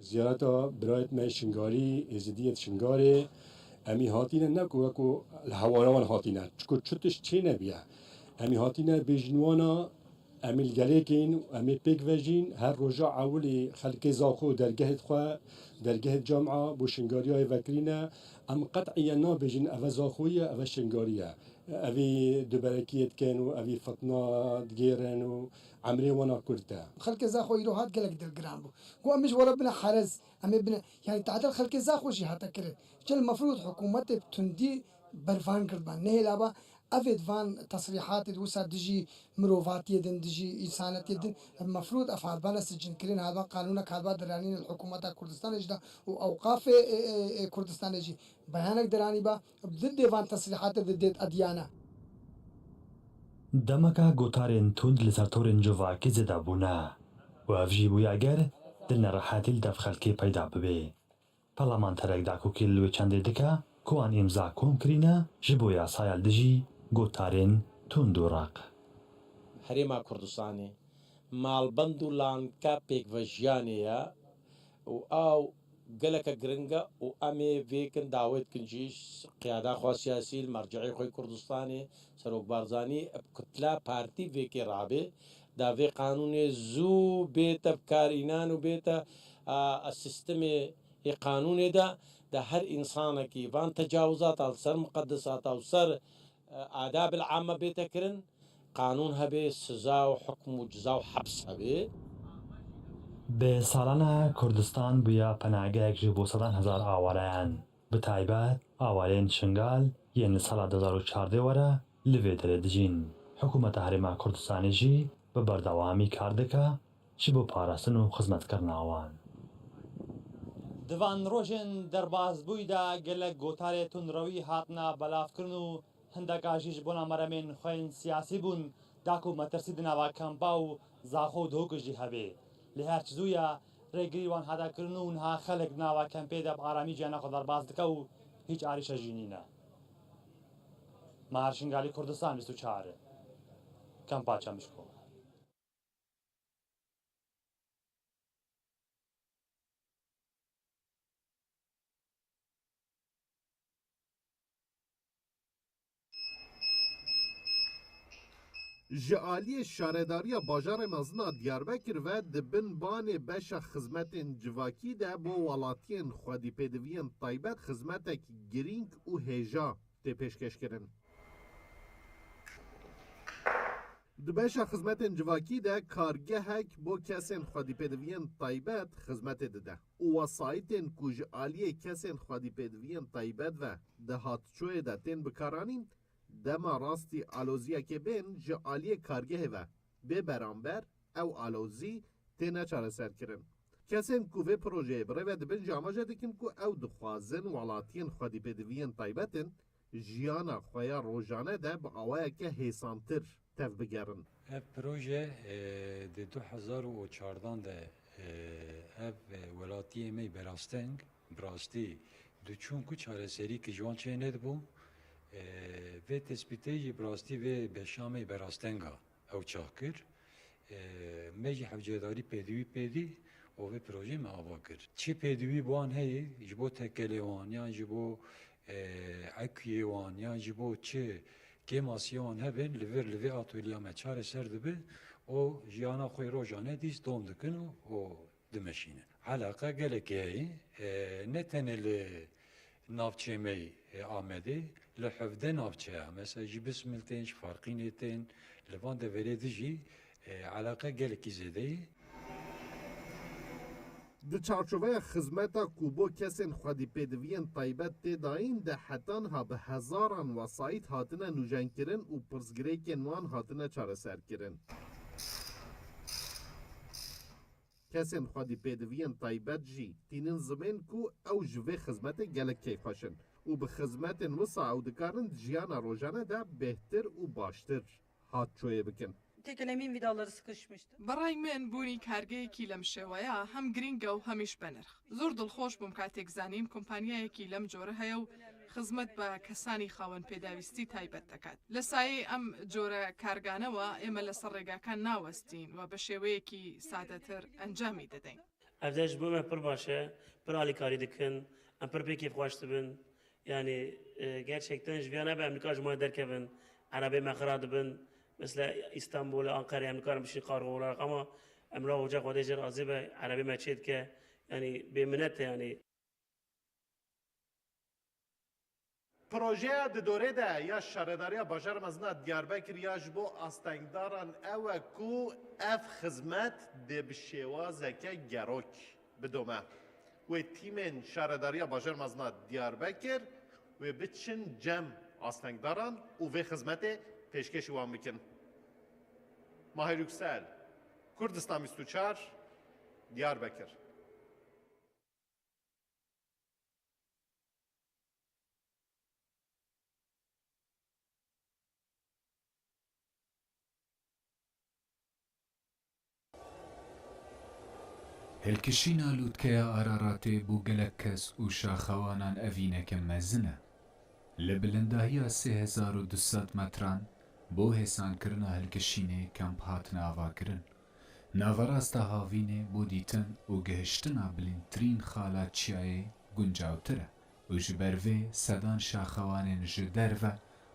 Ziyareta birayêt me Şingalî, Êzidiyêt Şingalê, em ê hatîne ne ku wekû li hewara wan hatîne, çiku çi tişt çê nebiye. Em ê hatîne bêjin wana, em ê li gelêkên û em ê pêk vejîn, her roja ewilî xelkê Zaxo dergehêt xwe, dergehêt cema bo Şingaliyayê vekirîne, em qet'iyen nabêjin eve Zaxoyî ye, eve Şingalî ye. Evî duberekiyê dikin û evî fitna digêrin û emrê wana kurt e. Xelkê Zaxo îro hat gelek dilgiran bû. Got, em ê ji we re bine herez, em ê bine, yanî tadil xelkê Zaxo jî hate kirin. Çil mefrûd hikûmetê bi tundî bervan girdiban. Nehêlaba evê di van tesrîhatê de wisa dijî mirovatiyê din, dijî însanetiyê din, mefrûd ev hatbane sicin kirin, hatban qanûnek hatba diranîn li hikûmeta Kurdistanê jî de û ewqafê, ê, ê, ê, Kurdistanê jî beyanek diranîba. Didê van tesrîhatê didêt ediyane. Demeka gotarên tund li ser torên civakî zêde bûne û ev jî bûye ger di nerehetî li dev xelkê peyda bibe. Parlamenterek dakokî li wê çendê dike ku wan îmza kom kirîne ji bo yasaya li dijî gotarên tund û req. Herêma Kurdistanê malbend û lanka pêkvejiyanê ye û ew geleke giring e û em ê vêkin dawêt kin jî qiyada xwe siyasî li merceê xwe Kurdistanê, Serok Barzanî, bi kutla partî vêkê rabê, da vê qanûnê zû bête bi kar înan û bête, a, a, sistemê ê qanûnê de, da her însanekî van tecawizata li ser muqedesata û ser, e, adabil amme bête kirin, qanûn hebe, siza û hukm û ciza û heps hebe. Bi salan e Kurdistan bûye penagehek ji bo sedan hezar awareyan. Bi taybet awareyên Şingal yên li sala du hazar û çardeh were li vê derê dijîn. Hikûmeta Herêma Kurdistanê jî bi berdewamî kar dike ji bo parastin û xizmetkirina wan. Di van rojên derbasbûyî de gelek gotarê tundrewî hatine belavkirin û hindeka jî ji bona meremên xwe yên siyasî bûn, da ku metirsî di nava kempa û zaxo û dihokê jî hebe. Lê her çi zû ye, rêgirî wan hate kirin û niha xelk di nava kempê de bi aramî jiyana xwe derbas dike û hîç arîşe jî nîne. Mahir Şingalî, Kurdistan bîst û çar, Kempa Çemişko. Ji aliyê Şaredariya Bajarê Mezin a Diyarbekir ve di bin banê beşa xizmetên civakî de bo welatiyên xwedîpêdiviyên taybet xizmetek girîng û hêja tê pêşkêşkirin. Di beşa xizmetên civakî de kargehek bo kesên xwedîpêdiviyên taybet xizmetê dide û wesayîtên ku ji aliyê kesên xwedîpêdiviyên taybet ve di hatçoyê de tên bikaranîn, dema rastî aloziyekê bên ji aliyê kargehê ve bê beramber ew alozî têne çareserkirin. Kesên ku vê projeyê bi rê ve dibin jî amaje dikin ku ew dixwazin welatiyên xwedîpêdiviyên taybet in jiyana xwe ya rojane de bi awayeke hêsantir tevbigerin. Ev proje, e, di du hezar û çardan de, e, ev, e, welatiyê me yê berasteng, bi rastî diçûn ku çareserî ki ji wan çênedibû, e, vê tespîtê jî bi rastî vê beşa me yê berastenga ew çax kir. E, me jî hewcedarî pêdivî pêdî û vê projeyê me ava kir. Çi pêdivî bi wan heye, ji bo tekelê wan, yan ji bo, e, ekuyê wan, yan ji bo çi kêmasiyê wan hebin, li vir, li vê atolyeya me çareser dibe û jiyana xwe rojane dîs dom dikin û, û dimeşînin. Eleqe gelekî heye, e, ne tenê li navçeyê me yê Amedê, li hevdeh navçeya, mesela ji Bismil tên, ji Farqînê tên, li van deverê din jî, e, eleqe gelekî zêde ye. Di çarçoveya xizmeta ku bo kesên xwedîpêdiviyên taybet tê dayîn de heta niha bi hezaran wesayît hatine nûjenkirin û pirsgirêkên wan hatine çareserkirin. Kesên xwedîpêdiviyên taybet jî tînin zimên ku ew ji vê xizmetê gelek keyfxweş in û bi xizmetên wisa ew dikarin di jiyana rojane de bêhtir û baştir hatçoyê bikin. Tekelemim vidaları sıkışmıştı. بەڕای من بوونی کارگەیەکی لەم شێوەیە هەم گرینگە و هەمیش بەنرخ. زۆر دڵخۆش بووم کاتێک زانیم کۆمپانیایەکی لەم جۆرە هەیە و خزمەت بە کەسانی خاوەن پێداویستی تایبەت دەکات. لە سایەی ئەم جۆرە کارگانەوە ئێمە لەسەر ڕێگاکان ناوەستین و بە شێوەیەکی سادەتر ئەنجامی دەدەین. Ev de ji bo me pir baş e, pir alîkarî dikin, em pir pê kêfxweş dibin. Yani, e, gerçekten ji vêya nebe em nikar ji malê derkevin, erebê me xira dibin. Mesela Îstanbulê, Anqerê em nikarin bişîn qargo olarak ama Emrah Hoca Xwedê jê razî be, erebê me çê dike. Yani bêminet e yani. Projeya di dorê de ya Şaredariya Bajarê Mezin a Diyarbekir ya ji bo astengdaran ew e ku ev xizmet dê bi şêwazeke gerok bidome. Wê tîmên Şaredariya Bajarê Mezin a Diyarbekir wê biçin cem astengdaran û vê xizmetê pêşkêşî wan bikin. Mahir Yüksel, Kurdistan bîst û çar, Diyarbekir. Hilkişîna lûtkeya Araratê bo gelek kes û şaxewanan evîneke mezin e. Li bilindahiya sê hezar û du sed metran bo hêsankirina hilkişînê kemp hatine avakirin. Naverasta havînê bo dîtin û gihiştina bilindtirîn xala çiyayê guncawtir e û ji ber vê sedan şaxewanên ji derve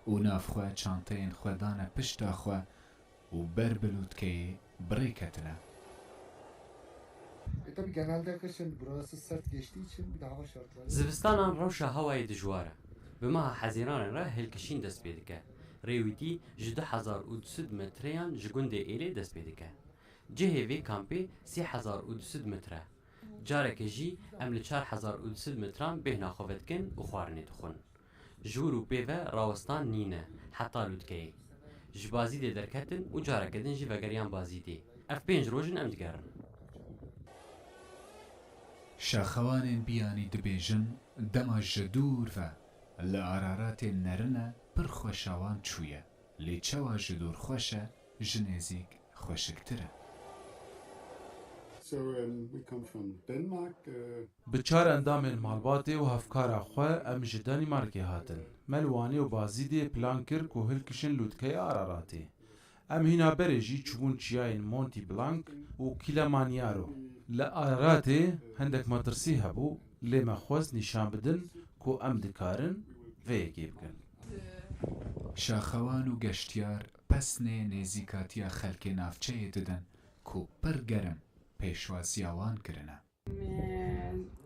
û navxwe çanteyên xwe dane pişta xwe û ber bi lûtkeyê bi rê ketine. E, tabii genelde kışın burası sert geçtiği için bir de hava şartları. Zivistanan rewşa hewayê dijwar e. Bi meha Hezîranê re hilkişîn dest pê dike. Rêwîtî ji du hezar û du sed metreyan ji gundê Êlê dest pê dike. Cihê vê kampê sê hezar û du sed metre. Careke jî em li çar hezar û du sed metran bêhna xwe vedikin û xwarinê dixwin. Ji wir û pê ve rawestan nîne heta lûtkeyê. Ji Bazîdê derketin û careke din jî vegeriyan Bazîdê. Ev pênc roj in em digerin. Şaxewanên biyanî dibêjin, dema ji dûr ve li Araratê nerine pir xweşawan çûye, lê çawa ji dûr xweş e, ji nêzîk xweşiktir e. So, um, we come from Denmark. Uh, Bi çar endamên malbatê û hevkara xwe em ji Danîmarkê hatin. Me li Wanê û Bazîdê plan kir ku hilkişin lûtkeyê Araratê. Em hîna berê jî çûbûn çiyayên Monty Blanc û Kilimanjaro. Li Araratê hindek metirsî hebû, lê me xwest nîşan bidin ku em dikarin vê yekê bikin. Şaxewan û geştiyar pesnê nêzîkatiya xelkê navçeyê didin ku pir germ pêşwaziya wan kirine.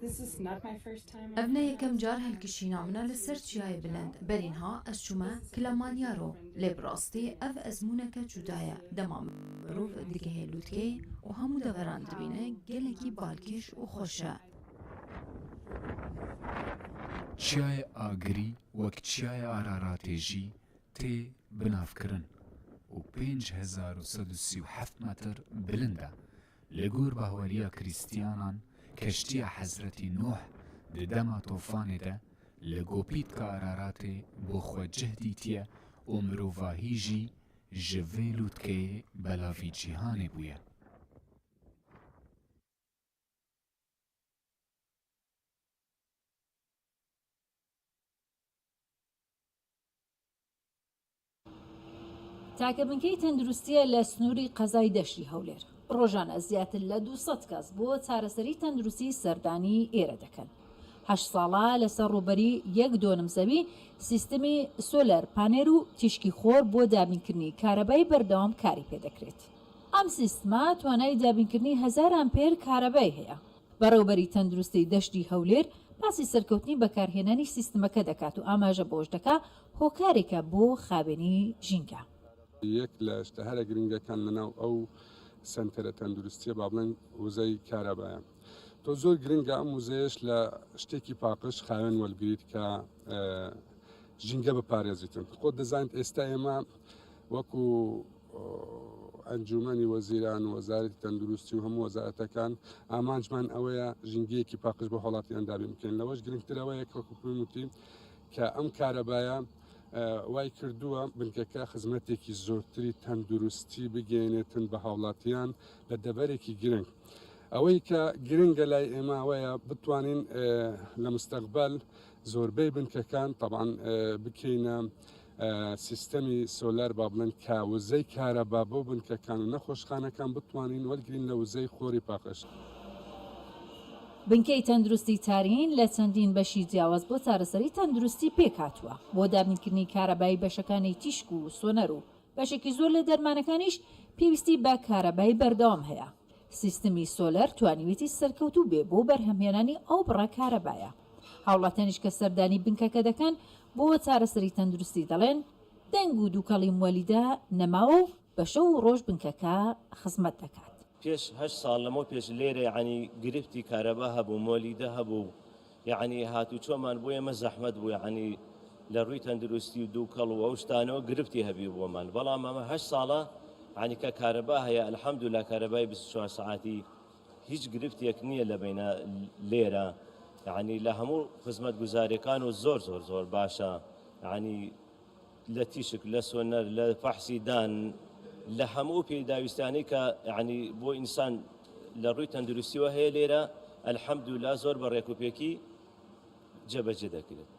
This is not my first time. Ev ne yekem car hilkişîna min e li ser çiyayê bilind. Berî niha ez çûme Kilimanjaro, lê bi rastî ev ezmûneke cuda ye. Dema mirov digihê lûtkeyê û hemû deveran dibîne, gelekî balkêş û xweş e. Çiyayê Agirî wek Çiyayê Araratê jî tê binavkirin û pênc hezar û sed û sî û heft metr bilind e. Li gor bahweriya Krîstiyanan, keştiya Hezretî Nuh di dema tofanê de li gopîtka Araratê bo xwe cih dîtiye û mirovahî jî ji vê lûtkeyê belavî cîhanê bûye. تاکە بنکەی تەندروستییە لە سنووری قەزای دەشتی هەولێر، ڕۆژانە زیاتر لە دوو سەد کەس بۆ چارەسەری تەندروستی سەردانی ئێرە دەکەن. هەشت ساڵە لەسەر ڕووبەری یەک دۆنم زەوی سیستمی سۆلەر پانێر و تیشکی خۆر بۆ دابینکردنی کارەبای بەردەوام کاری پێدەکرێت. ئەم سیستمە توانای دابینکردنی هەزار ئامپێر کارەبای هەیە. بەڕێوەبەری تەندروستی دەشتی هەولێر باسی سەرکەوتنی بەکارهێنانی سیستمەکە دەکات و ئاماژە بەوەش دەکا هۆکارێکە بۆ خاوێنی ژینگە. یەک لە شتە هەرە گرنگەکان لەناو ئەو سەنتەرە تەندروستیە با بڵێن وزەی کارەبایە. تۆ زۆر گرنگە ئەم وزەیەش لە شتێکی پاقش خاوێن وەلگریت کە ژینگە بپارێزیتن. خۆت دەزانیت ئێستا ئێمە وەکو ئەنجومەنی وەزیران و وەزارەتی تەندروستی و هەموو وەزارەتەکان ئامانجمان ئەوەیە ژینگەیەکی پاقش بۆ هەڵاتیان دابین بکەین. لەوەش گرنگتر ئەوەیە کە حکومی وتی کە ئەم کارەبایە وای کردووە بنکەکە خزمەتێکی زۆرتری تەندروستی بگەێنێتن بە هاوڵاتیان لە دەبەرێکی گرنگ. ئەوەی کە گرنگە لای ئێمە ئەوەیە بتوانین لە مستەقبەل زۆربەی بنکەکان تەبعەن بکەینە سیستەمی سۆلار با بڵێن کە وزەی کارەبا بۆ بنکەکان و نەخۆشخانەکان بتوانین وەلگرین لە وزەی خۆری پاقش. بنکەی تەندروستی تارین لە چەندین بەشی جیاواز بۆ چارەسەری تەندروستی پێکهاتووە بۆ دابینکردنی کارەبای بەشەکانی تیشک و سۆنەر و بەشێکی زۆر لە دەرمانەکانیش پێویستی بە کارەبای بەردەوام هەیە. سیستمی سۆلەر توانیوێتی سەرکەوتوو بێ بۆ بەرهەمهێنانی ئەو بڕە کارەبایە. هاوڵاتیانیش کە سەردانی بنکەکە دەکەن بۆ چارەسەری تەندروستی دەڵێن دەنگ و دووکەڵی موەلیدە نەماوە و بە شەو و ڕۆژ بنکەکە خزمەت دەکات. پێش هەشت ساڵ لەمەو پێش لێرە یەعنی گرفتی کارەبا هەبوو، مۆلیدە هەبوو، یەعنی هاتووچۆمان بۆ ئێمە زەحمەت بوو، یەعنی لە ڕووی تەندروستی و دووکەڵ و ئەو شتانەوە گرفتی هەبی بۆمان، بەڵام ئەمە هەشت ساڵە یەعنی کە کارەبا هەیە، ئەلحەمدولا کارەبای بیست و چوار سەعاتی هیچ گرفتێک نییە لە بینە لێرە، یەعنی لە هەموو خزمەتگوزاریەکان و زۆر زۆر زۆر باشە، یەعنی لە تیشک، لە سۆنەر، لە فەحسی دان، لە هەموو پێداویستانەی کە یەعنی بۆ ئینسان لە ڕووی تەندروستیەوە هەیە لێرە، ئەلحەمدولا زۆر بە ڕێکوپێکی جێبەجێ دەکرێت.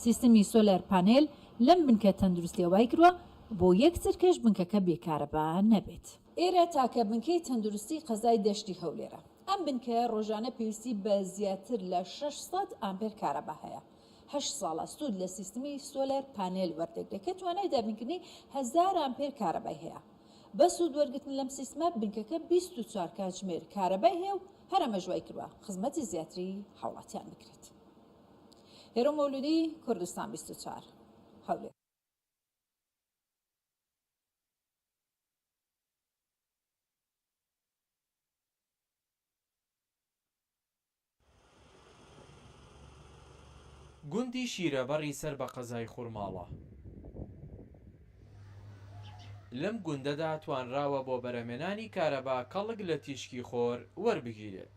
سیستمی سۆلەر پانێل لەم بنکە تەندروستیە وای کردووە بۆ یەک چرکەش بنکەکە بێ کارەبا نەبێت. ئێرە تاکە بنکەی تەندروستی قەزای دەشتی هەولێرە. ئەم بنکەیە ڕۆژانە پێویستی بە زیاتر لە شەش سەد ئامپێر کارەبا هەیە. هەشت ساڵە سوود لە سیستمی سۆلەر پانێل وەردەگرێت کە توانای دابینکردنی هەزار ئامپێر کارەبای هەیە. بە سوود وەرگرتن لەم سیستمە بنکەکە بیست و چوار کاتژمێر کارەبای هەیە و هەر ئەمەش وای کردووە خزمەتی زیاتری هاوڵاتیان بکرێت. هێرۆ مەولودی، کوردستان بیست و چوار، هەولێر. گوندی شیرەبەڕی سەر بە قەزای خورماڵە. لەم گوندەدا توانراوە بۆ بەرهەمێنانی کارەبا کەڵک لە تیشکی خۆر وەربگیرێت.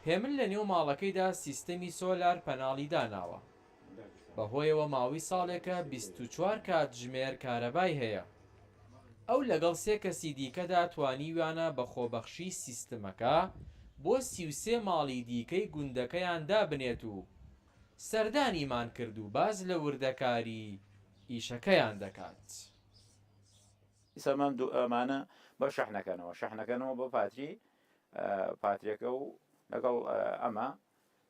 هێمن لە نێو ماڵەکەیدا سیستەمی سۆلار پەناڵی داناوە. بەهۆیەوە ماوەی ساڵێکە بیست و چوار کاتژمێر کارەبای هەیە. ئەو لەگەڵ سێ کەسی دیکەدا توانیویانە بە خۆبەخشی سیستمەکە بۆ سی و سێ ماڵی دیکەی گوندەکەیان دابنێت و سەردانیمان کرد و باز لە وردەکاری ئیشەکەیان دەکات. ئیسا ئەمان دوو ئەمانە بە شەحنەکەنەوە، شەحنەکەنەوە بۆ پاتری، ئە، پاتریەکە و لەگەڵ، ئە، ئەمە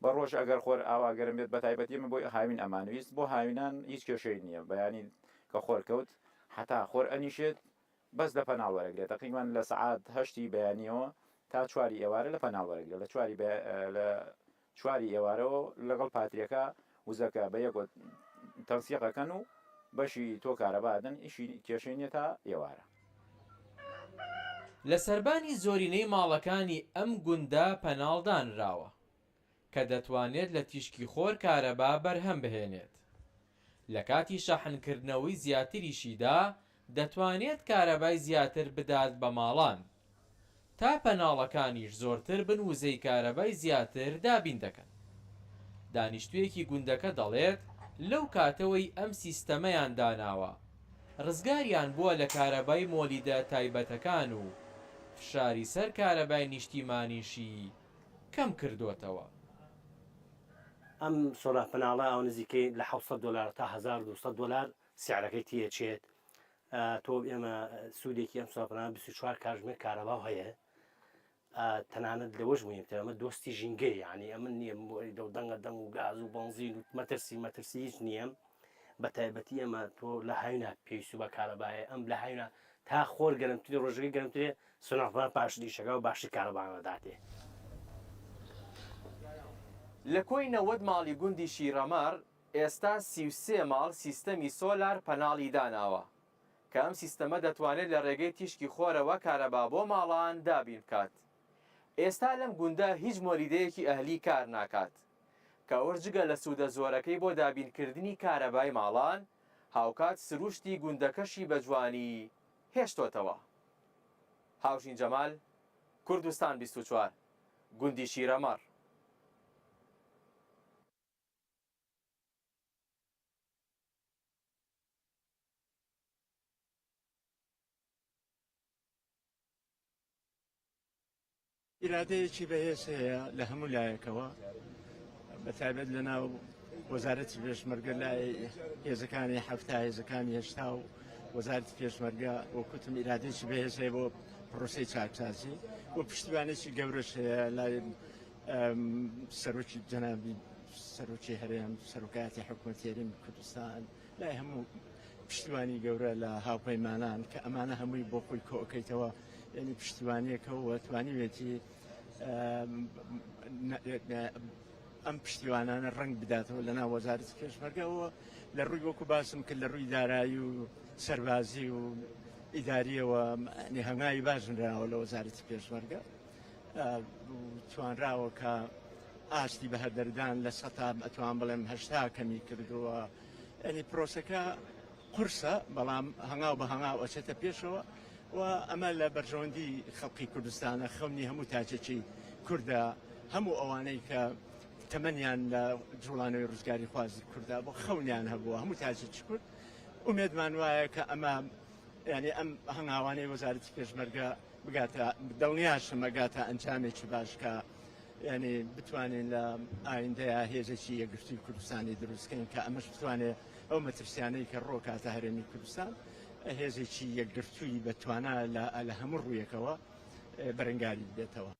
بە ڕۆژ ئەگەر خۆر ئاوا گەرم بێت، بە تایبەتی ئەمە بۆ هاوین ئەمانویست، بۆ هاوینان هیچ کێشەی نییە، بەیانی کە خۆر کەوت هەتا خۆر ئەنیشێت بەس لە پەناڵ وەرەگرێت، تەقریبەن لە سەعات هەشتی بەیانیەوە تا چواری ئێوارە لە پەناڵ وەرەگرێت، لە چواری بە-، ئە، لە چواری ئێوارەوە لەگەڵ پاتریەکە وزەکە بە یەکەوە تەنسیقەکەن و بەشی تۆ کارەبا دەن، ئیشی کێشەی نیە تا ئێوارە. لە سەربانی زۆرینەی ماڵەکانی ئەم گوندە پەناڵ دانراوە کە دەتوانێت لە تیشکی خۆر کارەبا بەرهەم بهێنێت. لە کاتی شەحنکردنەوەی زیاتریشیدا دەتوانێت کارەبای زیاتر بدات بە ماڵان. تا پەناڵەکانیش زۆرتر بن وزەی کارەبای زیاتر دابین دەکەن. دانیشتوویەکی گوندەکە دەڵێت لەو کاتەوەی ئەم سیستەمەیان داناوە، ڕزگاریان بووە لە کارەبای مۆلیدە تایبەتەکان و فشاری سەر کارەبای نیشتیمانیشی کەم کردۆتەوە. ئەم سۆلار پەناڵە ئەو نزیکەی لە حەوت سەد دۆلار تا هەزار و دوو سەد دۆلار سعرەکەی تێچێت. ئە، تۆ ئێمە سوودێکی ئەم سۆلار پەناڵە بیست و چوار کاتژمێر کارەباو هەیە. ئە، تەنانەت لەوەش مهمتر ئەمە دۆستی ژینگەیە، یعنی ئەمە نییە لەو دەنگە دەنگ و گاز و بەنزین و مەترسی، مەترسی هیچ نییە. بە تایبەتی ئێمە تۆ لە هاوینا پێویست و بە کارەبایە، ئەم لە هاوینا تا خۆر گەرمترێ، ڕۆژەکەی گەرمترێ، سۆلار پەناڵ پاش ئیشەکە و باشتر کارەبامان داتێ. لە کۆی نەوەد ماڵی گوندی شیرەمەڕ ئێستا سی و سێ ماڵ سیستەمی سۆلار پەناڵی داناوە کە ئەم سیستەمە دەتوانێت لە ڕێگەی تیشکی خۆرەوە کارەبا بۆ ماڵان دابین بکات. ئێستا لەم گوندە هیچ مۆلیدەیەکی ئەهلی کار ناکات کە ئەوەش جگە لە سوودە زۆرەکەی بۆ دابینکردنی کارەبای ماڵان، هاوکات سروشتی گوندەکەشی بە جوانی هێشتۆتەوە. هاوژین جەمال، کوردستان بیست و چوار، گوندی شیرەمەڕ. ئیرادەیەکی بەهێز هەیە لە هەموو لایەکەوە، بە تایبەت لە ناو وەزارەتی پێشمەرگە، لای هێزەکانی حەفتا، هێزەکانی هەشتا و وەزارەتی پێشمەرگە، وەکوتم، ئیرادەیەکی بەهێز هەیە بۆ پرۆسەی چاکسازی و پشتیوانێکی گەورەش هەیە لای، ئەم، سەرۆکی، جەنابی سەرۆکی هەرێم، سەرۆکایەتی حکوومەتی هەرێمی کوردستان، لای هەموو پشتیوانی گەورە لە هاوپەیمانان کە ئەمانە هەمووی بۆ خۆی کۆکەیتەوە، یعنی پشتیوانیەکە و توانیوێتی، ئەم، نە-، نە-، ئەم پشتیوانانە ڕەنگ بداتەوە لە ناو وەزارەتی پێشمەرگەوە لە ڕووی، وەکو باسم کرد، لە ڕووی دارایی و سەربازی و ئیداریەوە، یعنی هەنگاوی باش نراوە لە وەزارەتی پێشمەرگە. ئە، توانراوە کە ئاستی بەهەدەردان لە سەتا، ئەتوان بڵێم، هەشتا کەمی کردووە. یعنی پرۆسەکە قورسە، بەڵام هەنگاو بە هەنگاو ئەچێتە پێشەوە و ئەمە لە بەرژەوەندی خەڵقی کوردستانە، خەونی هەموو تاکێکی کوردە، هەموو ئەوانەی کە تەمەنیان لە جوڵانەوەی ڕزگاری خوازی کوردە بۆ خەونیان هەبووە، هەموو تاکێکی کورد ئومێدمان وایە کە ئەمە، یعنی ئەم هەنگاوانەی وەزارەتی پێشمەرگە بگاتە، دڵنیاشم ئەگاتە ئەنجامێکی باش کە، یعنی بتوانین لە ئایندەیە هێزێکی یەکگرتووی کوردستانی دروستکەین کە ئەمەش بتوانێت ئەو مەترسیانەی کە ڕۆکاتە هەرێمی کوردستان، هێزێکی یەکگرتووی بە توانا لە، لە هەموو ڕوویەکەوە، ئێ، بەرەنگاری بێتەوە.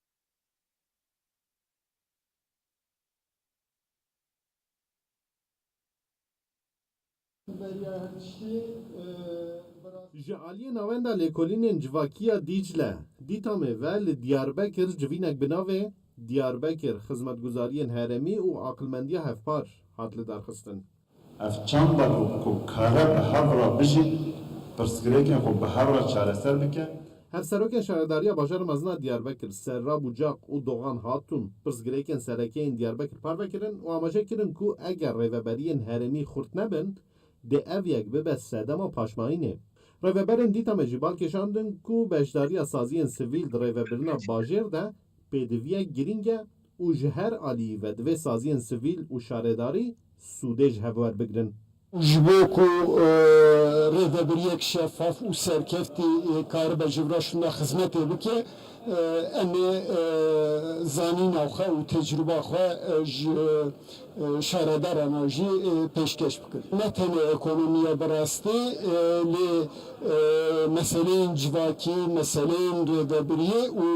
Ji aliyê Navenda Lêkolînên Civakî ya Dîcle, Dîtamê ve li Diyarbekir civînek bi navê Diyarbekir, Xizmetguzariyên Herêmî û Aqilmendiya Hevpar hat lidarxistin. Ev çanda ku, ku kare bi hev re bijî, pirsgirêkên xwe bi hev re çareser bike. Hevserokên Şaredariya Bajarê Mezin a Diyarbekir, Serra Bucaq û Doğan Hatun, pirsgirêkên sereke yên Diyarbekir parve kirin û amaje kirin ku eger rêveberiyên herêmî xurt nebin, dê ev yek bibe sedema paşmayînê. Rêveberên Dîtamê jî bal kêşandin ku beşdariya saziyên sivîl di rêvebirina bajêr de pêdiviyek girîng e û ji her alî ve divê saziyên sivîl û şaredarî sûdê ji hev werbigirin. Ji bo ku e, rêvebiriyek şefaf û serkeftî e, karibe ji vira şûnda xizmetê bike, e, em ê e, zanîna xwe û tecrûba xwe e, ji e, şaredaran jî e, pêşkeş bikin. Ne tenê ekonomiye bi rastî e, lê e, meseleyên civakî, meseleyên rêvebiriyê û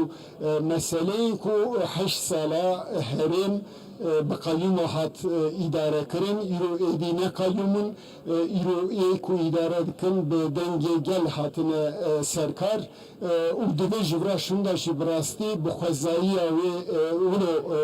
e, meseleyên ku heşt sala herêm e, bi qeyûma hat e, îdare kirin, îro êdî ne qeyûm in, e, îro ê ku îdare dikin bi dengê gel hatine e, serkar e, û divê ji vira şûnda jî bi rastî bi xwezayiya wê e, wilo e,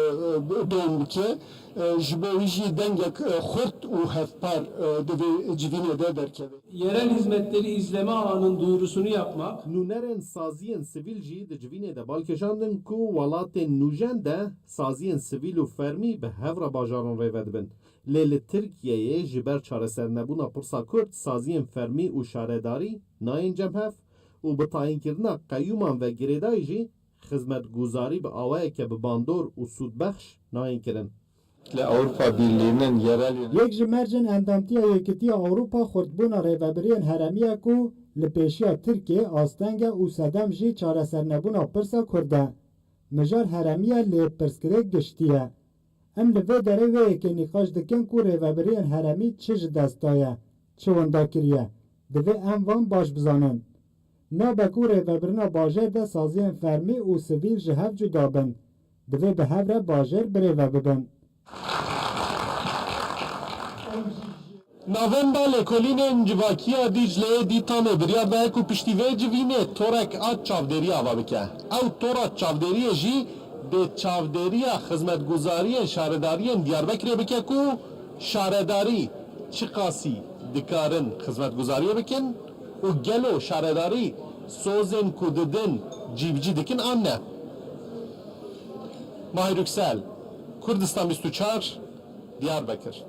e, dom bike. E, ji bo wî jî dengek e, xurt û hevpar e, di vê civînê de derkeve. Yerel hizmetleri izleme ağının duyurusunu yapmak. Nûnerên saziyên sivîl jî di civînê de bal kişandin ku welatên nûjen de saziyên sivîl û fermî bi hev re bajaran rêve dibin. Lê li Tirkiyeyê ji ber çaresernebûna pirsa Kurd saziyên fermî û şaredarî nayên cem hev û bi tayînkirina qeyûman ve girêdayî jî xizmetguzarî bi awayeke bi bandor û sûdbexş nayên kirin. Li Ewropa Birlîînin yerel Yek ji mercên endamtiya Yekîtiya Ewropa xurtbûna rêvebiriyên heremî ye ku li pêşiya Tirkiyê asteng e û sedem jî çaresernebûna pirsa Kurd e. Mijar heremî ye lê pirsgirêk giştî ye. Em li vê derê wê yekê nîqaş dikin ku rêvebiriyên heremî çi ji dest daye, çi winda kiriye. Divê em van baş bizanin. Nabe ku rêvebirina bajêr de saziyên fermî û sivîl ji hev cuda bin. Divê bi hev re bajêr birêve bibin. Navenda Lêkolînên Civakî ya Dîcleyê Dîtamê biryar daye ku piştî vê civînê torek a çavdêriyê ava bike. Ew tora çavdêriyê jî dê çavdêriya xizmetguzariyên şaredariyên Diyarbekirê bike ku şaredarî çiqasî dikarin xizmetguzariyê bikin û gelo şaredarî sozên ku didin cîbicî dikin an ne. Mahir Yüksel, Kurdistan bîst û çar, Diyarbekir.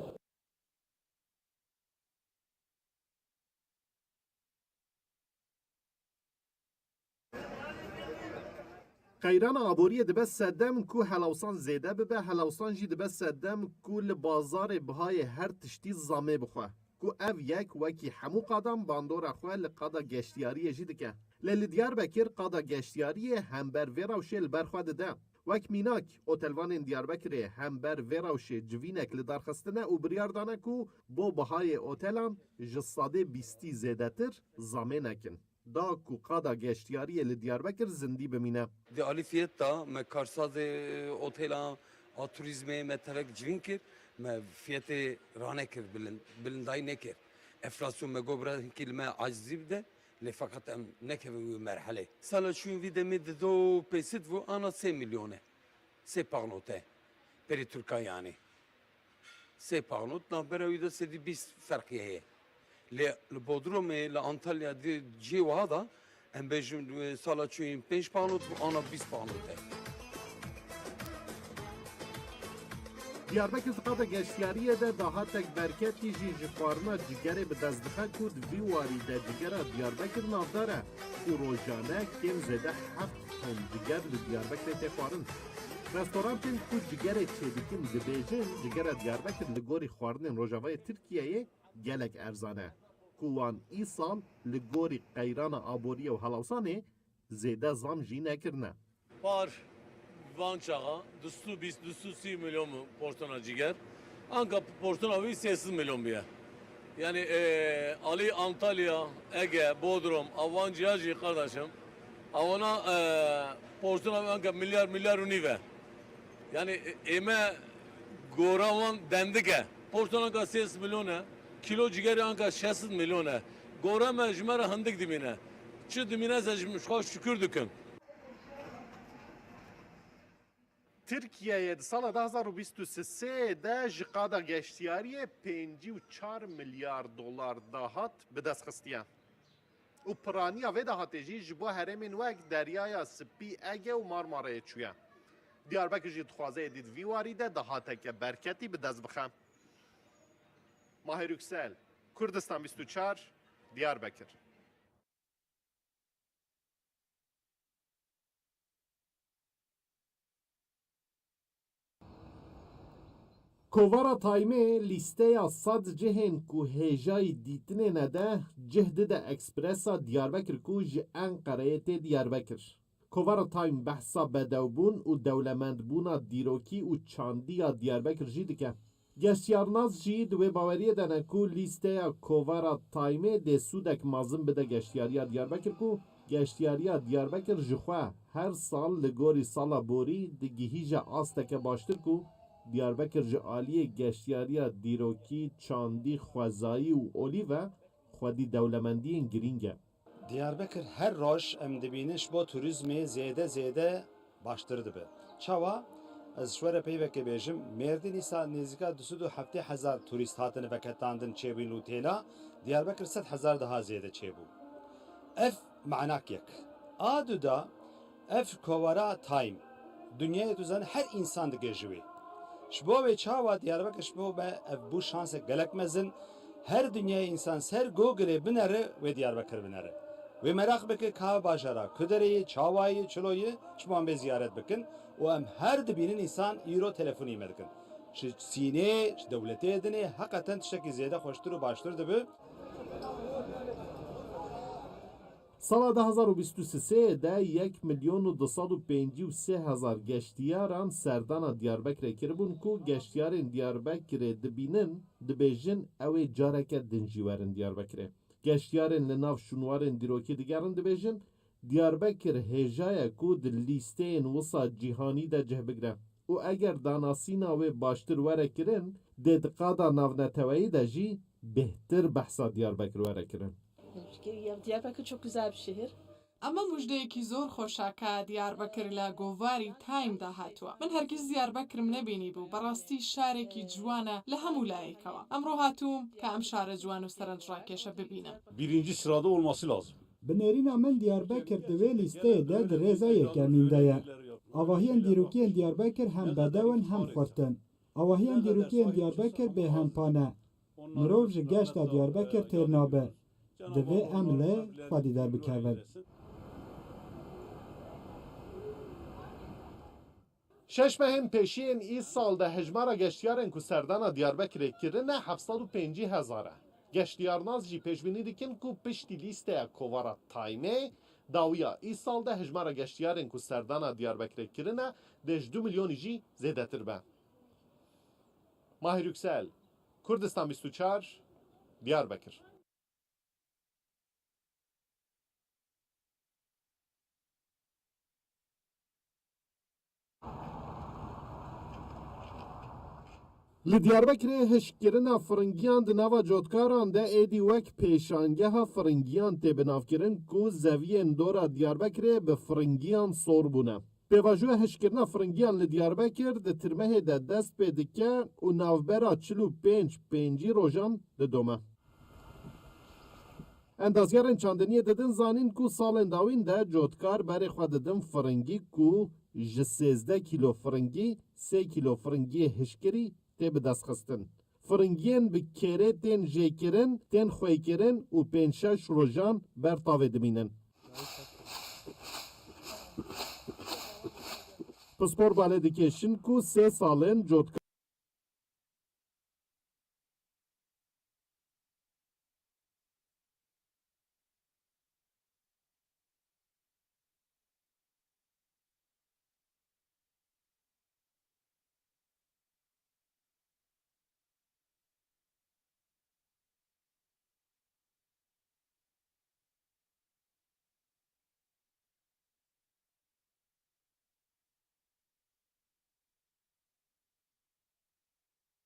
Qeyrana aboriyê dibe sedem ku helawsan zêde bibe, helawsan jî dibe sedem ku li bazarê bihayê her tiştî zamê bixwe. Ku ev yek wekî hemû qadan bandora xwe li qada geştiyariyê jî dike. Lê li Diyarbekir qada geştiyariyê hember vê rewşê li ber xwe dide. Wek mînak, otelvanên Diyarbekirê hember vê rewşê civînek li dar xistine û biryar dane ku bo bihayê otelan ji sedê bîstî zêdetir zamê nekin, da ku qada geştiyariyê li Diyarbekir zindî bimîne. Di alî fiyet de me karsazê otela a turîzmê me terek civîn kir, me fiyetê ranekir, bilind, bilindayî nekir. Enflasyon me got bira hinkî li me acizî bide, lê feqet em nekevin wî merhelê. Sala çûyîn vî demê dido pêsit bû ana sê milyon e. Sê paxnot e. Perê Tirka yanî. Sê paxnot, navbera wî de sedî bîst ferqî heye. Lê li Bodrumê, li Antalya, di cihê wiha de, em bêjin, e, sala çûyîn pênc paxnot bû, ana bîst paxnot e. Diyarbekir di qada geştiyariyê de dahatek berketî jî ji xwarina cigerê bi dest dixe ku di vî warî de cigera Diyarbekir navdar e û rojane kêm zêde heft ton ciger li Diyarbekirê tê xwarin. Restorantên ku cigerê çêdikin dibêjin, cigera Diyarbekir li gorî xwarinên rojavayê Tirkiyeyê gelek erzan e, ku wan îsal li gorî qeyrana aboriyê û helawsanê zêde zam jî nekirine. Par van çaxa dustû bîst, dustû sî milyon bû portona ciger. Anka portona wî sê sed milyon bûye. Yani e, alî Antalya, Ege, Bodrum, a van ciya jî kardeşim. Awana e, portona wî anka milyar, milyar û nîv e. Yani e, ême gora wan dendik e. Portona anka sê sed milyon e. Kîlo cigerê anka şeş sed milyon e. Gora me ji me re hindik dimîne. Çi dimîne ez ji xwe şikir dikim. Tirkiyeyê di sala du hazar û bîst û sê de ji qada geştiyariyê pêncî û çar milyar dolar dahat bi dest xistiye û piraniya vê dahatê jî ji bo herêmên wek Deryaya Spî, Ege û Marmarayê çûye. Diyarbekir jî dixwaze êdî di vî warî de dahateke berketî bi dest bixe. Mahir Yüksel, Kurdistan bîst û çar, Diyarbekir. Kovara Time'ê lîsteya sed cihên ku hêjayî dîtinê nede, cih dide Expressa Diyarbekir ku ji Enqereyê tê Diyarbekir. Kovara Time behsa bedewbûn û dewlemendbûna dîrokî û çandiya Diyarbekir jî dike. Geştyarnas jî di wê baweriyê de ne ku lîsteya Kovara Time'ê dê sûdek mezin bide geştyariya Diyarbekir ku geştyariya Diyarbekir ji xwe her sal li gorî sala borî digihîje asteke baştir ku Diyarbekir ji aliyê geştyariya dîrokî, çandî, xwezayî û olî ve xwedî dewlemendiyên girîng e. Diyarbekir her roj em dibînin ji bo turîzmê zêde zêde baştir dibe. Çawa? Ez ji we re peyvekê bêjim, Mêrdîn îsa nêzîka du sed û heftê hezar turîst hatine veketandin çêbûn û têla, Diyarbekir sed hezar daha zêde çêbû. Ev manak yek. A du da, ev kovara Time. Dinyayê tu zanî her însan digihîje wê. Ji bo wê çawa Diyarbekir ji bo me ev bû şansek gelek mezin. Her dinyayê însan ser Google'ê binere wê Diyarbekir binere. Wê meraq bike ka bajara ku derê ye, çawa ye, çilo ye, çima em bê ziyaret bikin. Û em her dibînin însan îro telefonî me dikin. Ji Çînê, ji dewletê dinê heqeten tiştekî zêde xweştir û baştir dibe. Sala du hezar û bîst û sê de yek milyon û du sed û pêncî û sê hezar geştiyaran serdana Diyarbekirê kiribûn ku geştiyarên Diyarbekirê dibînin, dibêjin ew ê careke din jî werin Diyarbekirê. Geştiyarên li nav şûnwarên dîrokî digerin dibêjin, Diyarbekir hêja ye ku di lîsteyên wisa cîhanî de cih bigire û eger danasîna wê baştir were kirin, dê di qada navneteweyî de jî bêhtir behsa Diyarbekir were kirin. Diyarbakır çok güzel bir şehir. ئەمە مژدەیەکی زۆر خۆشە کە دیاربەکر لە گۆڤاری تایم دا هاتووە. من هەرگیز دیاربەکرم نەبینیبوو، بەڕاستی شارێکی جوانە لە هەموو لایەکەوە. ئەمڕۆ هاتووم کە ئەم شارە جوان و سەرنجڕاکێشە ببینم. Birinci sırada olması lazım. Bi nêrîna min Diyarbekir di wê lîsteyê de di rêza yekemîn de ye. Avahiyên dîrokî yên Diyarbekir hem bedew in hem xurt in. Avahiyên dîrokî yên Diyarbekir bêhempa ne. Mirov ji geşta Diyarbekir têr nabe. Divê em li xwedî derbikevin. Şeş mehên pêşiyên îsal de hejmara geştiyarên ku serdana Diyarbekirê kirine heft sed û pêncî hezar e. Geştiyarnas jî pêşbînî dikin ku piştî lîsteya kovara Time'ê dawiya îsal de hejmara geştiyarên ku serdana Diyarbekirê kirine dê ji du milyonî jî zêdetir be. Mahir Yüksel, Kurdistan bîst û çar, Diyarbekir. Li Diyarbekirê hişkkirina firingiyan di nava cotkaran de êdî wek pêşangeha firingiyan tê binavkirin ku zeviyên dora Diyarbekirê bi firingiyan sor bûne. Pêvajoya hişkkirina firingiyan li Diyarbekir di tirmehê de dest pê dike û navbera çil û pênc pêncî rojan didome. Endaziyarên çandiniyê didin zanîn ku salên dawîn de cotkar berê xwe didin firingî ku ji sêzdeh kîlo firingî sê kîlo firingiyê hişkirî tê bidestxistin. Firingiyên bi kêrê tên jêkirin, tên xwêkirin û pênc şeş rojan ber tavê dimînin. Pispor balê dikêşin ku sê sal in cotkar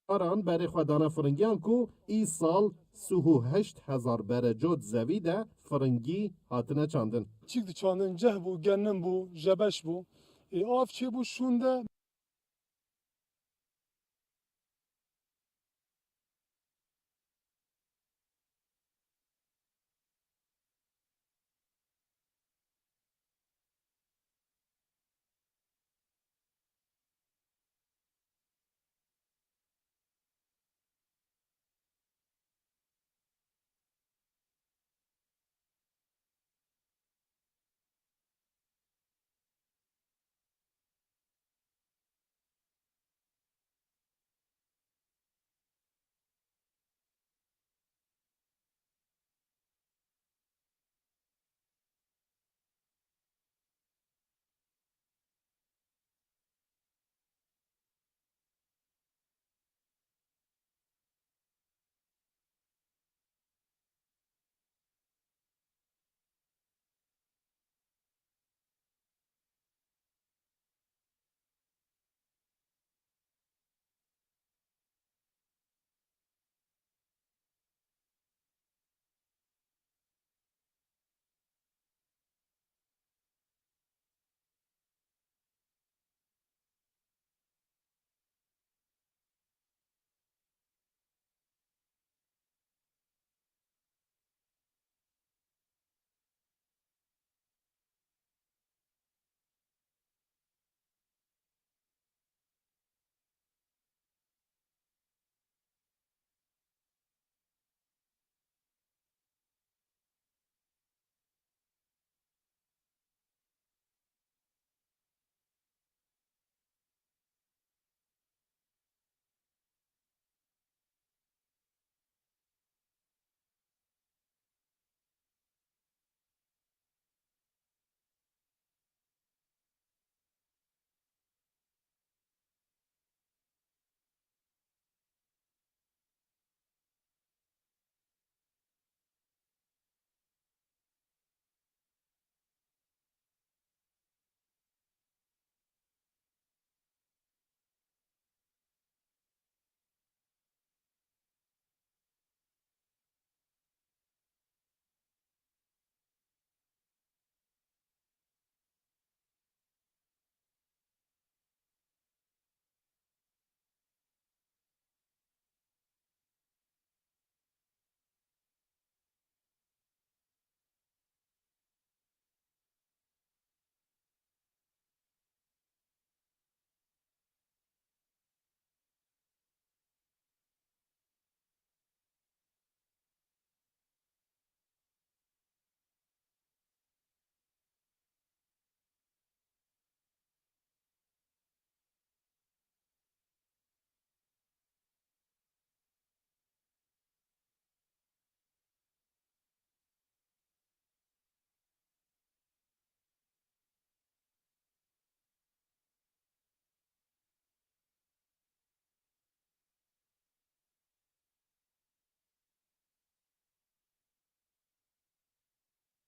Aran berê xwe dane firingiyan ku îsal sih û heşt hezar berecot zevî de firingî hatine çandin. Çîk diçandin, ceh bû, genim bû, jebeş bû. Ê, av çêbû şûnde.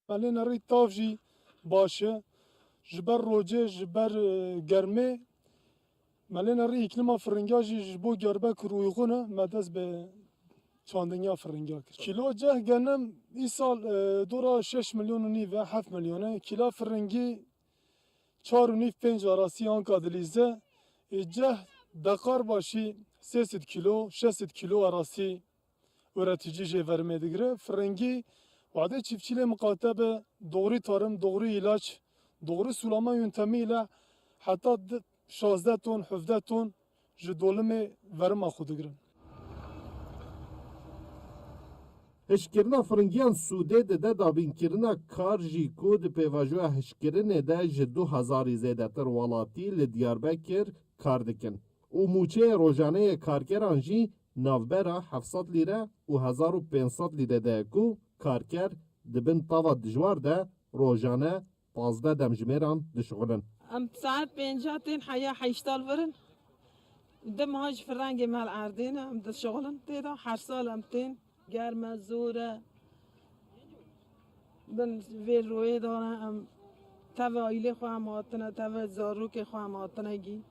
Melê nerî tav jî baş e. Ji ber rocê, ji ber, e, germê, melê nerî îklîma firingiya jî ji bo Diyarbekir uygun e, me dest bi çandiniya firingiya kir. Kîlo ceh genim îsal, e, dora şeş milyon û nîv e, heft milyon e. Kîla firingî çar û nîv pênc arasî anka dilîze. E, ceh deqar başî sê sed kîlo, şeş sed kîlo arasî ûreticî jê verimê digire. Firingî wadê çiftçî lê miqate be, doğru tarım, doğru ilaç, doğru sulama yöntemi ile heta di-, şazdeh ton, hevdeh ton ji dolimê verima xwe digirin. Hişkirina firingiyan sûdê dide dabînkirina kar jî ku di pêvajoya hişkirinê de ji du hezarî zêdetir welatî li Diyarbekir kar dikin û mûçeyê rojaneyê karkeran jî navbera heft sed lîre û hezar û pênc sed lîre de ye ku karker di bin tava dijwar de rojane pazdeh demjimêran dişuxulin. Em saet pênca tên heya heştal virin. Di meha ji firengê me li erdê ne, em dişuxulin tê de. Her sal em tên, germ e, zor e. Bin vê royê de ne, em teve aîlê xwe em hatine, teve zarokê xwe em hatine gî.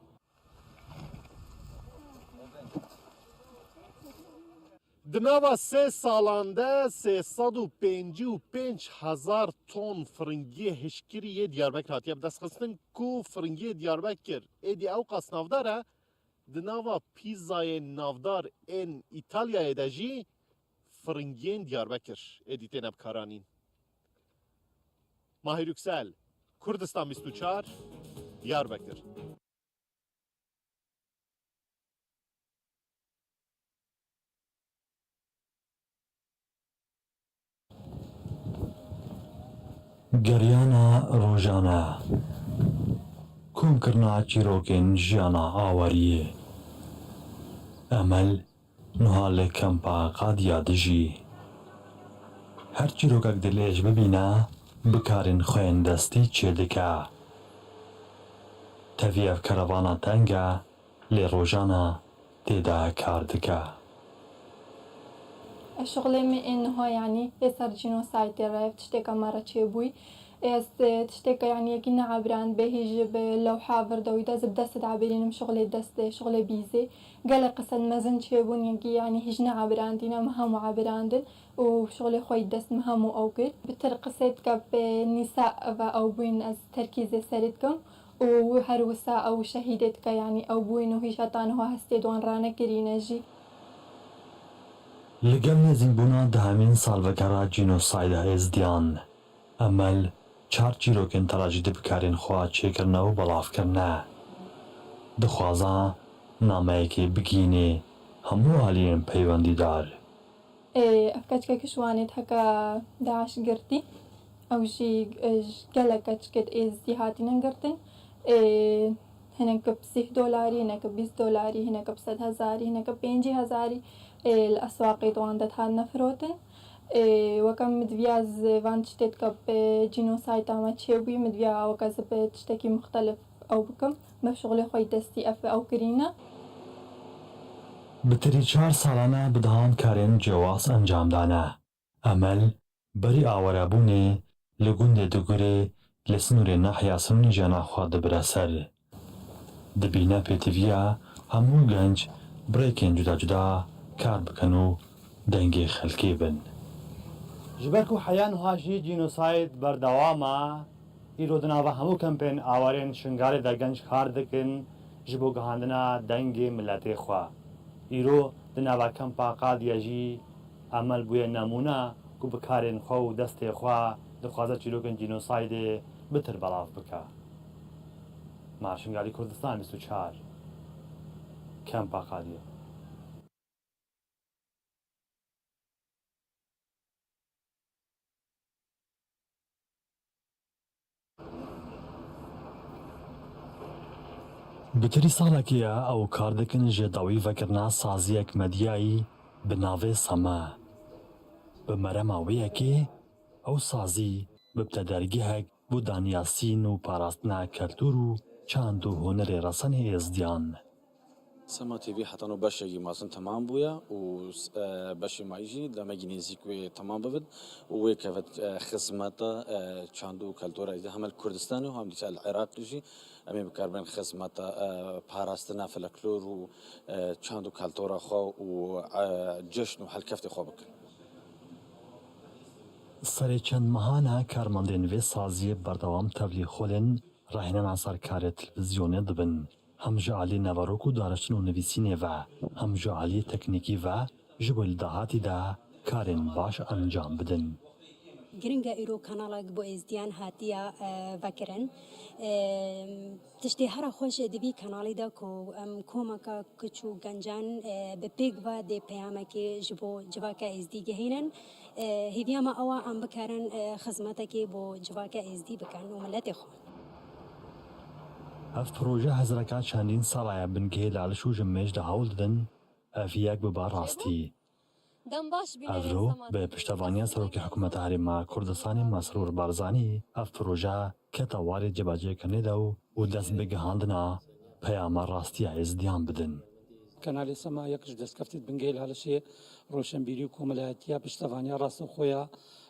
Di nava sê salan de sê sed û pêncî û pênc hezar ton firingiyê hişkirî yê Diyarbekir hatiye bidestxistin, ku firingiyê Diyarbekir êdî ewqas navdar e, di nava pîzayên navdar ên Îtalyayê de jî firingiyên Diyarbekir êdî têne bikaranîn. Mahir Yüksel, Kurdistan bîst û çar, Diyarbekir. Geriyana rojane, komkirina çîrokên jiyana awariyê. Emel niha li kempa Qadiya dijî. Her çîrokek dilêj bibîne, bi karên xwe yên destî çêdike. Tevî ev kerevana teng e, lê rojane tê de kar dike. Şixulê me ê niha, yanî, ê ser cînosaydê re, ev tiştêka me re çêbûyî. Ez, e, tiştêka, yanî, yekî neebirand, bê hîj bi lewha vir de wî de, ez bi dest diebirînim, şixulê destê, şixulê bîzê. Gelek qised mezin çêbûn, yekî, yanî, hîj neebirandîne, me hemû ebirandin û şixulê xwe yî dest me hemû ew kir. Bitir qisê dike bi nîsa ve ew bûyîn, ez terkîzê serê dikim. Û her wisa ew şehîdê dike, yanî ew bûyîn û hîş heta niha hestê di wan ranekirîne jî. Li gel nêzîkbûna dehemîn salvegera cînosayda Êzdiyan, Emel çar çîrokên tera jî di bikarên xwe çêkirine û belav kirine. Dixwaze nameyekê bigihînê hemû aliyên peywendîdar. Ê, ev keçikek ji Wanê heke DAIŞ girtî. Ew jî, e, ji gelek keçikê êzdî hatine girtin. Ê, hinek bi sîh dolarî, hinek bi bîst dolarî, hinek bi sed hezarî, hinek bi pêncî hezarî, ê, li eswaqê di wan de hatine firotin. Ê, weke min diviya ez van tiştê dike bi cînosayda me çêbûyî, min diviya weke ez bi tiştekî muxtelif ew bikim. Me şixulê xwe yî destî ev ew kirîne. Bitirî çar salan e bi dehan karên cewaz encam dane. Emel berî awarebûnê li gundê Digurê li sinûrê nahiya Sinûnê jiyana xwe dibire ser. Dibîne pêdiviya hemû genc bi rêkên cuda cuda kar bikin û dengê xelkê bin. Ji ber ku heya niha jî cînosayd berdewam e, îro di nava hemû kempên awarên Şingalê de genc kar dikin ji bo gihandina dengê miletê xwe. Îro di nava kempa Qadiye jî Emel bûye nemûne ku bi karên xwe û destê xwe dixwaze çîrokên cînosaydê bitir belav bike. Mar Şingalî, Kurdistan bîst û çar, Kempa Qadiye. Bitirî salekê ye ew kar dikin ji dawî vekirina saziyek medyayî bi navê Seme. Bi merema wê yekê ew sazî bibte dergehek bo daniya sîn û parastina keltûr û çand û hunerê resenê êzdiyan. Sema T V heta no beşekî mezin temam bûye û, e, beşê mayî jî demekî nêzîk wê temam bibin û wê kevin, e, xizmeta, e, çand û keltora êzdî hem li Kurdistanê û hem dîsa li Iraqê jî em ê bikaribin xizmeta, e, parastina folklor û, e, çand û keltora xwe û, e, cişn û helkeftê xwe bikin. Serê çend mehan e karmendên vê saziyê berdewam tevlî xolên rehînena ser karê televîzyonê dibin. Hem ji alî neverok û dareştin û nivîsînê ve, hem ji alî teknîkî ve ji bo li dahatî de karên baş encam bidin. Giring e îro kanalek bo êzdiyan hatiye, e, vekirin. E, tiştê here xweş di vî kanalî de ku em komeka kiç û gencan, e, bi pêk ve dê peyamekê ji bo civaka êzdî gehînin. E, hêviya me ew e em bikarin, e, xizmetekê bo civaka êzdî bikin û miletê xwe. Ev proje hizreka çendîn sala ye bingehê li Aliş û ji mêj de hewl didin, ev yek bibe rastî. Dem baş bîne. Evro, bi piştevaniya Serokê Hikûmeta Herêma Kurdistanê Mesrûr Barzanî, ev proje kete warê cebecêkirinê de û, û dest bi gihandina peyama rastiya êzdiyan bidin. Kanalê Sema yek ji destkeftê di bingehê li Heleşê roşenbîrî û komeliyatiya piştevaniya rastexwe ya,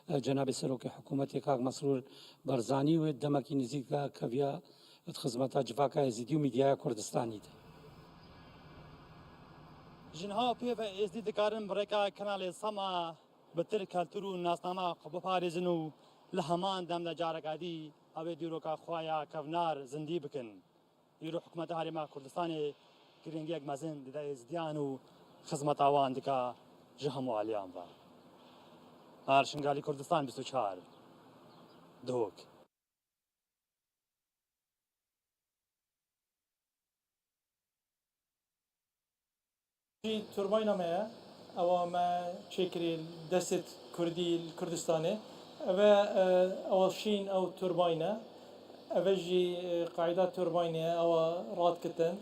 e, cenabê Serokê Hikûmetê Kak Mesrûr Barzanî wê demekî nizîk de keviya di xizmeta civaka Êzidî û mîdyaya Kurdistanî de. Ji niha pê ve Êzidî dikarin bi rêka kanalê Sema bi tir keltûr û nasnama xwe biparêzin û li heman dem de careke dî ew ê dîroka xwe ya kevnar zindî bikin. Îro hikûmeta Herêma Kurdistanê girîngiyek mezin dide Êzidiyan û xizmeta wan dike ji hemû aliyan ve. Arşingalî Kurdistan bîst û çar. Duhok. Jî turbayna me ye. Ewa me çêkirî li destê Kurdî li Kurdistanê. Eve, e, ewa şîn ew turbayne. Eve jî, e, qayda turbayne ye. Ewa rat kitin.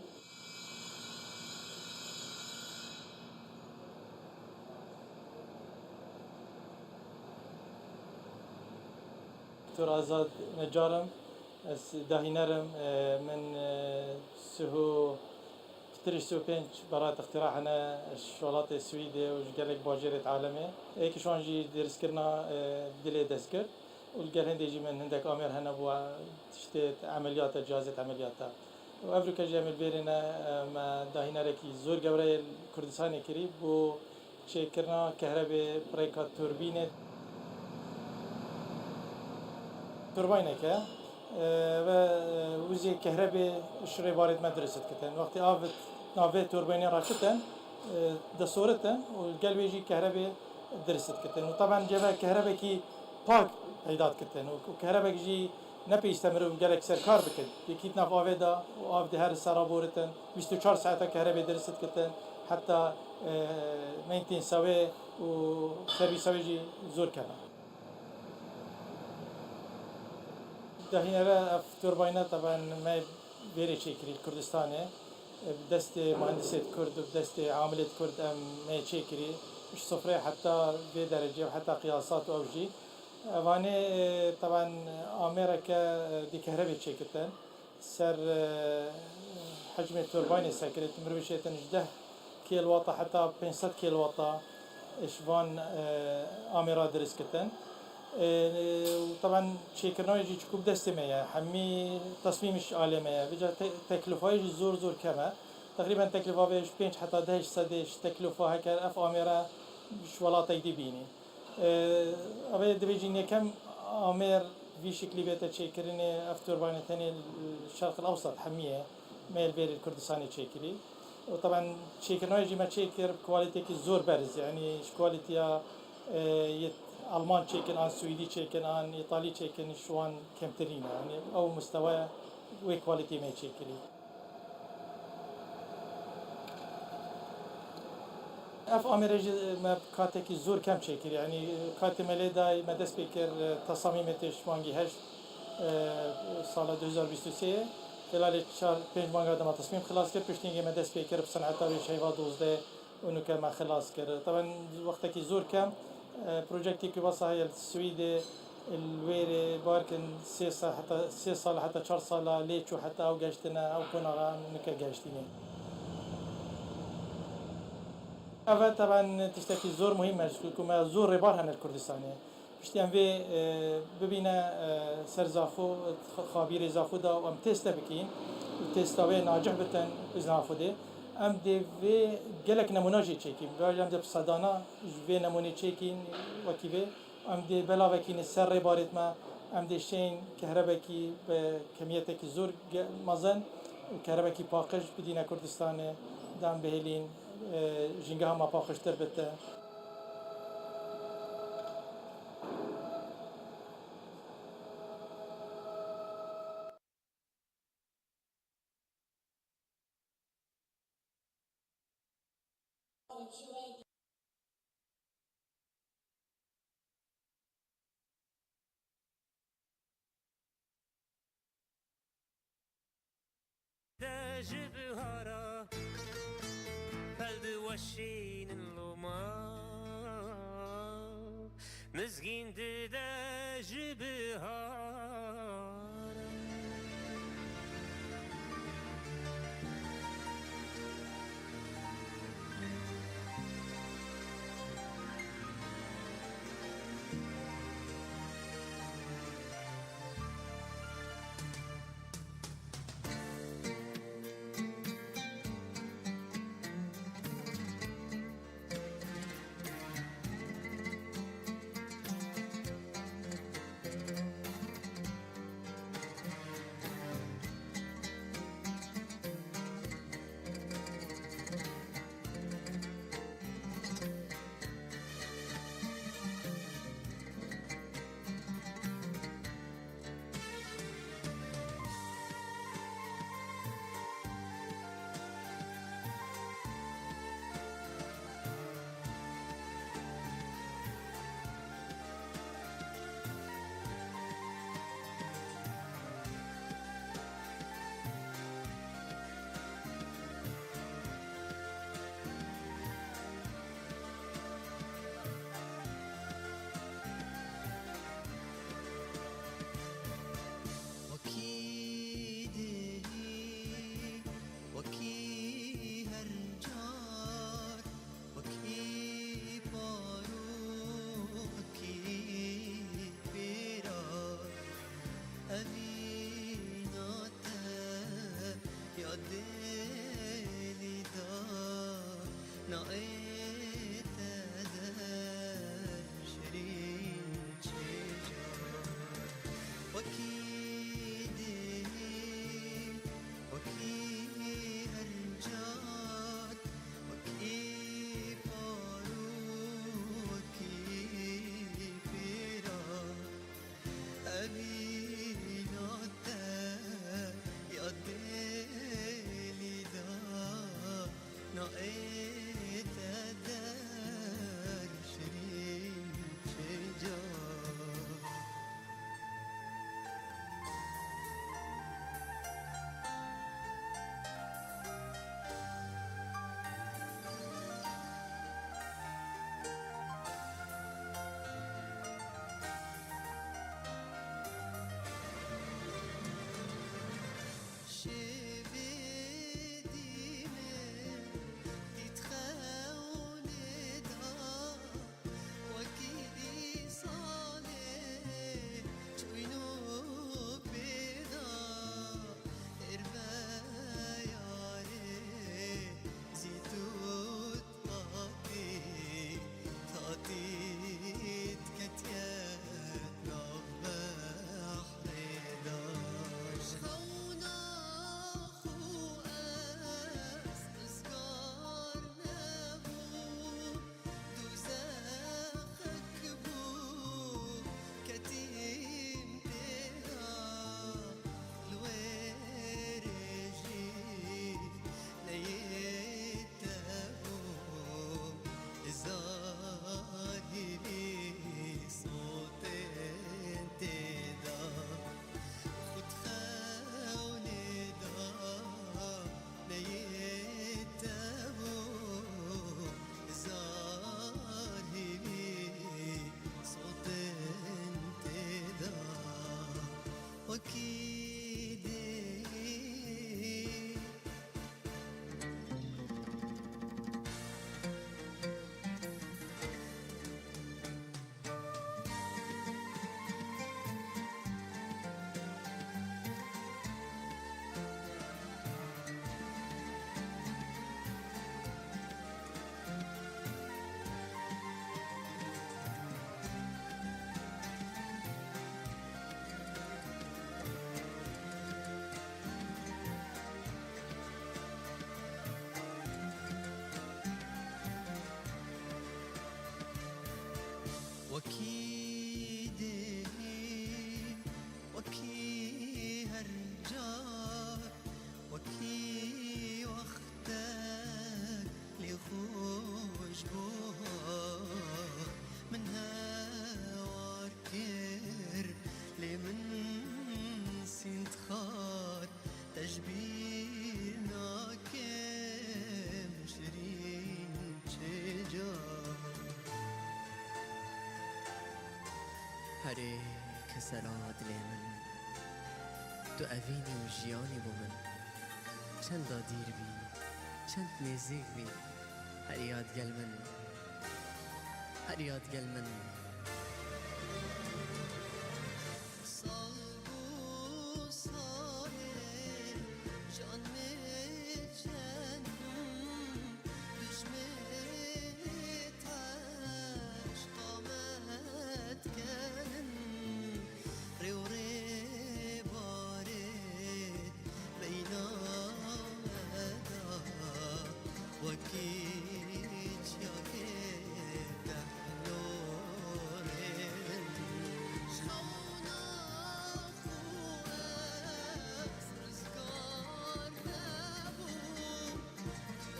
Doktor Azad Necar im. Ez dahîner im, e, min, e, sih û, pitirî sih û pênc berat îxtîra hene ji welatê Swîdê û ji gelek bajêrê di alemê. Êk ji wan jî dêrskirina, e, dilê dest kir û li gel hindê jî min hindek amêr hene bo tiştê emeliyata, cihazê emeliyata. Û evroke jî em li vêrê ne, e, me dahînerekî zor gewre yê li Kurdistanê kirî bo çêkirina kehrebê bi rêka turbînê. Turbayneke, e, ve, e, wizê kehrebê ji rêbarê me dirist dikitin. Wextê av navê turbaynê rakitin, e, desoritin û gel wê jî kehrebê dirist dikitin. Û teben ceve kehrebekî pak peyda dikitin. Û, û kehrebek jî ne pêwîste mirov gelek ser kar bikin. Yekî di nav avê de û av dê her ser raboritin. Bîst û çar saeta kehrebê dirist dikitin. Heta, e, maintenance wê û servîsa wê jî zor keme. Dahînere ev turbayne teben me vêrê çêkirî li Kurdistanê. Bi destê muhendisê Kurd û bi destê amilê Kurd em me çêkirî. Ji sifrê heta vê derecê û heta qiyasat û ew jî. Evanê, e, teben amêreke, e, dê kehrebê çêkitin. Ser, e, hecmê turbaynê sekirê, tu mirov şêtin ji deh kilowata heta pênc sed kilowata ji van, e, amêra dirist kitin. E, û teben çêkirina wê jî çiku bi destê me ye, hemî tesmîm ji alê me ye. Vêca te-, teklifayê jî zor zor kem e. Teqrîben teklifa vê ji pênc heta deh ji sedê ji teklifa heke ev amêra ji welatek dî bînî. Ev ê divê jî nekem amêr vî şiklî bête çêkirinê, ev turbayne tenê li Şerq el Ewsat hemiyê me li vêrê li Kurdistanê çêkirî. Û teben çêkirina wê jî me çêkir bi kwalîteyekî zor berz, yanî ji kwalîtiya, e, yê Alman çêkin, an Swîdî çêkin, an Îtalî çêkin, ji wan kemtirîn e. Yanî ew mustewa wê kwalîteyê me çêkirî. Ev amêre jî me bi katekî zor kem çêkir. Yanî katê me lê dayî, me dest pê kir, e, tesamîmê tê ji mangî heşt, e, sala du hezar bîst û sê. Xêlalê çar pênc manga de me tesmîm xilas kir. Piştî hingê me dest pê kir bi seneta wê ji heyva dozdeh û nuke me xilas kir. Teben wextekî zor kem, e, projektê ku wesa heye li Swîdê, li wêrê barkin sê sa-, heta sê sal, heta çar sala lê çû, heta ew geştine, ew konaxa nike geştîne. Ev teben tiştekî zor muhîm e, ji ku me zor rêbar hene li Kurdistanê. Piştî em vê, e, bibîne, e, ser Zaxo, xabîrê Zaxo de û em teste bikîn û testa wê nacih bitin, izna Xwedê. Em dê vê gelek nemûna jê çêkîn. Belê em dê bi sedana ji vê nemûnê çêkîn wekî vê. Em dê belavekî ne ser rêbarêt me, em dê şên kehrebekî bi kemiyetekî zor ge-, mezin û kehrebekî paqij bidîne Kurdistanê, dem bihêlîn, e, jîngeha me paqijtir bite. De ji bihara, pel di weşînin loma. Mizgîn dide ji bihara. Wekî dê, wekî her car, wekî wextek lê xweş bû. Min hewar kir, lê min sînd xwar. Te ji bîr nakim şirîn çêca. Herê kesela dilê min, tu evînî û jiyanî bo min. Çenda dîr bî, çend nêzîk bî, her yad gel min, her yad gel min. Sal bû salê can me çend dijmê te eşqa me dikin. Rê û rê barê beyna me da wekî çiyakê te hilorên. Ji xewna xwe ez rizgar nebûm,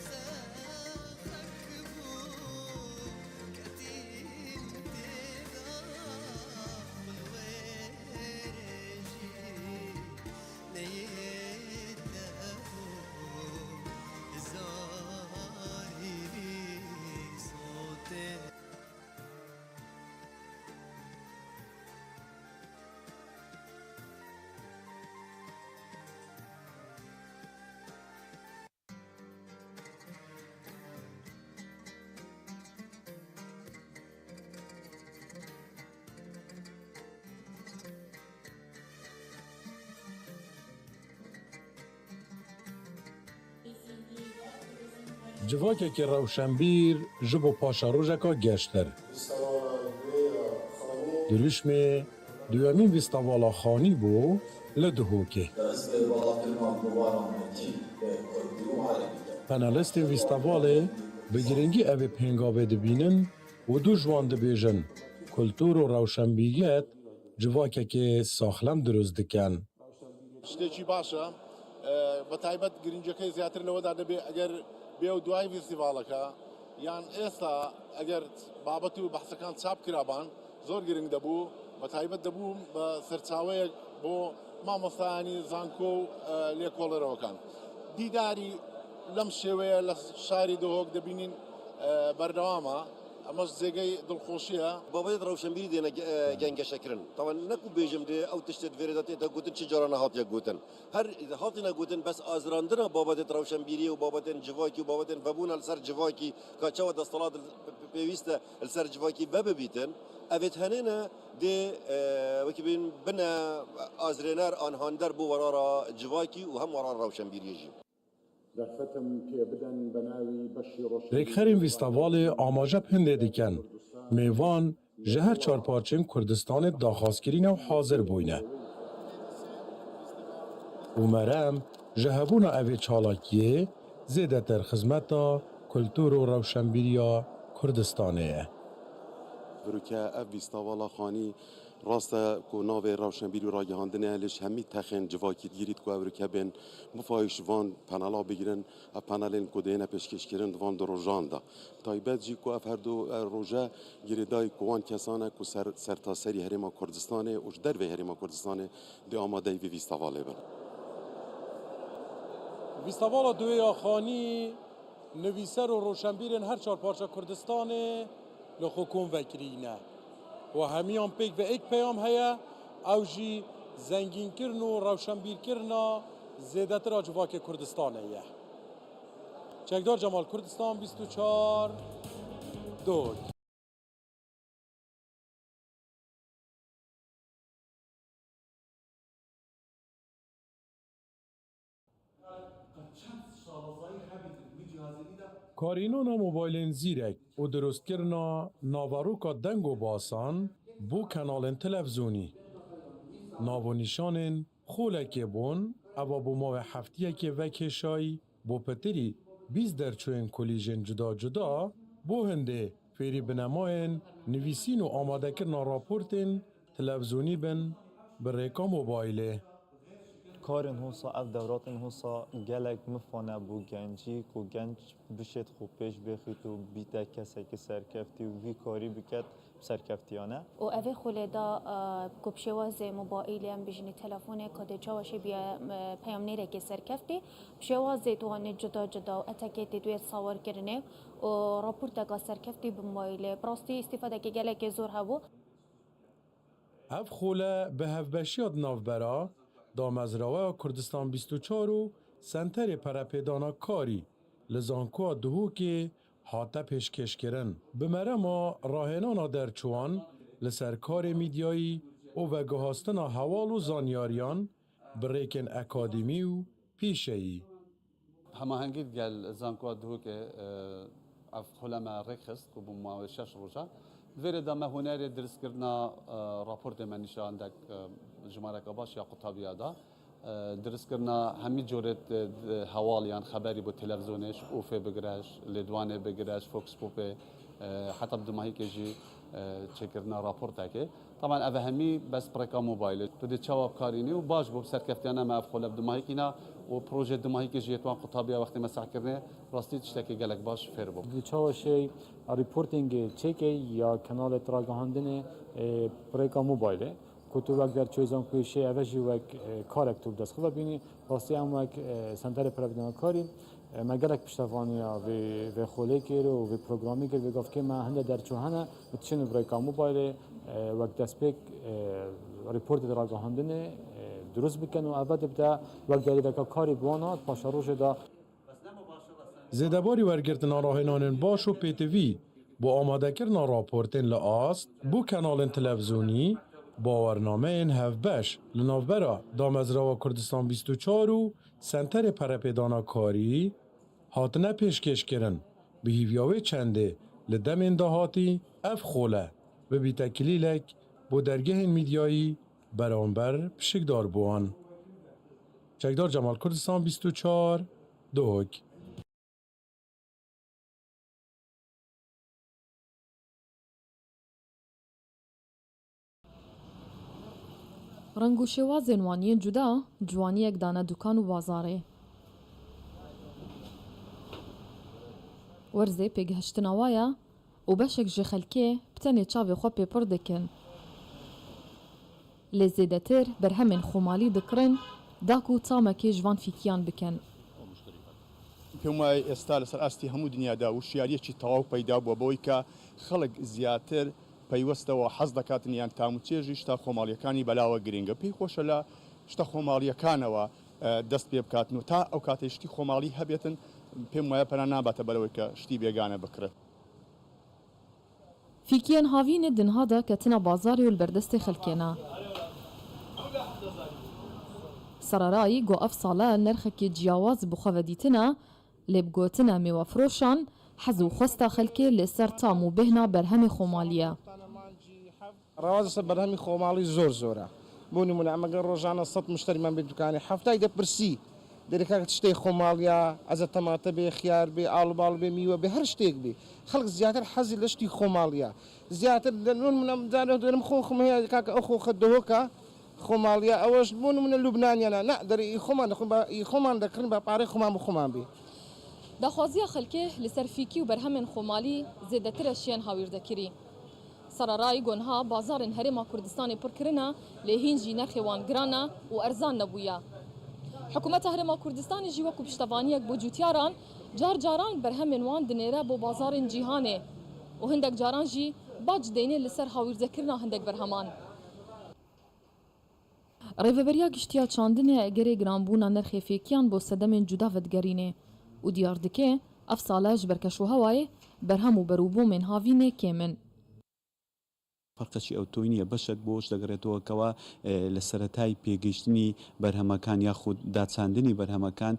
zexek bû, ketîm têda min wê rê jî. Neyê te bû, zarî bî sotê. Civakekî rewşenbîr ji bo paşerojeka geştir. Dirûşmê duyemîn fîstevala Xanî bû li Duhokê. Panelistên fîstevalê bi girîngî ev ê pêngavê dibînin û du ji wan dibêjin, kultur û rewşenbîriyet civakekê saxlem dirust dikin. Tiştekî baş e. E, bi taybet girîngiyekê zêdetir li we de dibe eger bê û duayî fîstîvaleke, yan êsta eger babet û behsekan çap kiraban, zor girîng debû. Bi taybet debû bi serçaweyek bo mamostayanî, zanko û, e, lêkolînrokan. Dîdarî lem şêweye li şarî Duhok dibînin, e, berdewam e. Ema ji cêgey dilxweşî ye. Babetê rewşenbîrî dêne ge-, e, gengeşekirin. Taban ne ku bêjim dê ew tiştê di vê rê de tête gotin, çi cara nehatiye gotin. Her hatine gotin, bes azirandina babetê rewşenbîriyê û babetên civakî û babetên vebûna li ser civakî, ka çawa desthilat pe-, pe-, pêwîst e li ser civakî vebibîtin. Ev ê tenê ne dê, e, wekî bên bine azirêner an hander bo werara civakî û hem werara rewşenbîriyê jî. Derfetim pê bidin bi navî beşî roşenbîrî. Rêkxerên fîstevalê amaje bi hindê dikin. Mêvan ji her çar parçeyên Kurdistanê daxwazkirî ne û hazir bûyne. Û merem ji hebûna evê çalakiyê zêdetir xizmeta kultur û rewşenbîriya Kurdistanê ye. Virûke ev fîstevala Xanî Rast e ku navê rewşenbîrî û ragihandinê ye, lê ji hemî texên civakî digirît ku ev rike bên bifayîş van panela bigirin, ev panelên ku dihêne pêşkêşkirin di van du rojan de. Taybet jî ku ev her du, e, roje girêdayî ku wan kesan e ku ser, sertaserî Herêma Kurdistanê û ji dervê Herêma Kurdistanê dê amadeyî vî fîstevalê bin. Fîstevala duyê ya Xanî nivîser û roşenbîrên her çar parça Kurdistanê li xwe kom vekirîne. Û hemiyan pêk ve êk peyam heye, ew jî zengînkirin û rewşenbîrkirina zêdetir a civakê Kurdistanê ye. Çekdar Cemal, Kurdistan bîst û çar, Duhok. Karînana mobaylên zîrek û dirustkirina naveroka deng û basan bo kenalên televîzyonî. Nav û nîşanên xolekê bûn, eva bo mawê heftiyekê vekêşayî, bo pitirî bîst derçoyên kolîjên cuda cuda, bo hindê Fêrî binemayên nivîsîn û amadekirina raportên televizonî bin bi rêka mobaylê. Karên hosa ev dewratên hosa gelek mifane bû gencî ku genc bişêt xwe pêş bêxît û bîte kesekî serkeftî û vî karî biket bi serkeftiyane. Û evê xulê da ku bi şêwazê mobaîlê em bijînî telefonê ka dê çawa şê biye peyamnêrekê serkeftî, bi şêwazê diwanê cuda cuda û etekê tê duyê sawirkirinê û raporteka serkeftî bi mobaîlê. Bi rastî îstîfadekê gelekê zor hebû. Ev xole bi hevbeşiya di navbera Damezraweya Kurdistan bîst û çar û Senterê Perepêdana Karî li Zankoya Duhokê hate pêşkêşkirin. Bi merema rahênana derçiwan li ser karê mîdyayî û veguhastina heval û zanyariyan bi rêkên akademî û pîşeyî. Hemahengî digel Zankoya Duhokê ev xole me rêkxist ku bi mawê şeş roja. Di vê rê de me hunerê dirîskirina raportê me nîşan dek jimareka baş ya qutabiya da. Dirîskirina hemî corê hewal yan xeberî bo televîzyonê ji Ûfê bigire, ji Lêdwanê bigire, ji Fox Popê, heta bi dimahîkê jî çêkirina raportekê. Taban ev hemî bes bi rêka mobaylê. Tu dê çawa bikarînî û baş bû bi serkeftiyane me ev xole bi dimahîkî na û proje dimahîkê jî yê tuan qutabiya wextê me sehkirinê rastî tiştekî gelek baş fêr bû. Di çawa şey reportingê çêkey ya kenalê ragihandinê bi rêka mobaylê ku tu wek derçoyê zankoyê şey eve jî wek karek tu bi dest xwe ve bînî. Rastî em wek Senterê Perepêdana Karî me gelek piştevaniya vê vê xolê kir û vê programî kir. Vê gavkê me hinde derço hene, tu çin bi rêka mobaylê wek destpêk rîportê di ragihandinê durust bikin û eve dibde wek derîdeka karî bi wan hat paşerojê de. Zêdebarî wergirtina rahênanên baş û pêtivî bo amadekirina raportên li ast bo kenalên televîzyonî, bawernameyên hevbeş li navbera Damezrava Kurdistan bîst û çar û Senterê Perepêdana Karî hatine pêşkêşkirin, bi hîviya wê çendê li demên dahatî ev xole bibîte kilîlek bo dergehên mîdyayî beramber pişikdarbûan. Çekdar Cemal, Kurdistan bîst û çar, Duhok. Reng û şêwazên wan yên cuda ciwaniyek dane dukan û bazarê. Werzê pêgihiştina wa ye û beşek ji xelkê bi tenê çavê xwe pê pir dikin. Lê zêdetir berhemên xwemalî dikirin da ku tamekê ji van fîkiyan bikin. پێم وایە ئێستا لەسەر ئاستی هەموو دنیادا وشیاریەکی تەواو پەیدا بووە بەوەی کە خەڵک زیاتر پەیوەستەوە حەز دەکاتن یان تام و چێژی شتە خۆماڵیەکانی بەلاوە گرنگە. پێی خۆشە لە شتە خۆماڵیەکانەوە دەست پێ بکاتن و تا ئەو کاتەی شتی خۆماڵی هەبێتن، پێم وایە پەنا ناباتە بەرەوەی کە شتی بێگانە بکرێت. Fîkiyên havînê di niha de ketine bazarê û li ber destê xelkê ne. Sererayî got ev sale nerxekê ciyawaz bi xwe ve dîtine, lê bi gotina mêwefiroşan hez û xwesta xelkê li ser tam û bêhna berhemê xwemalî ye. ڕەوازە سەر بەرهەمی خۆماڵی زۆر زۆرە. بۆ نمونە ئەمە گەر ڕۆژانە سەد مشتەریمان بێت دوکانێ حەفتای دەپرسی دەرێکاکە تشتەی خۆماڵیە، ئەزە تەماتە بێ، خیار بێ، ئاڵوباڵ بێ، میوە بێ، هەر شتێک بێ. خەڵک زیاتر حەزی لە شتی خۆماڵیە. زیاتر لە نون منە جارێ دەرم خۆ خمەیە کاکە ئەو خۆخە دەهۆکە خۆماڵیە ئەوەش بۆ نمونە لوبنانیانە نە دەرێ ئی خۆمان دەخۆن بە ئی خۆمان دەکڕین بە پارەی خۆمان بۆ خۆمان بێ. Daxwaziya xelkê li ser fîkî û berhemên xwemalî zêdetir e şiyên hawîrdekirî. Sererayî got niha bazarên Herêma Kurdistanê pir kirine, lê hîn jî nerxê wan giran e û erzan nebûye. Hikûmeta Herêma Kurdistanê jî wekû piştevaniyek bo cûtyaran, car caran berhemên wan dinêre bo bazarên cîhanê û hindek caran jî bac deynê li ser hawîrdekirina hindek berheman. Rêveberiya Giştî ya Çandinê egerê giranbûna nerxê fêkiyan bo sedemên cuda vedigerîne û diyar dike, ev sale ji ber keşûhewayê berhem û berûbûmên havînê kêm in. فەرقێکی ئەوتۆی نییە، بەشێک بۆش دەگەڕێتەوە کەوا لە سەرەتای پێگەیشتنی بەرهەمەکان یاخود داچاندنی بەرهەمەکان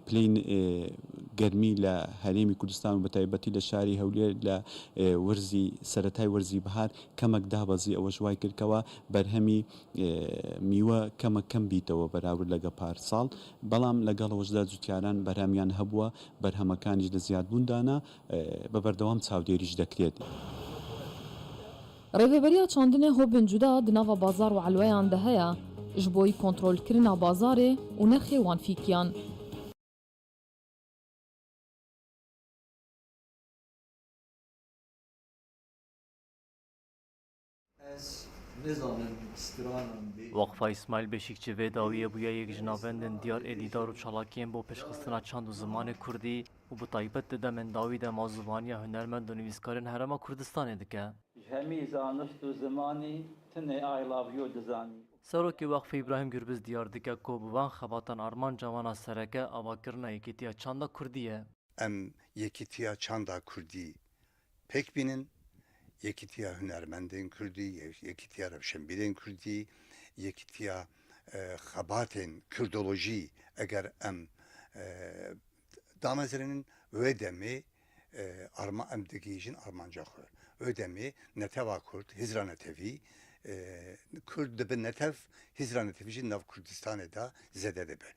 پلەی گەرمی لە هەرێمی کوردستان و بە تایبەتی لە شاری هەولێر لە، ئێ، وەرزی، سەرەتای وەرزی بەهار کەمەک دابەزی، ئەوەش وای کرد کەوا بەرهەمی، ئێ، میوە کەمەک کەم بیتەوە بەراورد لەگە پار ساڵ، بەڵام لەگەڵ ئەوەشدا جوتیاران بەرهەمیان هەبووە، بەرهەمەکانیش لە زیادبووندانە، ئێ، بە بەردەوام چاودێریش دەکرێت. Rêveberiya çandinê hobên cuda di nava bazar û elweyan de heye, ji bo yî kontrolkirina bazarê û nirxê wan fîkiyan. Ez nizanim stranan bê. Waqfa Îsmaîl Beşîkçî vê dawiyê bûye yek ji navendên diyar ê dîdar û çalakiyên bo pêşxistina çand û zimanê kurdî û bi taybet di demên dawî de mazûvaniya hunermend û nivîskarên Herêma Kurdistanê dike. Ji hemî zanist û zimanî tinê I love you dizanî. Serokê Waqfê Îbrahîm Gurbis diyar dike ku bi van xebatan armanca wan a sereke avakirina yekîtiya çanda kurdî ye. Em yekîtiya çanda kurdî pêk bînin, yekîtiya hunermendên kurdî, ye-, yekîtiya rewşenbîrên kurdî, yekîtiya, e, xebatên kurdolojî eger em, e, damezrênin, wê demê, e, arma-, em digihîjin armanca xwe. Wê demê netewa kurd, hizra netewî, e, kurd dibe netew, hizra netewî jî nav Kurdistanê de zêde dibe.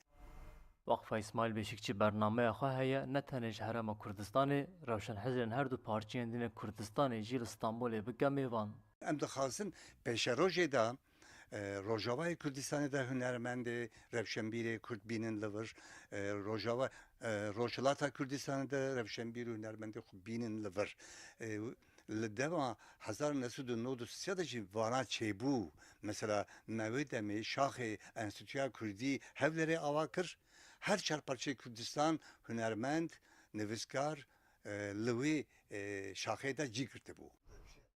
Waqfa Îsmaîl Beşîkçî bernameya xwe heye ne tenê ji Herêma Kurdistanê, rewşenhizrên her du parçeyên din ê Kurdistanê jî li Stenbolê bike mêvan. Em dixwazin pêşerojê de, e, Rojavayê Kurdistanê de hunermendê, rewşenbîrê kurd bînin li vir, e, Rojava, e, Rojhilata Kurdistanê de rewşenbîr û hunermendê xwe bînin li vir. E, Li dema hezar û neh sed û nod û sê de jî vana çêbû. Mesela me wê demê şaxê Enstîtuya Kurdî Hewlêrê ava kir. Her çar parçeyê Kurdistan hunermend, nivîskar, e, li wê, e, şaxê de cî girtibû.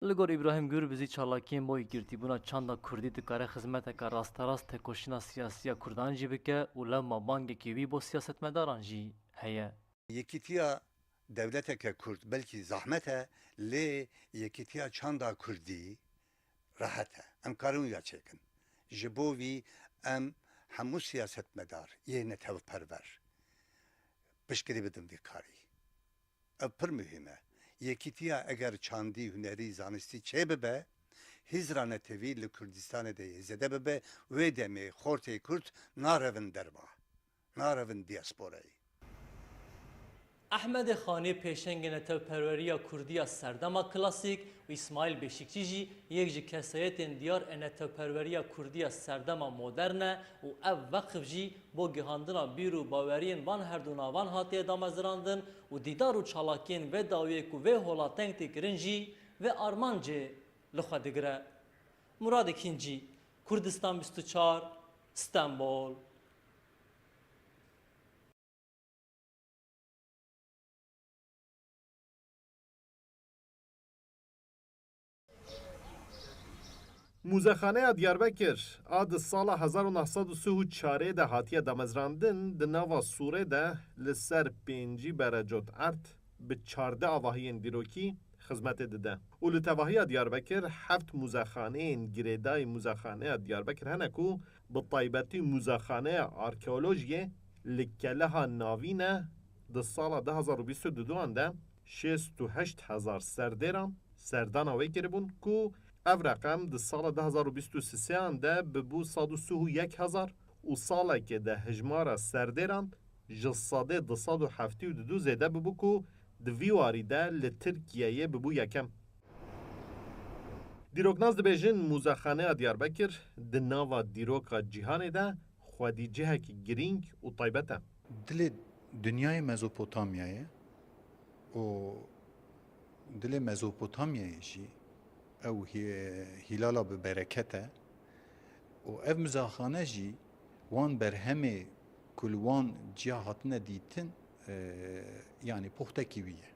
Li gor Îbrahîm Gurbizî çalakiyên bo yekgirtîbûna çanda kurdî dikare xizmeteke rasterast têkoşîna siyasî ya kurdan jî bike û lewma bangekî wî bo siyasetmedaran jî heye. Yekîtiya dewleteke kurd belkî zehmet e, lê yekîtiya çanda kurdî rehet e. Em karin wiya çêkin. Ji bo vî em hemû siyasetmedar yê netewperwer piştgirî bidin vî karî. Ev pir muhîm e. Yekîtiya eger çandî, hunerî, zanistî çêbibe, hizra netewî li Kurdistanê de yê zêde bibe, wê demê xortê kurd narevin derva. Narevin diasporayê. Ehmedê Xanî pêşengê netewperweriya kurdî ya serdema klasîk û Îsmaîl Beşîkçî jî yek ji kesayetên diyar ê netewperweriya kurdî ya serdema modern e û ev weqf jî bo gihandina bîr û baweriyên van her du navan hatiye damezrandin û dîdar û çalakiyên vê dawiyê ku vê hola teng tê kirin jî vê armancê li xwe digire. Muradê Kîncî, Kurdistan bîst û çar, Stenbol. Mûzexaneya Diyarbekir a di sala hezar û neh sed û sih û çarê de hatiye damezrandin, di nava sûrê de li ser pêncî berecot erd bi çardeh avahiyên dîrokî xizmetê dide û li tevahiya Diyarbekir heft mûzexaneyên girêdayî Mûzexaneya Diyarbekir hene ku bi taybetî Mûzexaneya Arkeolojiyê li Keleha Navîne di sala du hezar û bîst û duan de şêst û heşt hezar serdêran serdana wê kiribûn ku ev reqem di sala du hezar û bîst û sêan de bibû sed û sih û yek hezar û salekê de hijmara serdêran ji sedê du sed û heftê û du zêde bibû ku di vî warî de li Tirkiyeyê bibû yekem. Dîroknas dibêjin, Mûzexaneya Diyarbekir di nava dîroka cîhanê de xwedî cihekî girîng û taybet e. Dilê dinyayê Mezopotamyayê û dilê Mezopotamyayê jî ew hî-, hîlala bi bereket e û ev muzexane jî wan berhemê ku li wan ciya hatine dîtin, e, yanî poxtekî wî ye.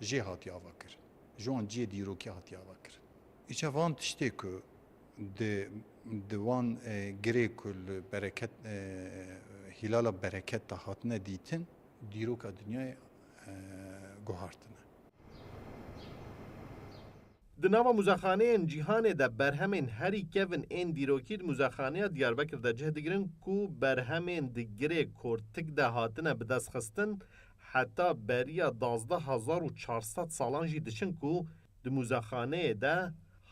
Jê hatiye avakirin. Ji wan cihê dîrokî hatiye avakirin. Îça van tiştê ku di, di wan, e, girê ku li bereket, e, hîlala bereket de hatine dîtin, dîroka dinyayê, e, guhartine. Di nava muzexaneyên cîhanê de berhemên herî kevin ên dîrokî di Muzexaneya Diyarbekir de cih digirin ku berhemên di girê kortik de hatine bidestxistin, Heta beriya duwazdeh hezar û çar sed salan jî diçin ku di muzexaneyê de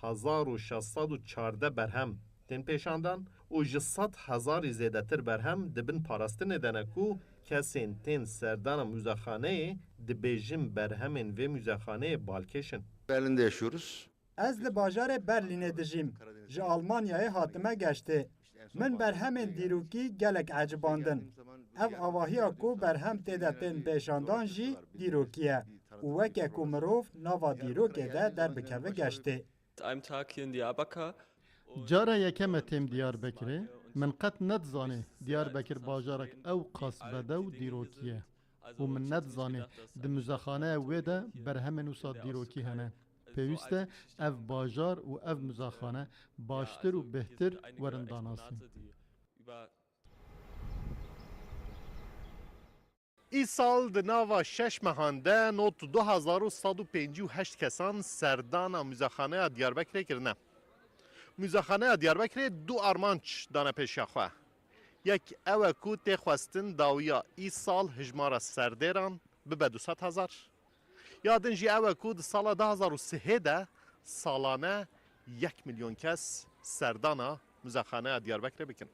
hezar û şeş sed û çardeh berhem tên pêşandan û ji sed hezarî zêdetir berhem di bin parastinê de ne ku kesên tên serdana muzexaneyê dibêjin berhemên vê muzexaneyê balkêş in. Berlin'de yaşıyoruz. Ez li bajarê Berlînê dijîm. Ji Almanyayê hatime geştê. Min berhemên dîrokî gelek ecibandin. Ev avahiya ku berhem tê de tên pêşandan jî dîrokî ye û weke ku mirov nava dîrokê de derbikeve geştê. Einem Tag hier in Diyarbakir. Cara yekem e têm Diyarbekirê. Min qet nedizanî Diyarbekir bajarek ew qas bedew dîrokî ye. Û min nedizanî di muzexaneya wê de berhemên wisa dîrokî hene. Pêwîst e ev bajar û ev muzexane baştir û bêhtir werin danasîn. Îsal di nava şeş mehan de nod û du hezar û sed û pêncî û heşt kesan serdana Muzexaneya Diyarbekirê kirine. Muzexaneya Diyarbekirê du armanc dane pêşiya xwe. Yek ew e ku tê xwestin dawiya îsal hijmara serdêran bibe du sed hezar. Ya din jî ew e ku di sala du hezar û sihê de salane yek milyon kes serdana Muzexaneya Diyarbekirê bikin.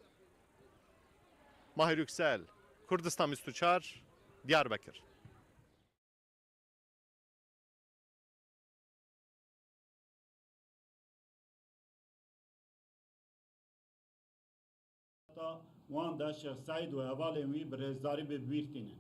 Mahir Yüksel, Kurdistan bîst û çar, Diyarbekir. Wan de Şêx Seîd û hevalên wî bi rêzdarî bi bîr tînin.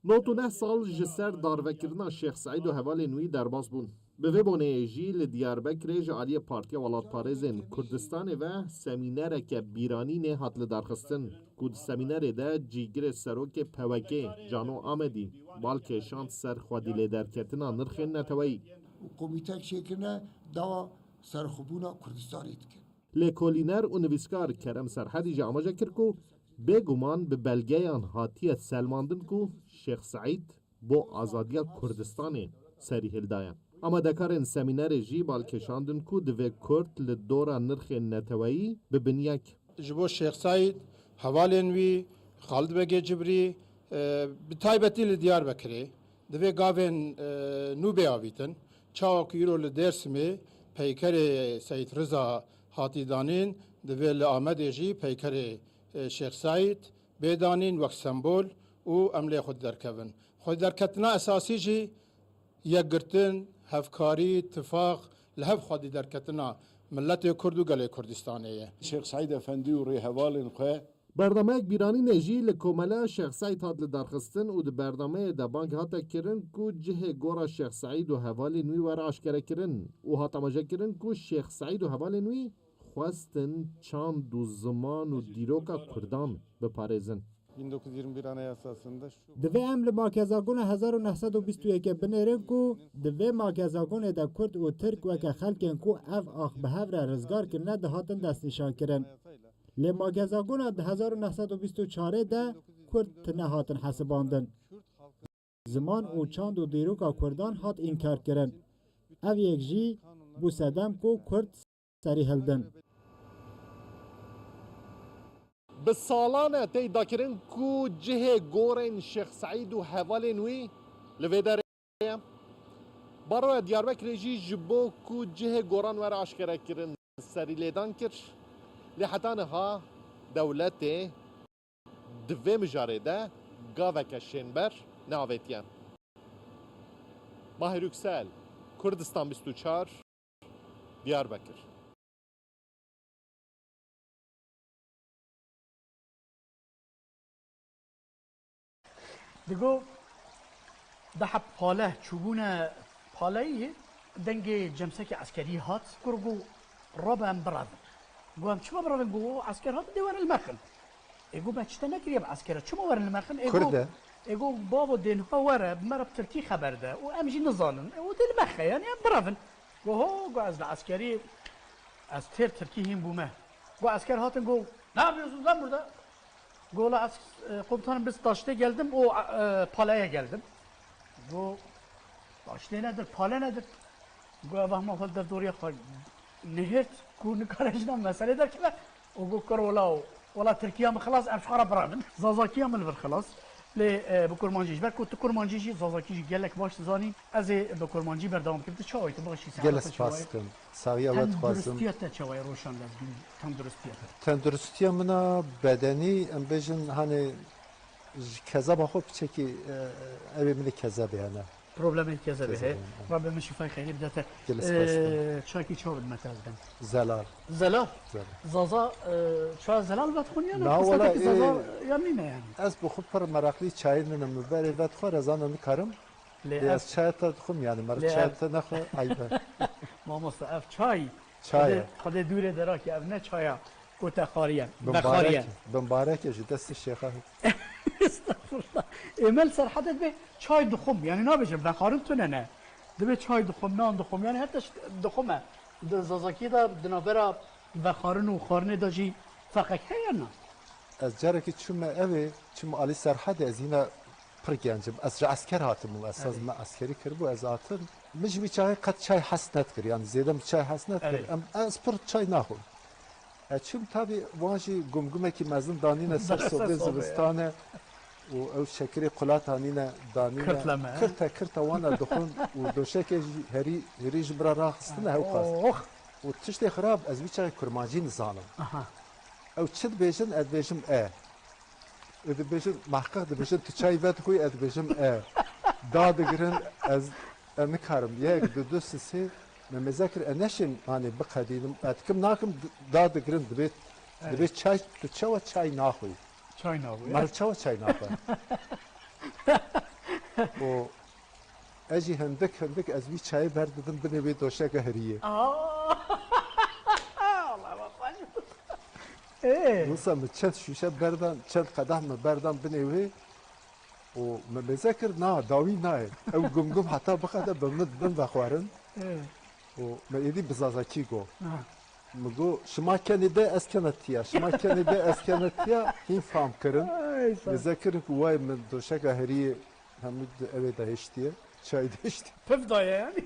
Nod û neh sal ji ser darvekirina Şêx Seîd û hevalên wî derbas bûn. Bi vê boneyê jî li Diyarbekirê ji aliyê Partiya Welatparêzên Kurdistanê ve semînereke bîranînê hat lidarxistin, ku di semînerê de cîgirê serokê P W K, Cano Amedî, bal kêşand ser xwedîlêderketina nirxên neteweyî. Û komîtek çêkirine dawa serxwebûna Kurdistanê dikin. Lêkolîner û nivîskar Kerem Serhedî jî amaje kir ku bêguman bi belgeyan hatiye selmandin ku Şêx Seîd bo azadiya Kurdistanê serî hildaye. Amadekarên semînerê jî bal kêşandin ku divê Kurd li dora nirxên neteweyî bibin yek. Ji bo Şêx Seîd, hevalên wî, Xalid Begê Cibrî, e, bi taybetî li Diyarbekirê, divê gavên, e, nû bê avîtin. Çawa ku îro li Dêrsimê peykerê Seyîd Riza hatî danîn, divê li Amedê jî peykerê, e, Şêx Seîd bê danîn wek sembol û em lê xwe derkevin. Xwedîderketina esasî jî yekgirtin, hevkarî, tifaq, li hev xwedîderketina miletê Kurd û gelê Kurdistanê ye. Şêx Seîd Efendî û rêhevalên xwe. Bernameyek bîranînê jî li Komeleya Şêx Seîd hat lidarxistin û di bernameyê de bang hate kirin ku cihê gora Şêx Seîd û hevalên wî were aşkerekirin û hat amajekirin ku Şêx Seîd û hevalên wî xwestin çand û ziman û dîroka Kurdan biparêzin. Bin dokuz yüz yirmi bir Anayasası'nda şu Divê em li makezagona hezar û neh sed û bîst û yekê binêrin ku di vê makezagonê de Kurd û Tirk weke xelkên ku ev ax bi hev re rizgar kirine dihatin destnîşankirin. Lê makezagona di hezar û neh sed û bîst û çarê de Kurd tine hatin hesibandin. Ziman û çand û dîroka Kurdan hat înkarkirin. Ev yek jî bû sedem ku Kurd serî hildin. Bi salan e tê dakirin ku cihê gorên Şêx Seîd û hevalên wî li vê derê ye. Baroya Diyarbekirê jî ji bo ku cihê goran were aşkerekirin, serîlêdan kir. Lê heta niha dewletê di vê mijarê de gaveke şênber neavêtiye. Mahir Yüksel, Kurdistan bîst û çar, Diyarbekir. Digo, di heb pale çûbûne paleyî, dengê cemsekê eskerî hat. Kur got, "Rabe em birevin." Got, "Em çima birevin?" Got, "O esker hatin dê werin li me xin." Ê got, "Me çi te nekiriye bi eskere, çima werin li me xin?" Ê got, Kurd e. Ê got, "Bavo dê niha were, bi me re bi tirkî xeber de û em jî nizanin. Ê, û dê li me xe, yanî em birevin." Got, "Ho," got, "ez li eskerî, ez têr tirkî hîn bûme." Got, esker hatin got, "Ne yapıyorsunuz lan burada?" Got, "La ez, e, komutanım, biz taşlığa geldim, o, e, palaya geldim." Got, "Taşlığa nedir, pale nedir?" Got, "Ev ahmak xwe li dev doriya xwe nihêrt ku nikare jina meselê derkeve." Û got, "Kuro wela o, wela Tirkiya min xilas, em ji xwe re birevin. Zazakiya min li vir xilas." Lê e, bi kurmancî, ji ber ku tu kurmancî jî, zazakî jî gelek baş dizanî, ez ê bi kurmancî berdewam kim. Tu çawa yî, tu bixşî? Gelek spas dikim. Saxiya we dixwazim. Tenduristiya te çawa ye, Roşan Lezgîn? Tenduristiya te? Tenduristiya min a bedenî, em bêjin, hanê ji kezeba xwe piçekî, e, ew ê min ê kezebê hene. Problemê kezebê heye. Kezebê hene, evet. Rabbe min şifayê xeyrî bide te. Gelek spas dikim. E, çayekî çawa bidime te ez bim? Zelal. Zelal? Zelal. Zaza, e, çaya zelal vedixwin ya ne? Na, wela, zaza, e, ya nîne yani? Ez bi xwe pir meraqlî çayê nîne, min berê vedixwe, ez ana nikarim. Lê lê ev ez çaya te dixwim yani, meriv lê çaya ev te nexwe, eyb e. Mamoste, ev çay. Çay e. Xwedê, Xwedê dûrê derake, ev ne çaya ku te xariye, vexariye. Bimbarek, bimbarek e ji destê şêxa. Estexfirullah. Ê me li Serhedê dibê çay dixwim, yani nabêjim vexarin tune ne. Dibê çay dixwim, nan dixwim, yani heta şt-, dixwim e. Di zazakî de di navbera vexarin û xwarinê de jî ferqek heye na? Ez carekî çûme evê, çûme alî Serhedê, ez hîna pir genc im. Ez ji esker hatibûm, esas me eskerî kiribû, ez hatim. Min ji wî çayê qet çay hes nedikir, yani zêde min çay hes nedikir. Erê. Em, ez pir çay naxwim. E, çûm tabî wan jî gumgumekî mezin danîne ser sobê zivistanê û ew şekirê qulat anîne danîne. Kirtleme. Kirte, kirte wana dixwin û doşekê jî herî, herî ji min re raxistine hewqas. Oh. Û tiştê xirab, ez wî çayê kurmancî nizanim. Aha. Ew çi dibêjin, ez dibêjim e. Ê dibêjin, mehqeq dibêjin, tu çayî vedixwî, ez dibêjim, e. Da digirin, ez, e, nikarim. Yek, du, du, sisê, me mêze kir, e, neşêm, hanê, biqedînim. E, dikim, nakim, d-, da digirin, dibê, dibê çay, tu çawa çay naxwî? Çay naxwî. Meriv çawa çay naxwe? Û ez jî hindik, hindik, ez wî çayê berdidim binê wê doşeke hiriyê. Aa! Allah Allah. Ê. Wisa min çend şûşe berdan, çend qedeh min berdan binê wê û min mêze kir, na, dawî nayê. Ew gumgum heta biqede bi min, bin vexwarin. Ê. Û min êdî bi zazakî got. Ha. Min got, şima kenê de, ez kene tiya. Şima kenê de, ez kene tiya. Hîn fam kirin. Ay, sağ ol. Mêze kirin ku way min doşeka heriyê Hemû di-, ew ê dahiştiye, çay dahiştiye. Piv daye yani.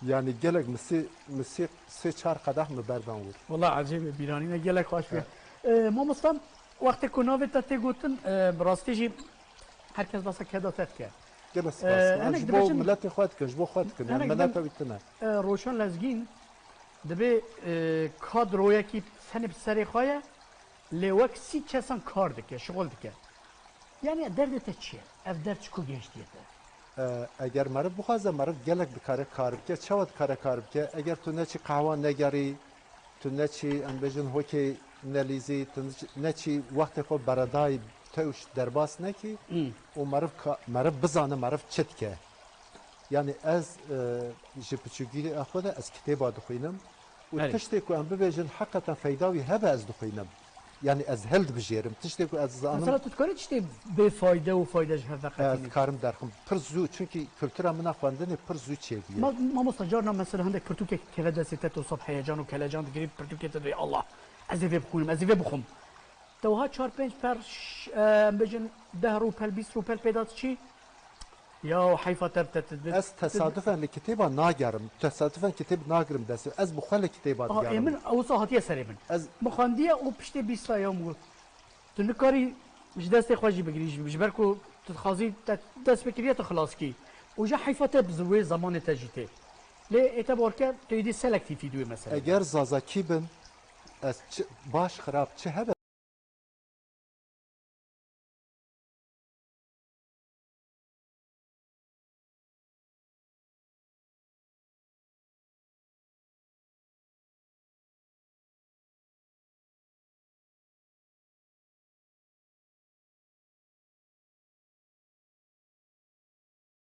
Yani gelek mi sê, mi sê, sê çar qedeh mi berdan wir. Wala ecêb e, bîranîne gelek xweş bûye. Evet. Ee, mamosta, wextê ku navê te tê gotin, e, bi rastî jî her kes behsa keda te dike. Gelek spas. Ee, hinek ji bo dibêjin, miletê xwe dikin, ji bo xwe dikin. Yani hinek mileta dibêjin, wî tune. E, Roşan Lezgîn dibê, e, kadroyekî tenê bi serê xwe ye, lê wek sî kesan kar dike, şixul dike. Yani derdê te çi ye? Ev derd ji ku gihiştiye te? E, eger meriv bixwaze, meriv gelek dikare kar bike. Çawa dikare kar bike? Eger tu neçî qehwa negerî, tu neçî, em bêjin, hokê nelîzî, tu neçî, neçî wextê xwe beredayî, tewş derbas nekî Hmm. û meriv ka-, meriv bizane meriv çi dike. Yani ez, e, ji piçûkî xwe de ez kitêba dixwînim û Erê. tiştê ku em bibêjin heqeten feyda wî hebe ez dixwînim. Yani ez hildibijêrim. Tiştê ku ez zanim. Mesela tu dikarî tiştê bêfayde û fayde ji hev veqetînî? Ez dikarim derxim. Pir zû, çunkî kultura min a xwendinê pir zû çêbûye. Ma-, mamosta, carna mesela hindek pirtûkek keve destê te, tu sab heyecan û kelecan digirî, pirtûkê te dibê, Allah, ez ê vê bixwînim, ez ê vê bixwim. Te wiha çar pênc per, ş-, e, em bêjin deh rûpel, bîst rûpel pêda diçî? Ya heyfa te, te, te, te, Ez tesadüfen li kitêba nagerim. Tesadüfen kitêb nagirim destê. Ez bi xwe li kitêba Aha, ê digerim. Min wisa hatiye serê min. Ez Min xwendiye û piştê bîst saye min got, tu nikarî ji destê xwe jî bigirî, ji, ji ber ku tu dixwazî te dest bikiriye, tu xilas kî. Û ji heyfa te bi wê zamanê te jî tê. Lê ê te barke, tu êdî selektîfî di wê meselê. Eger zazakî bin, ez çi, baş xirab çi hebe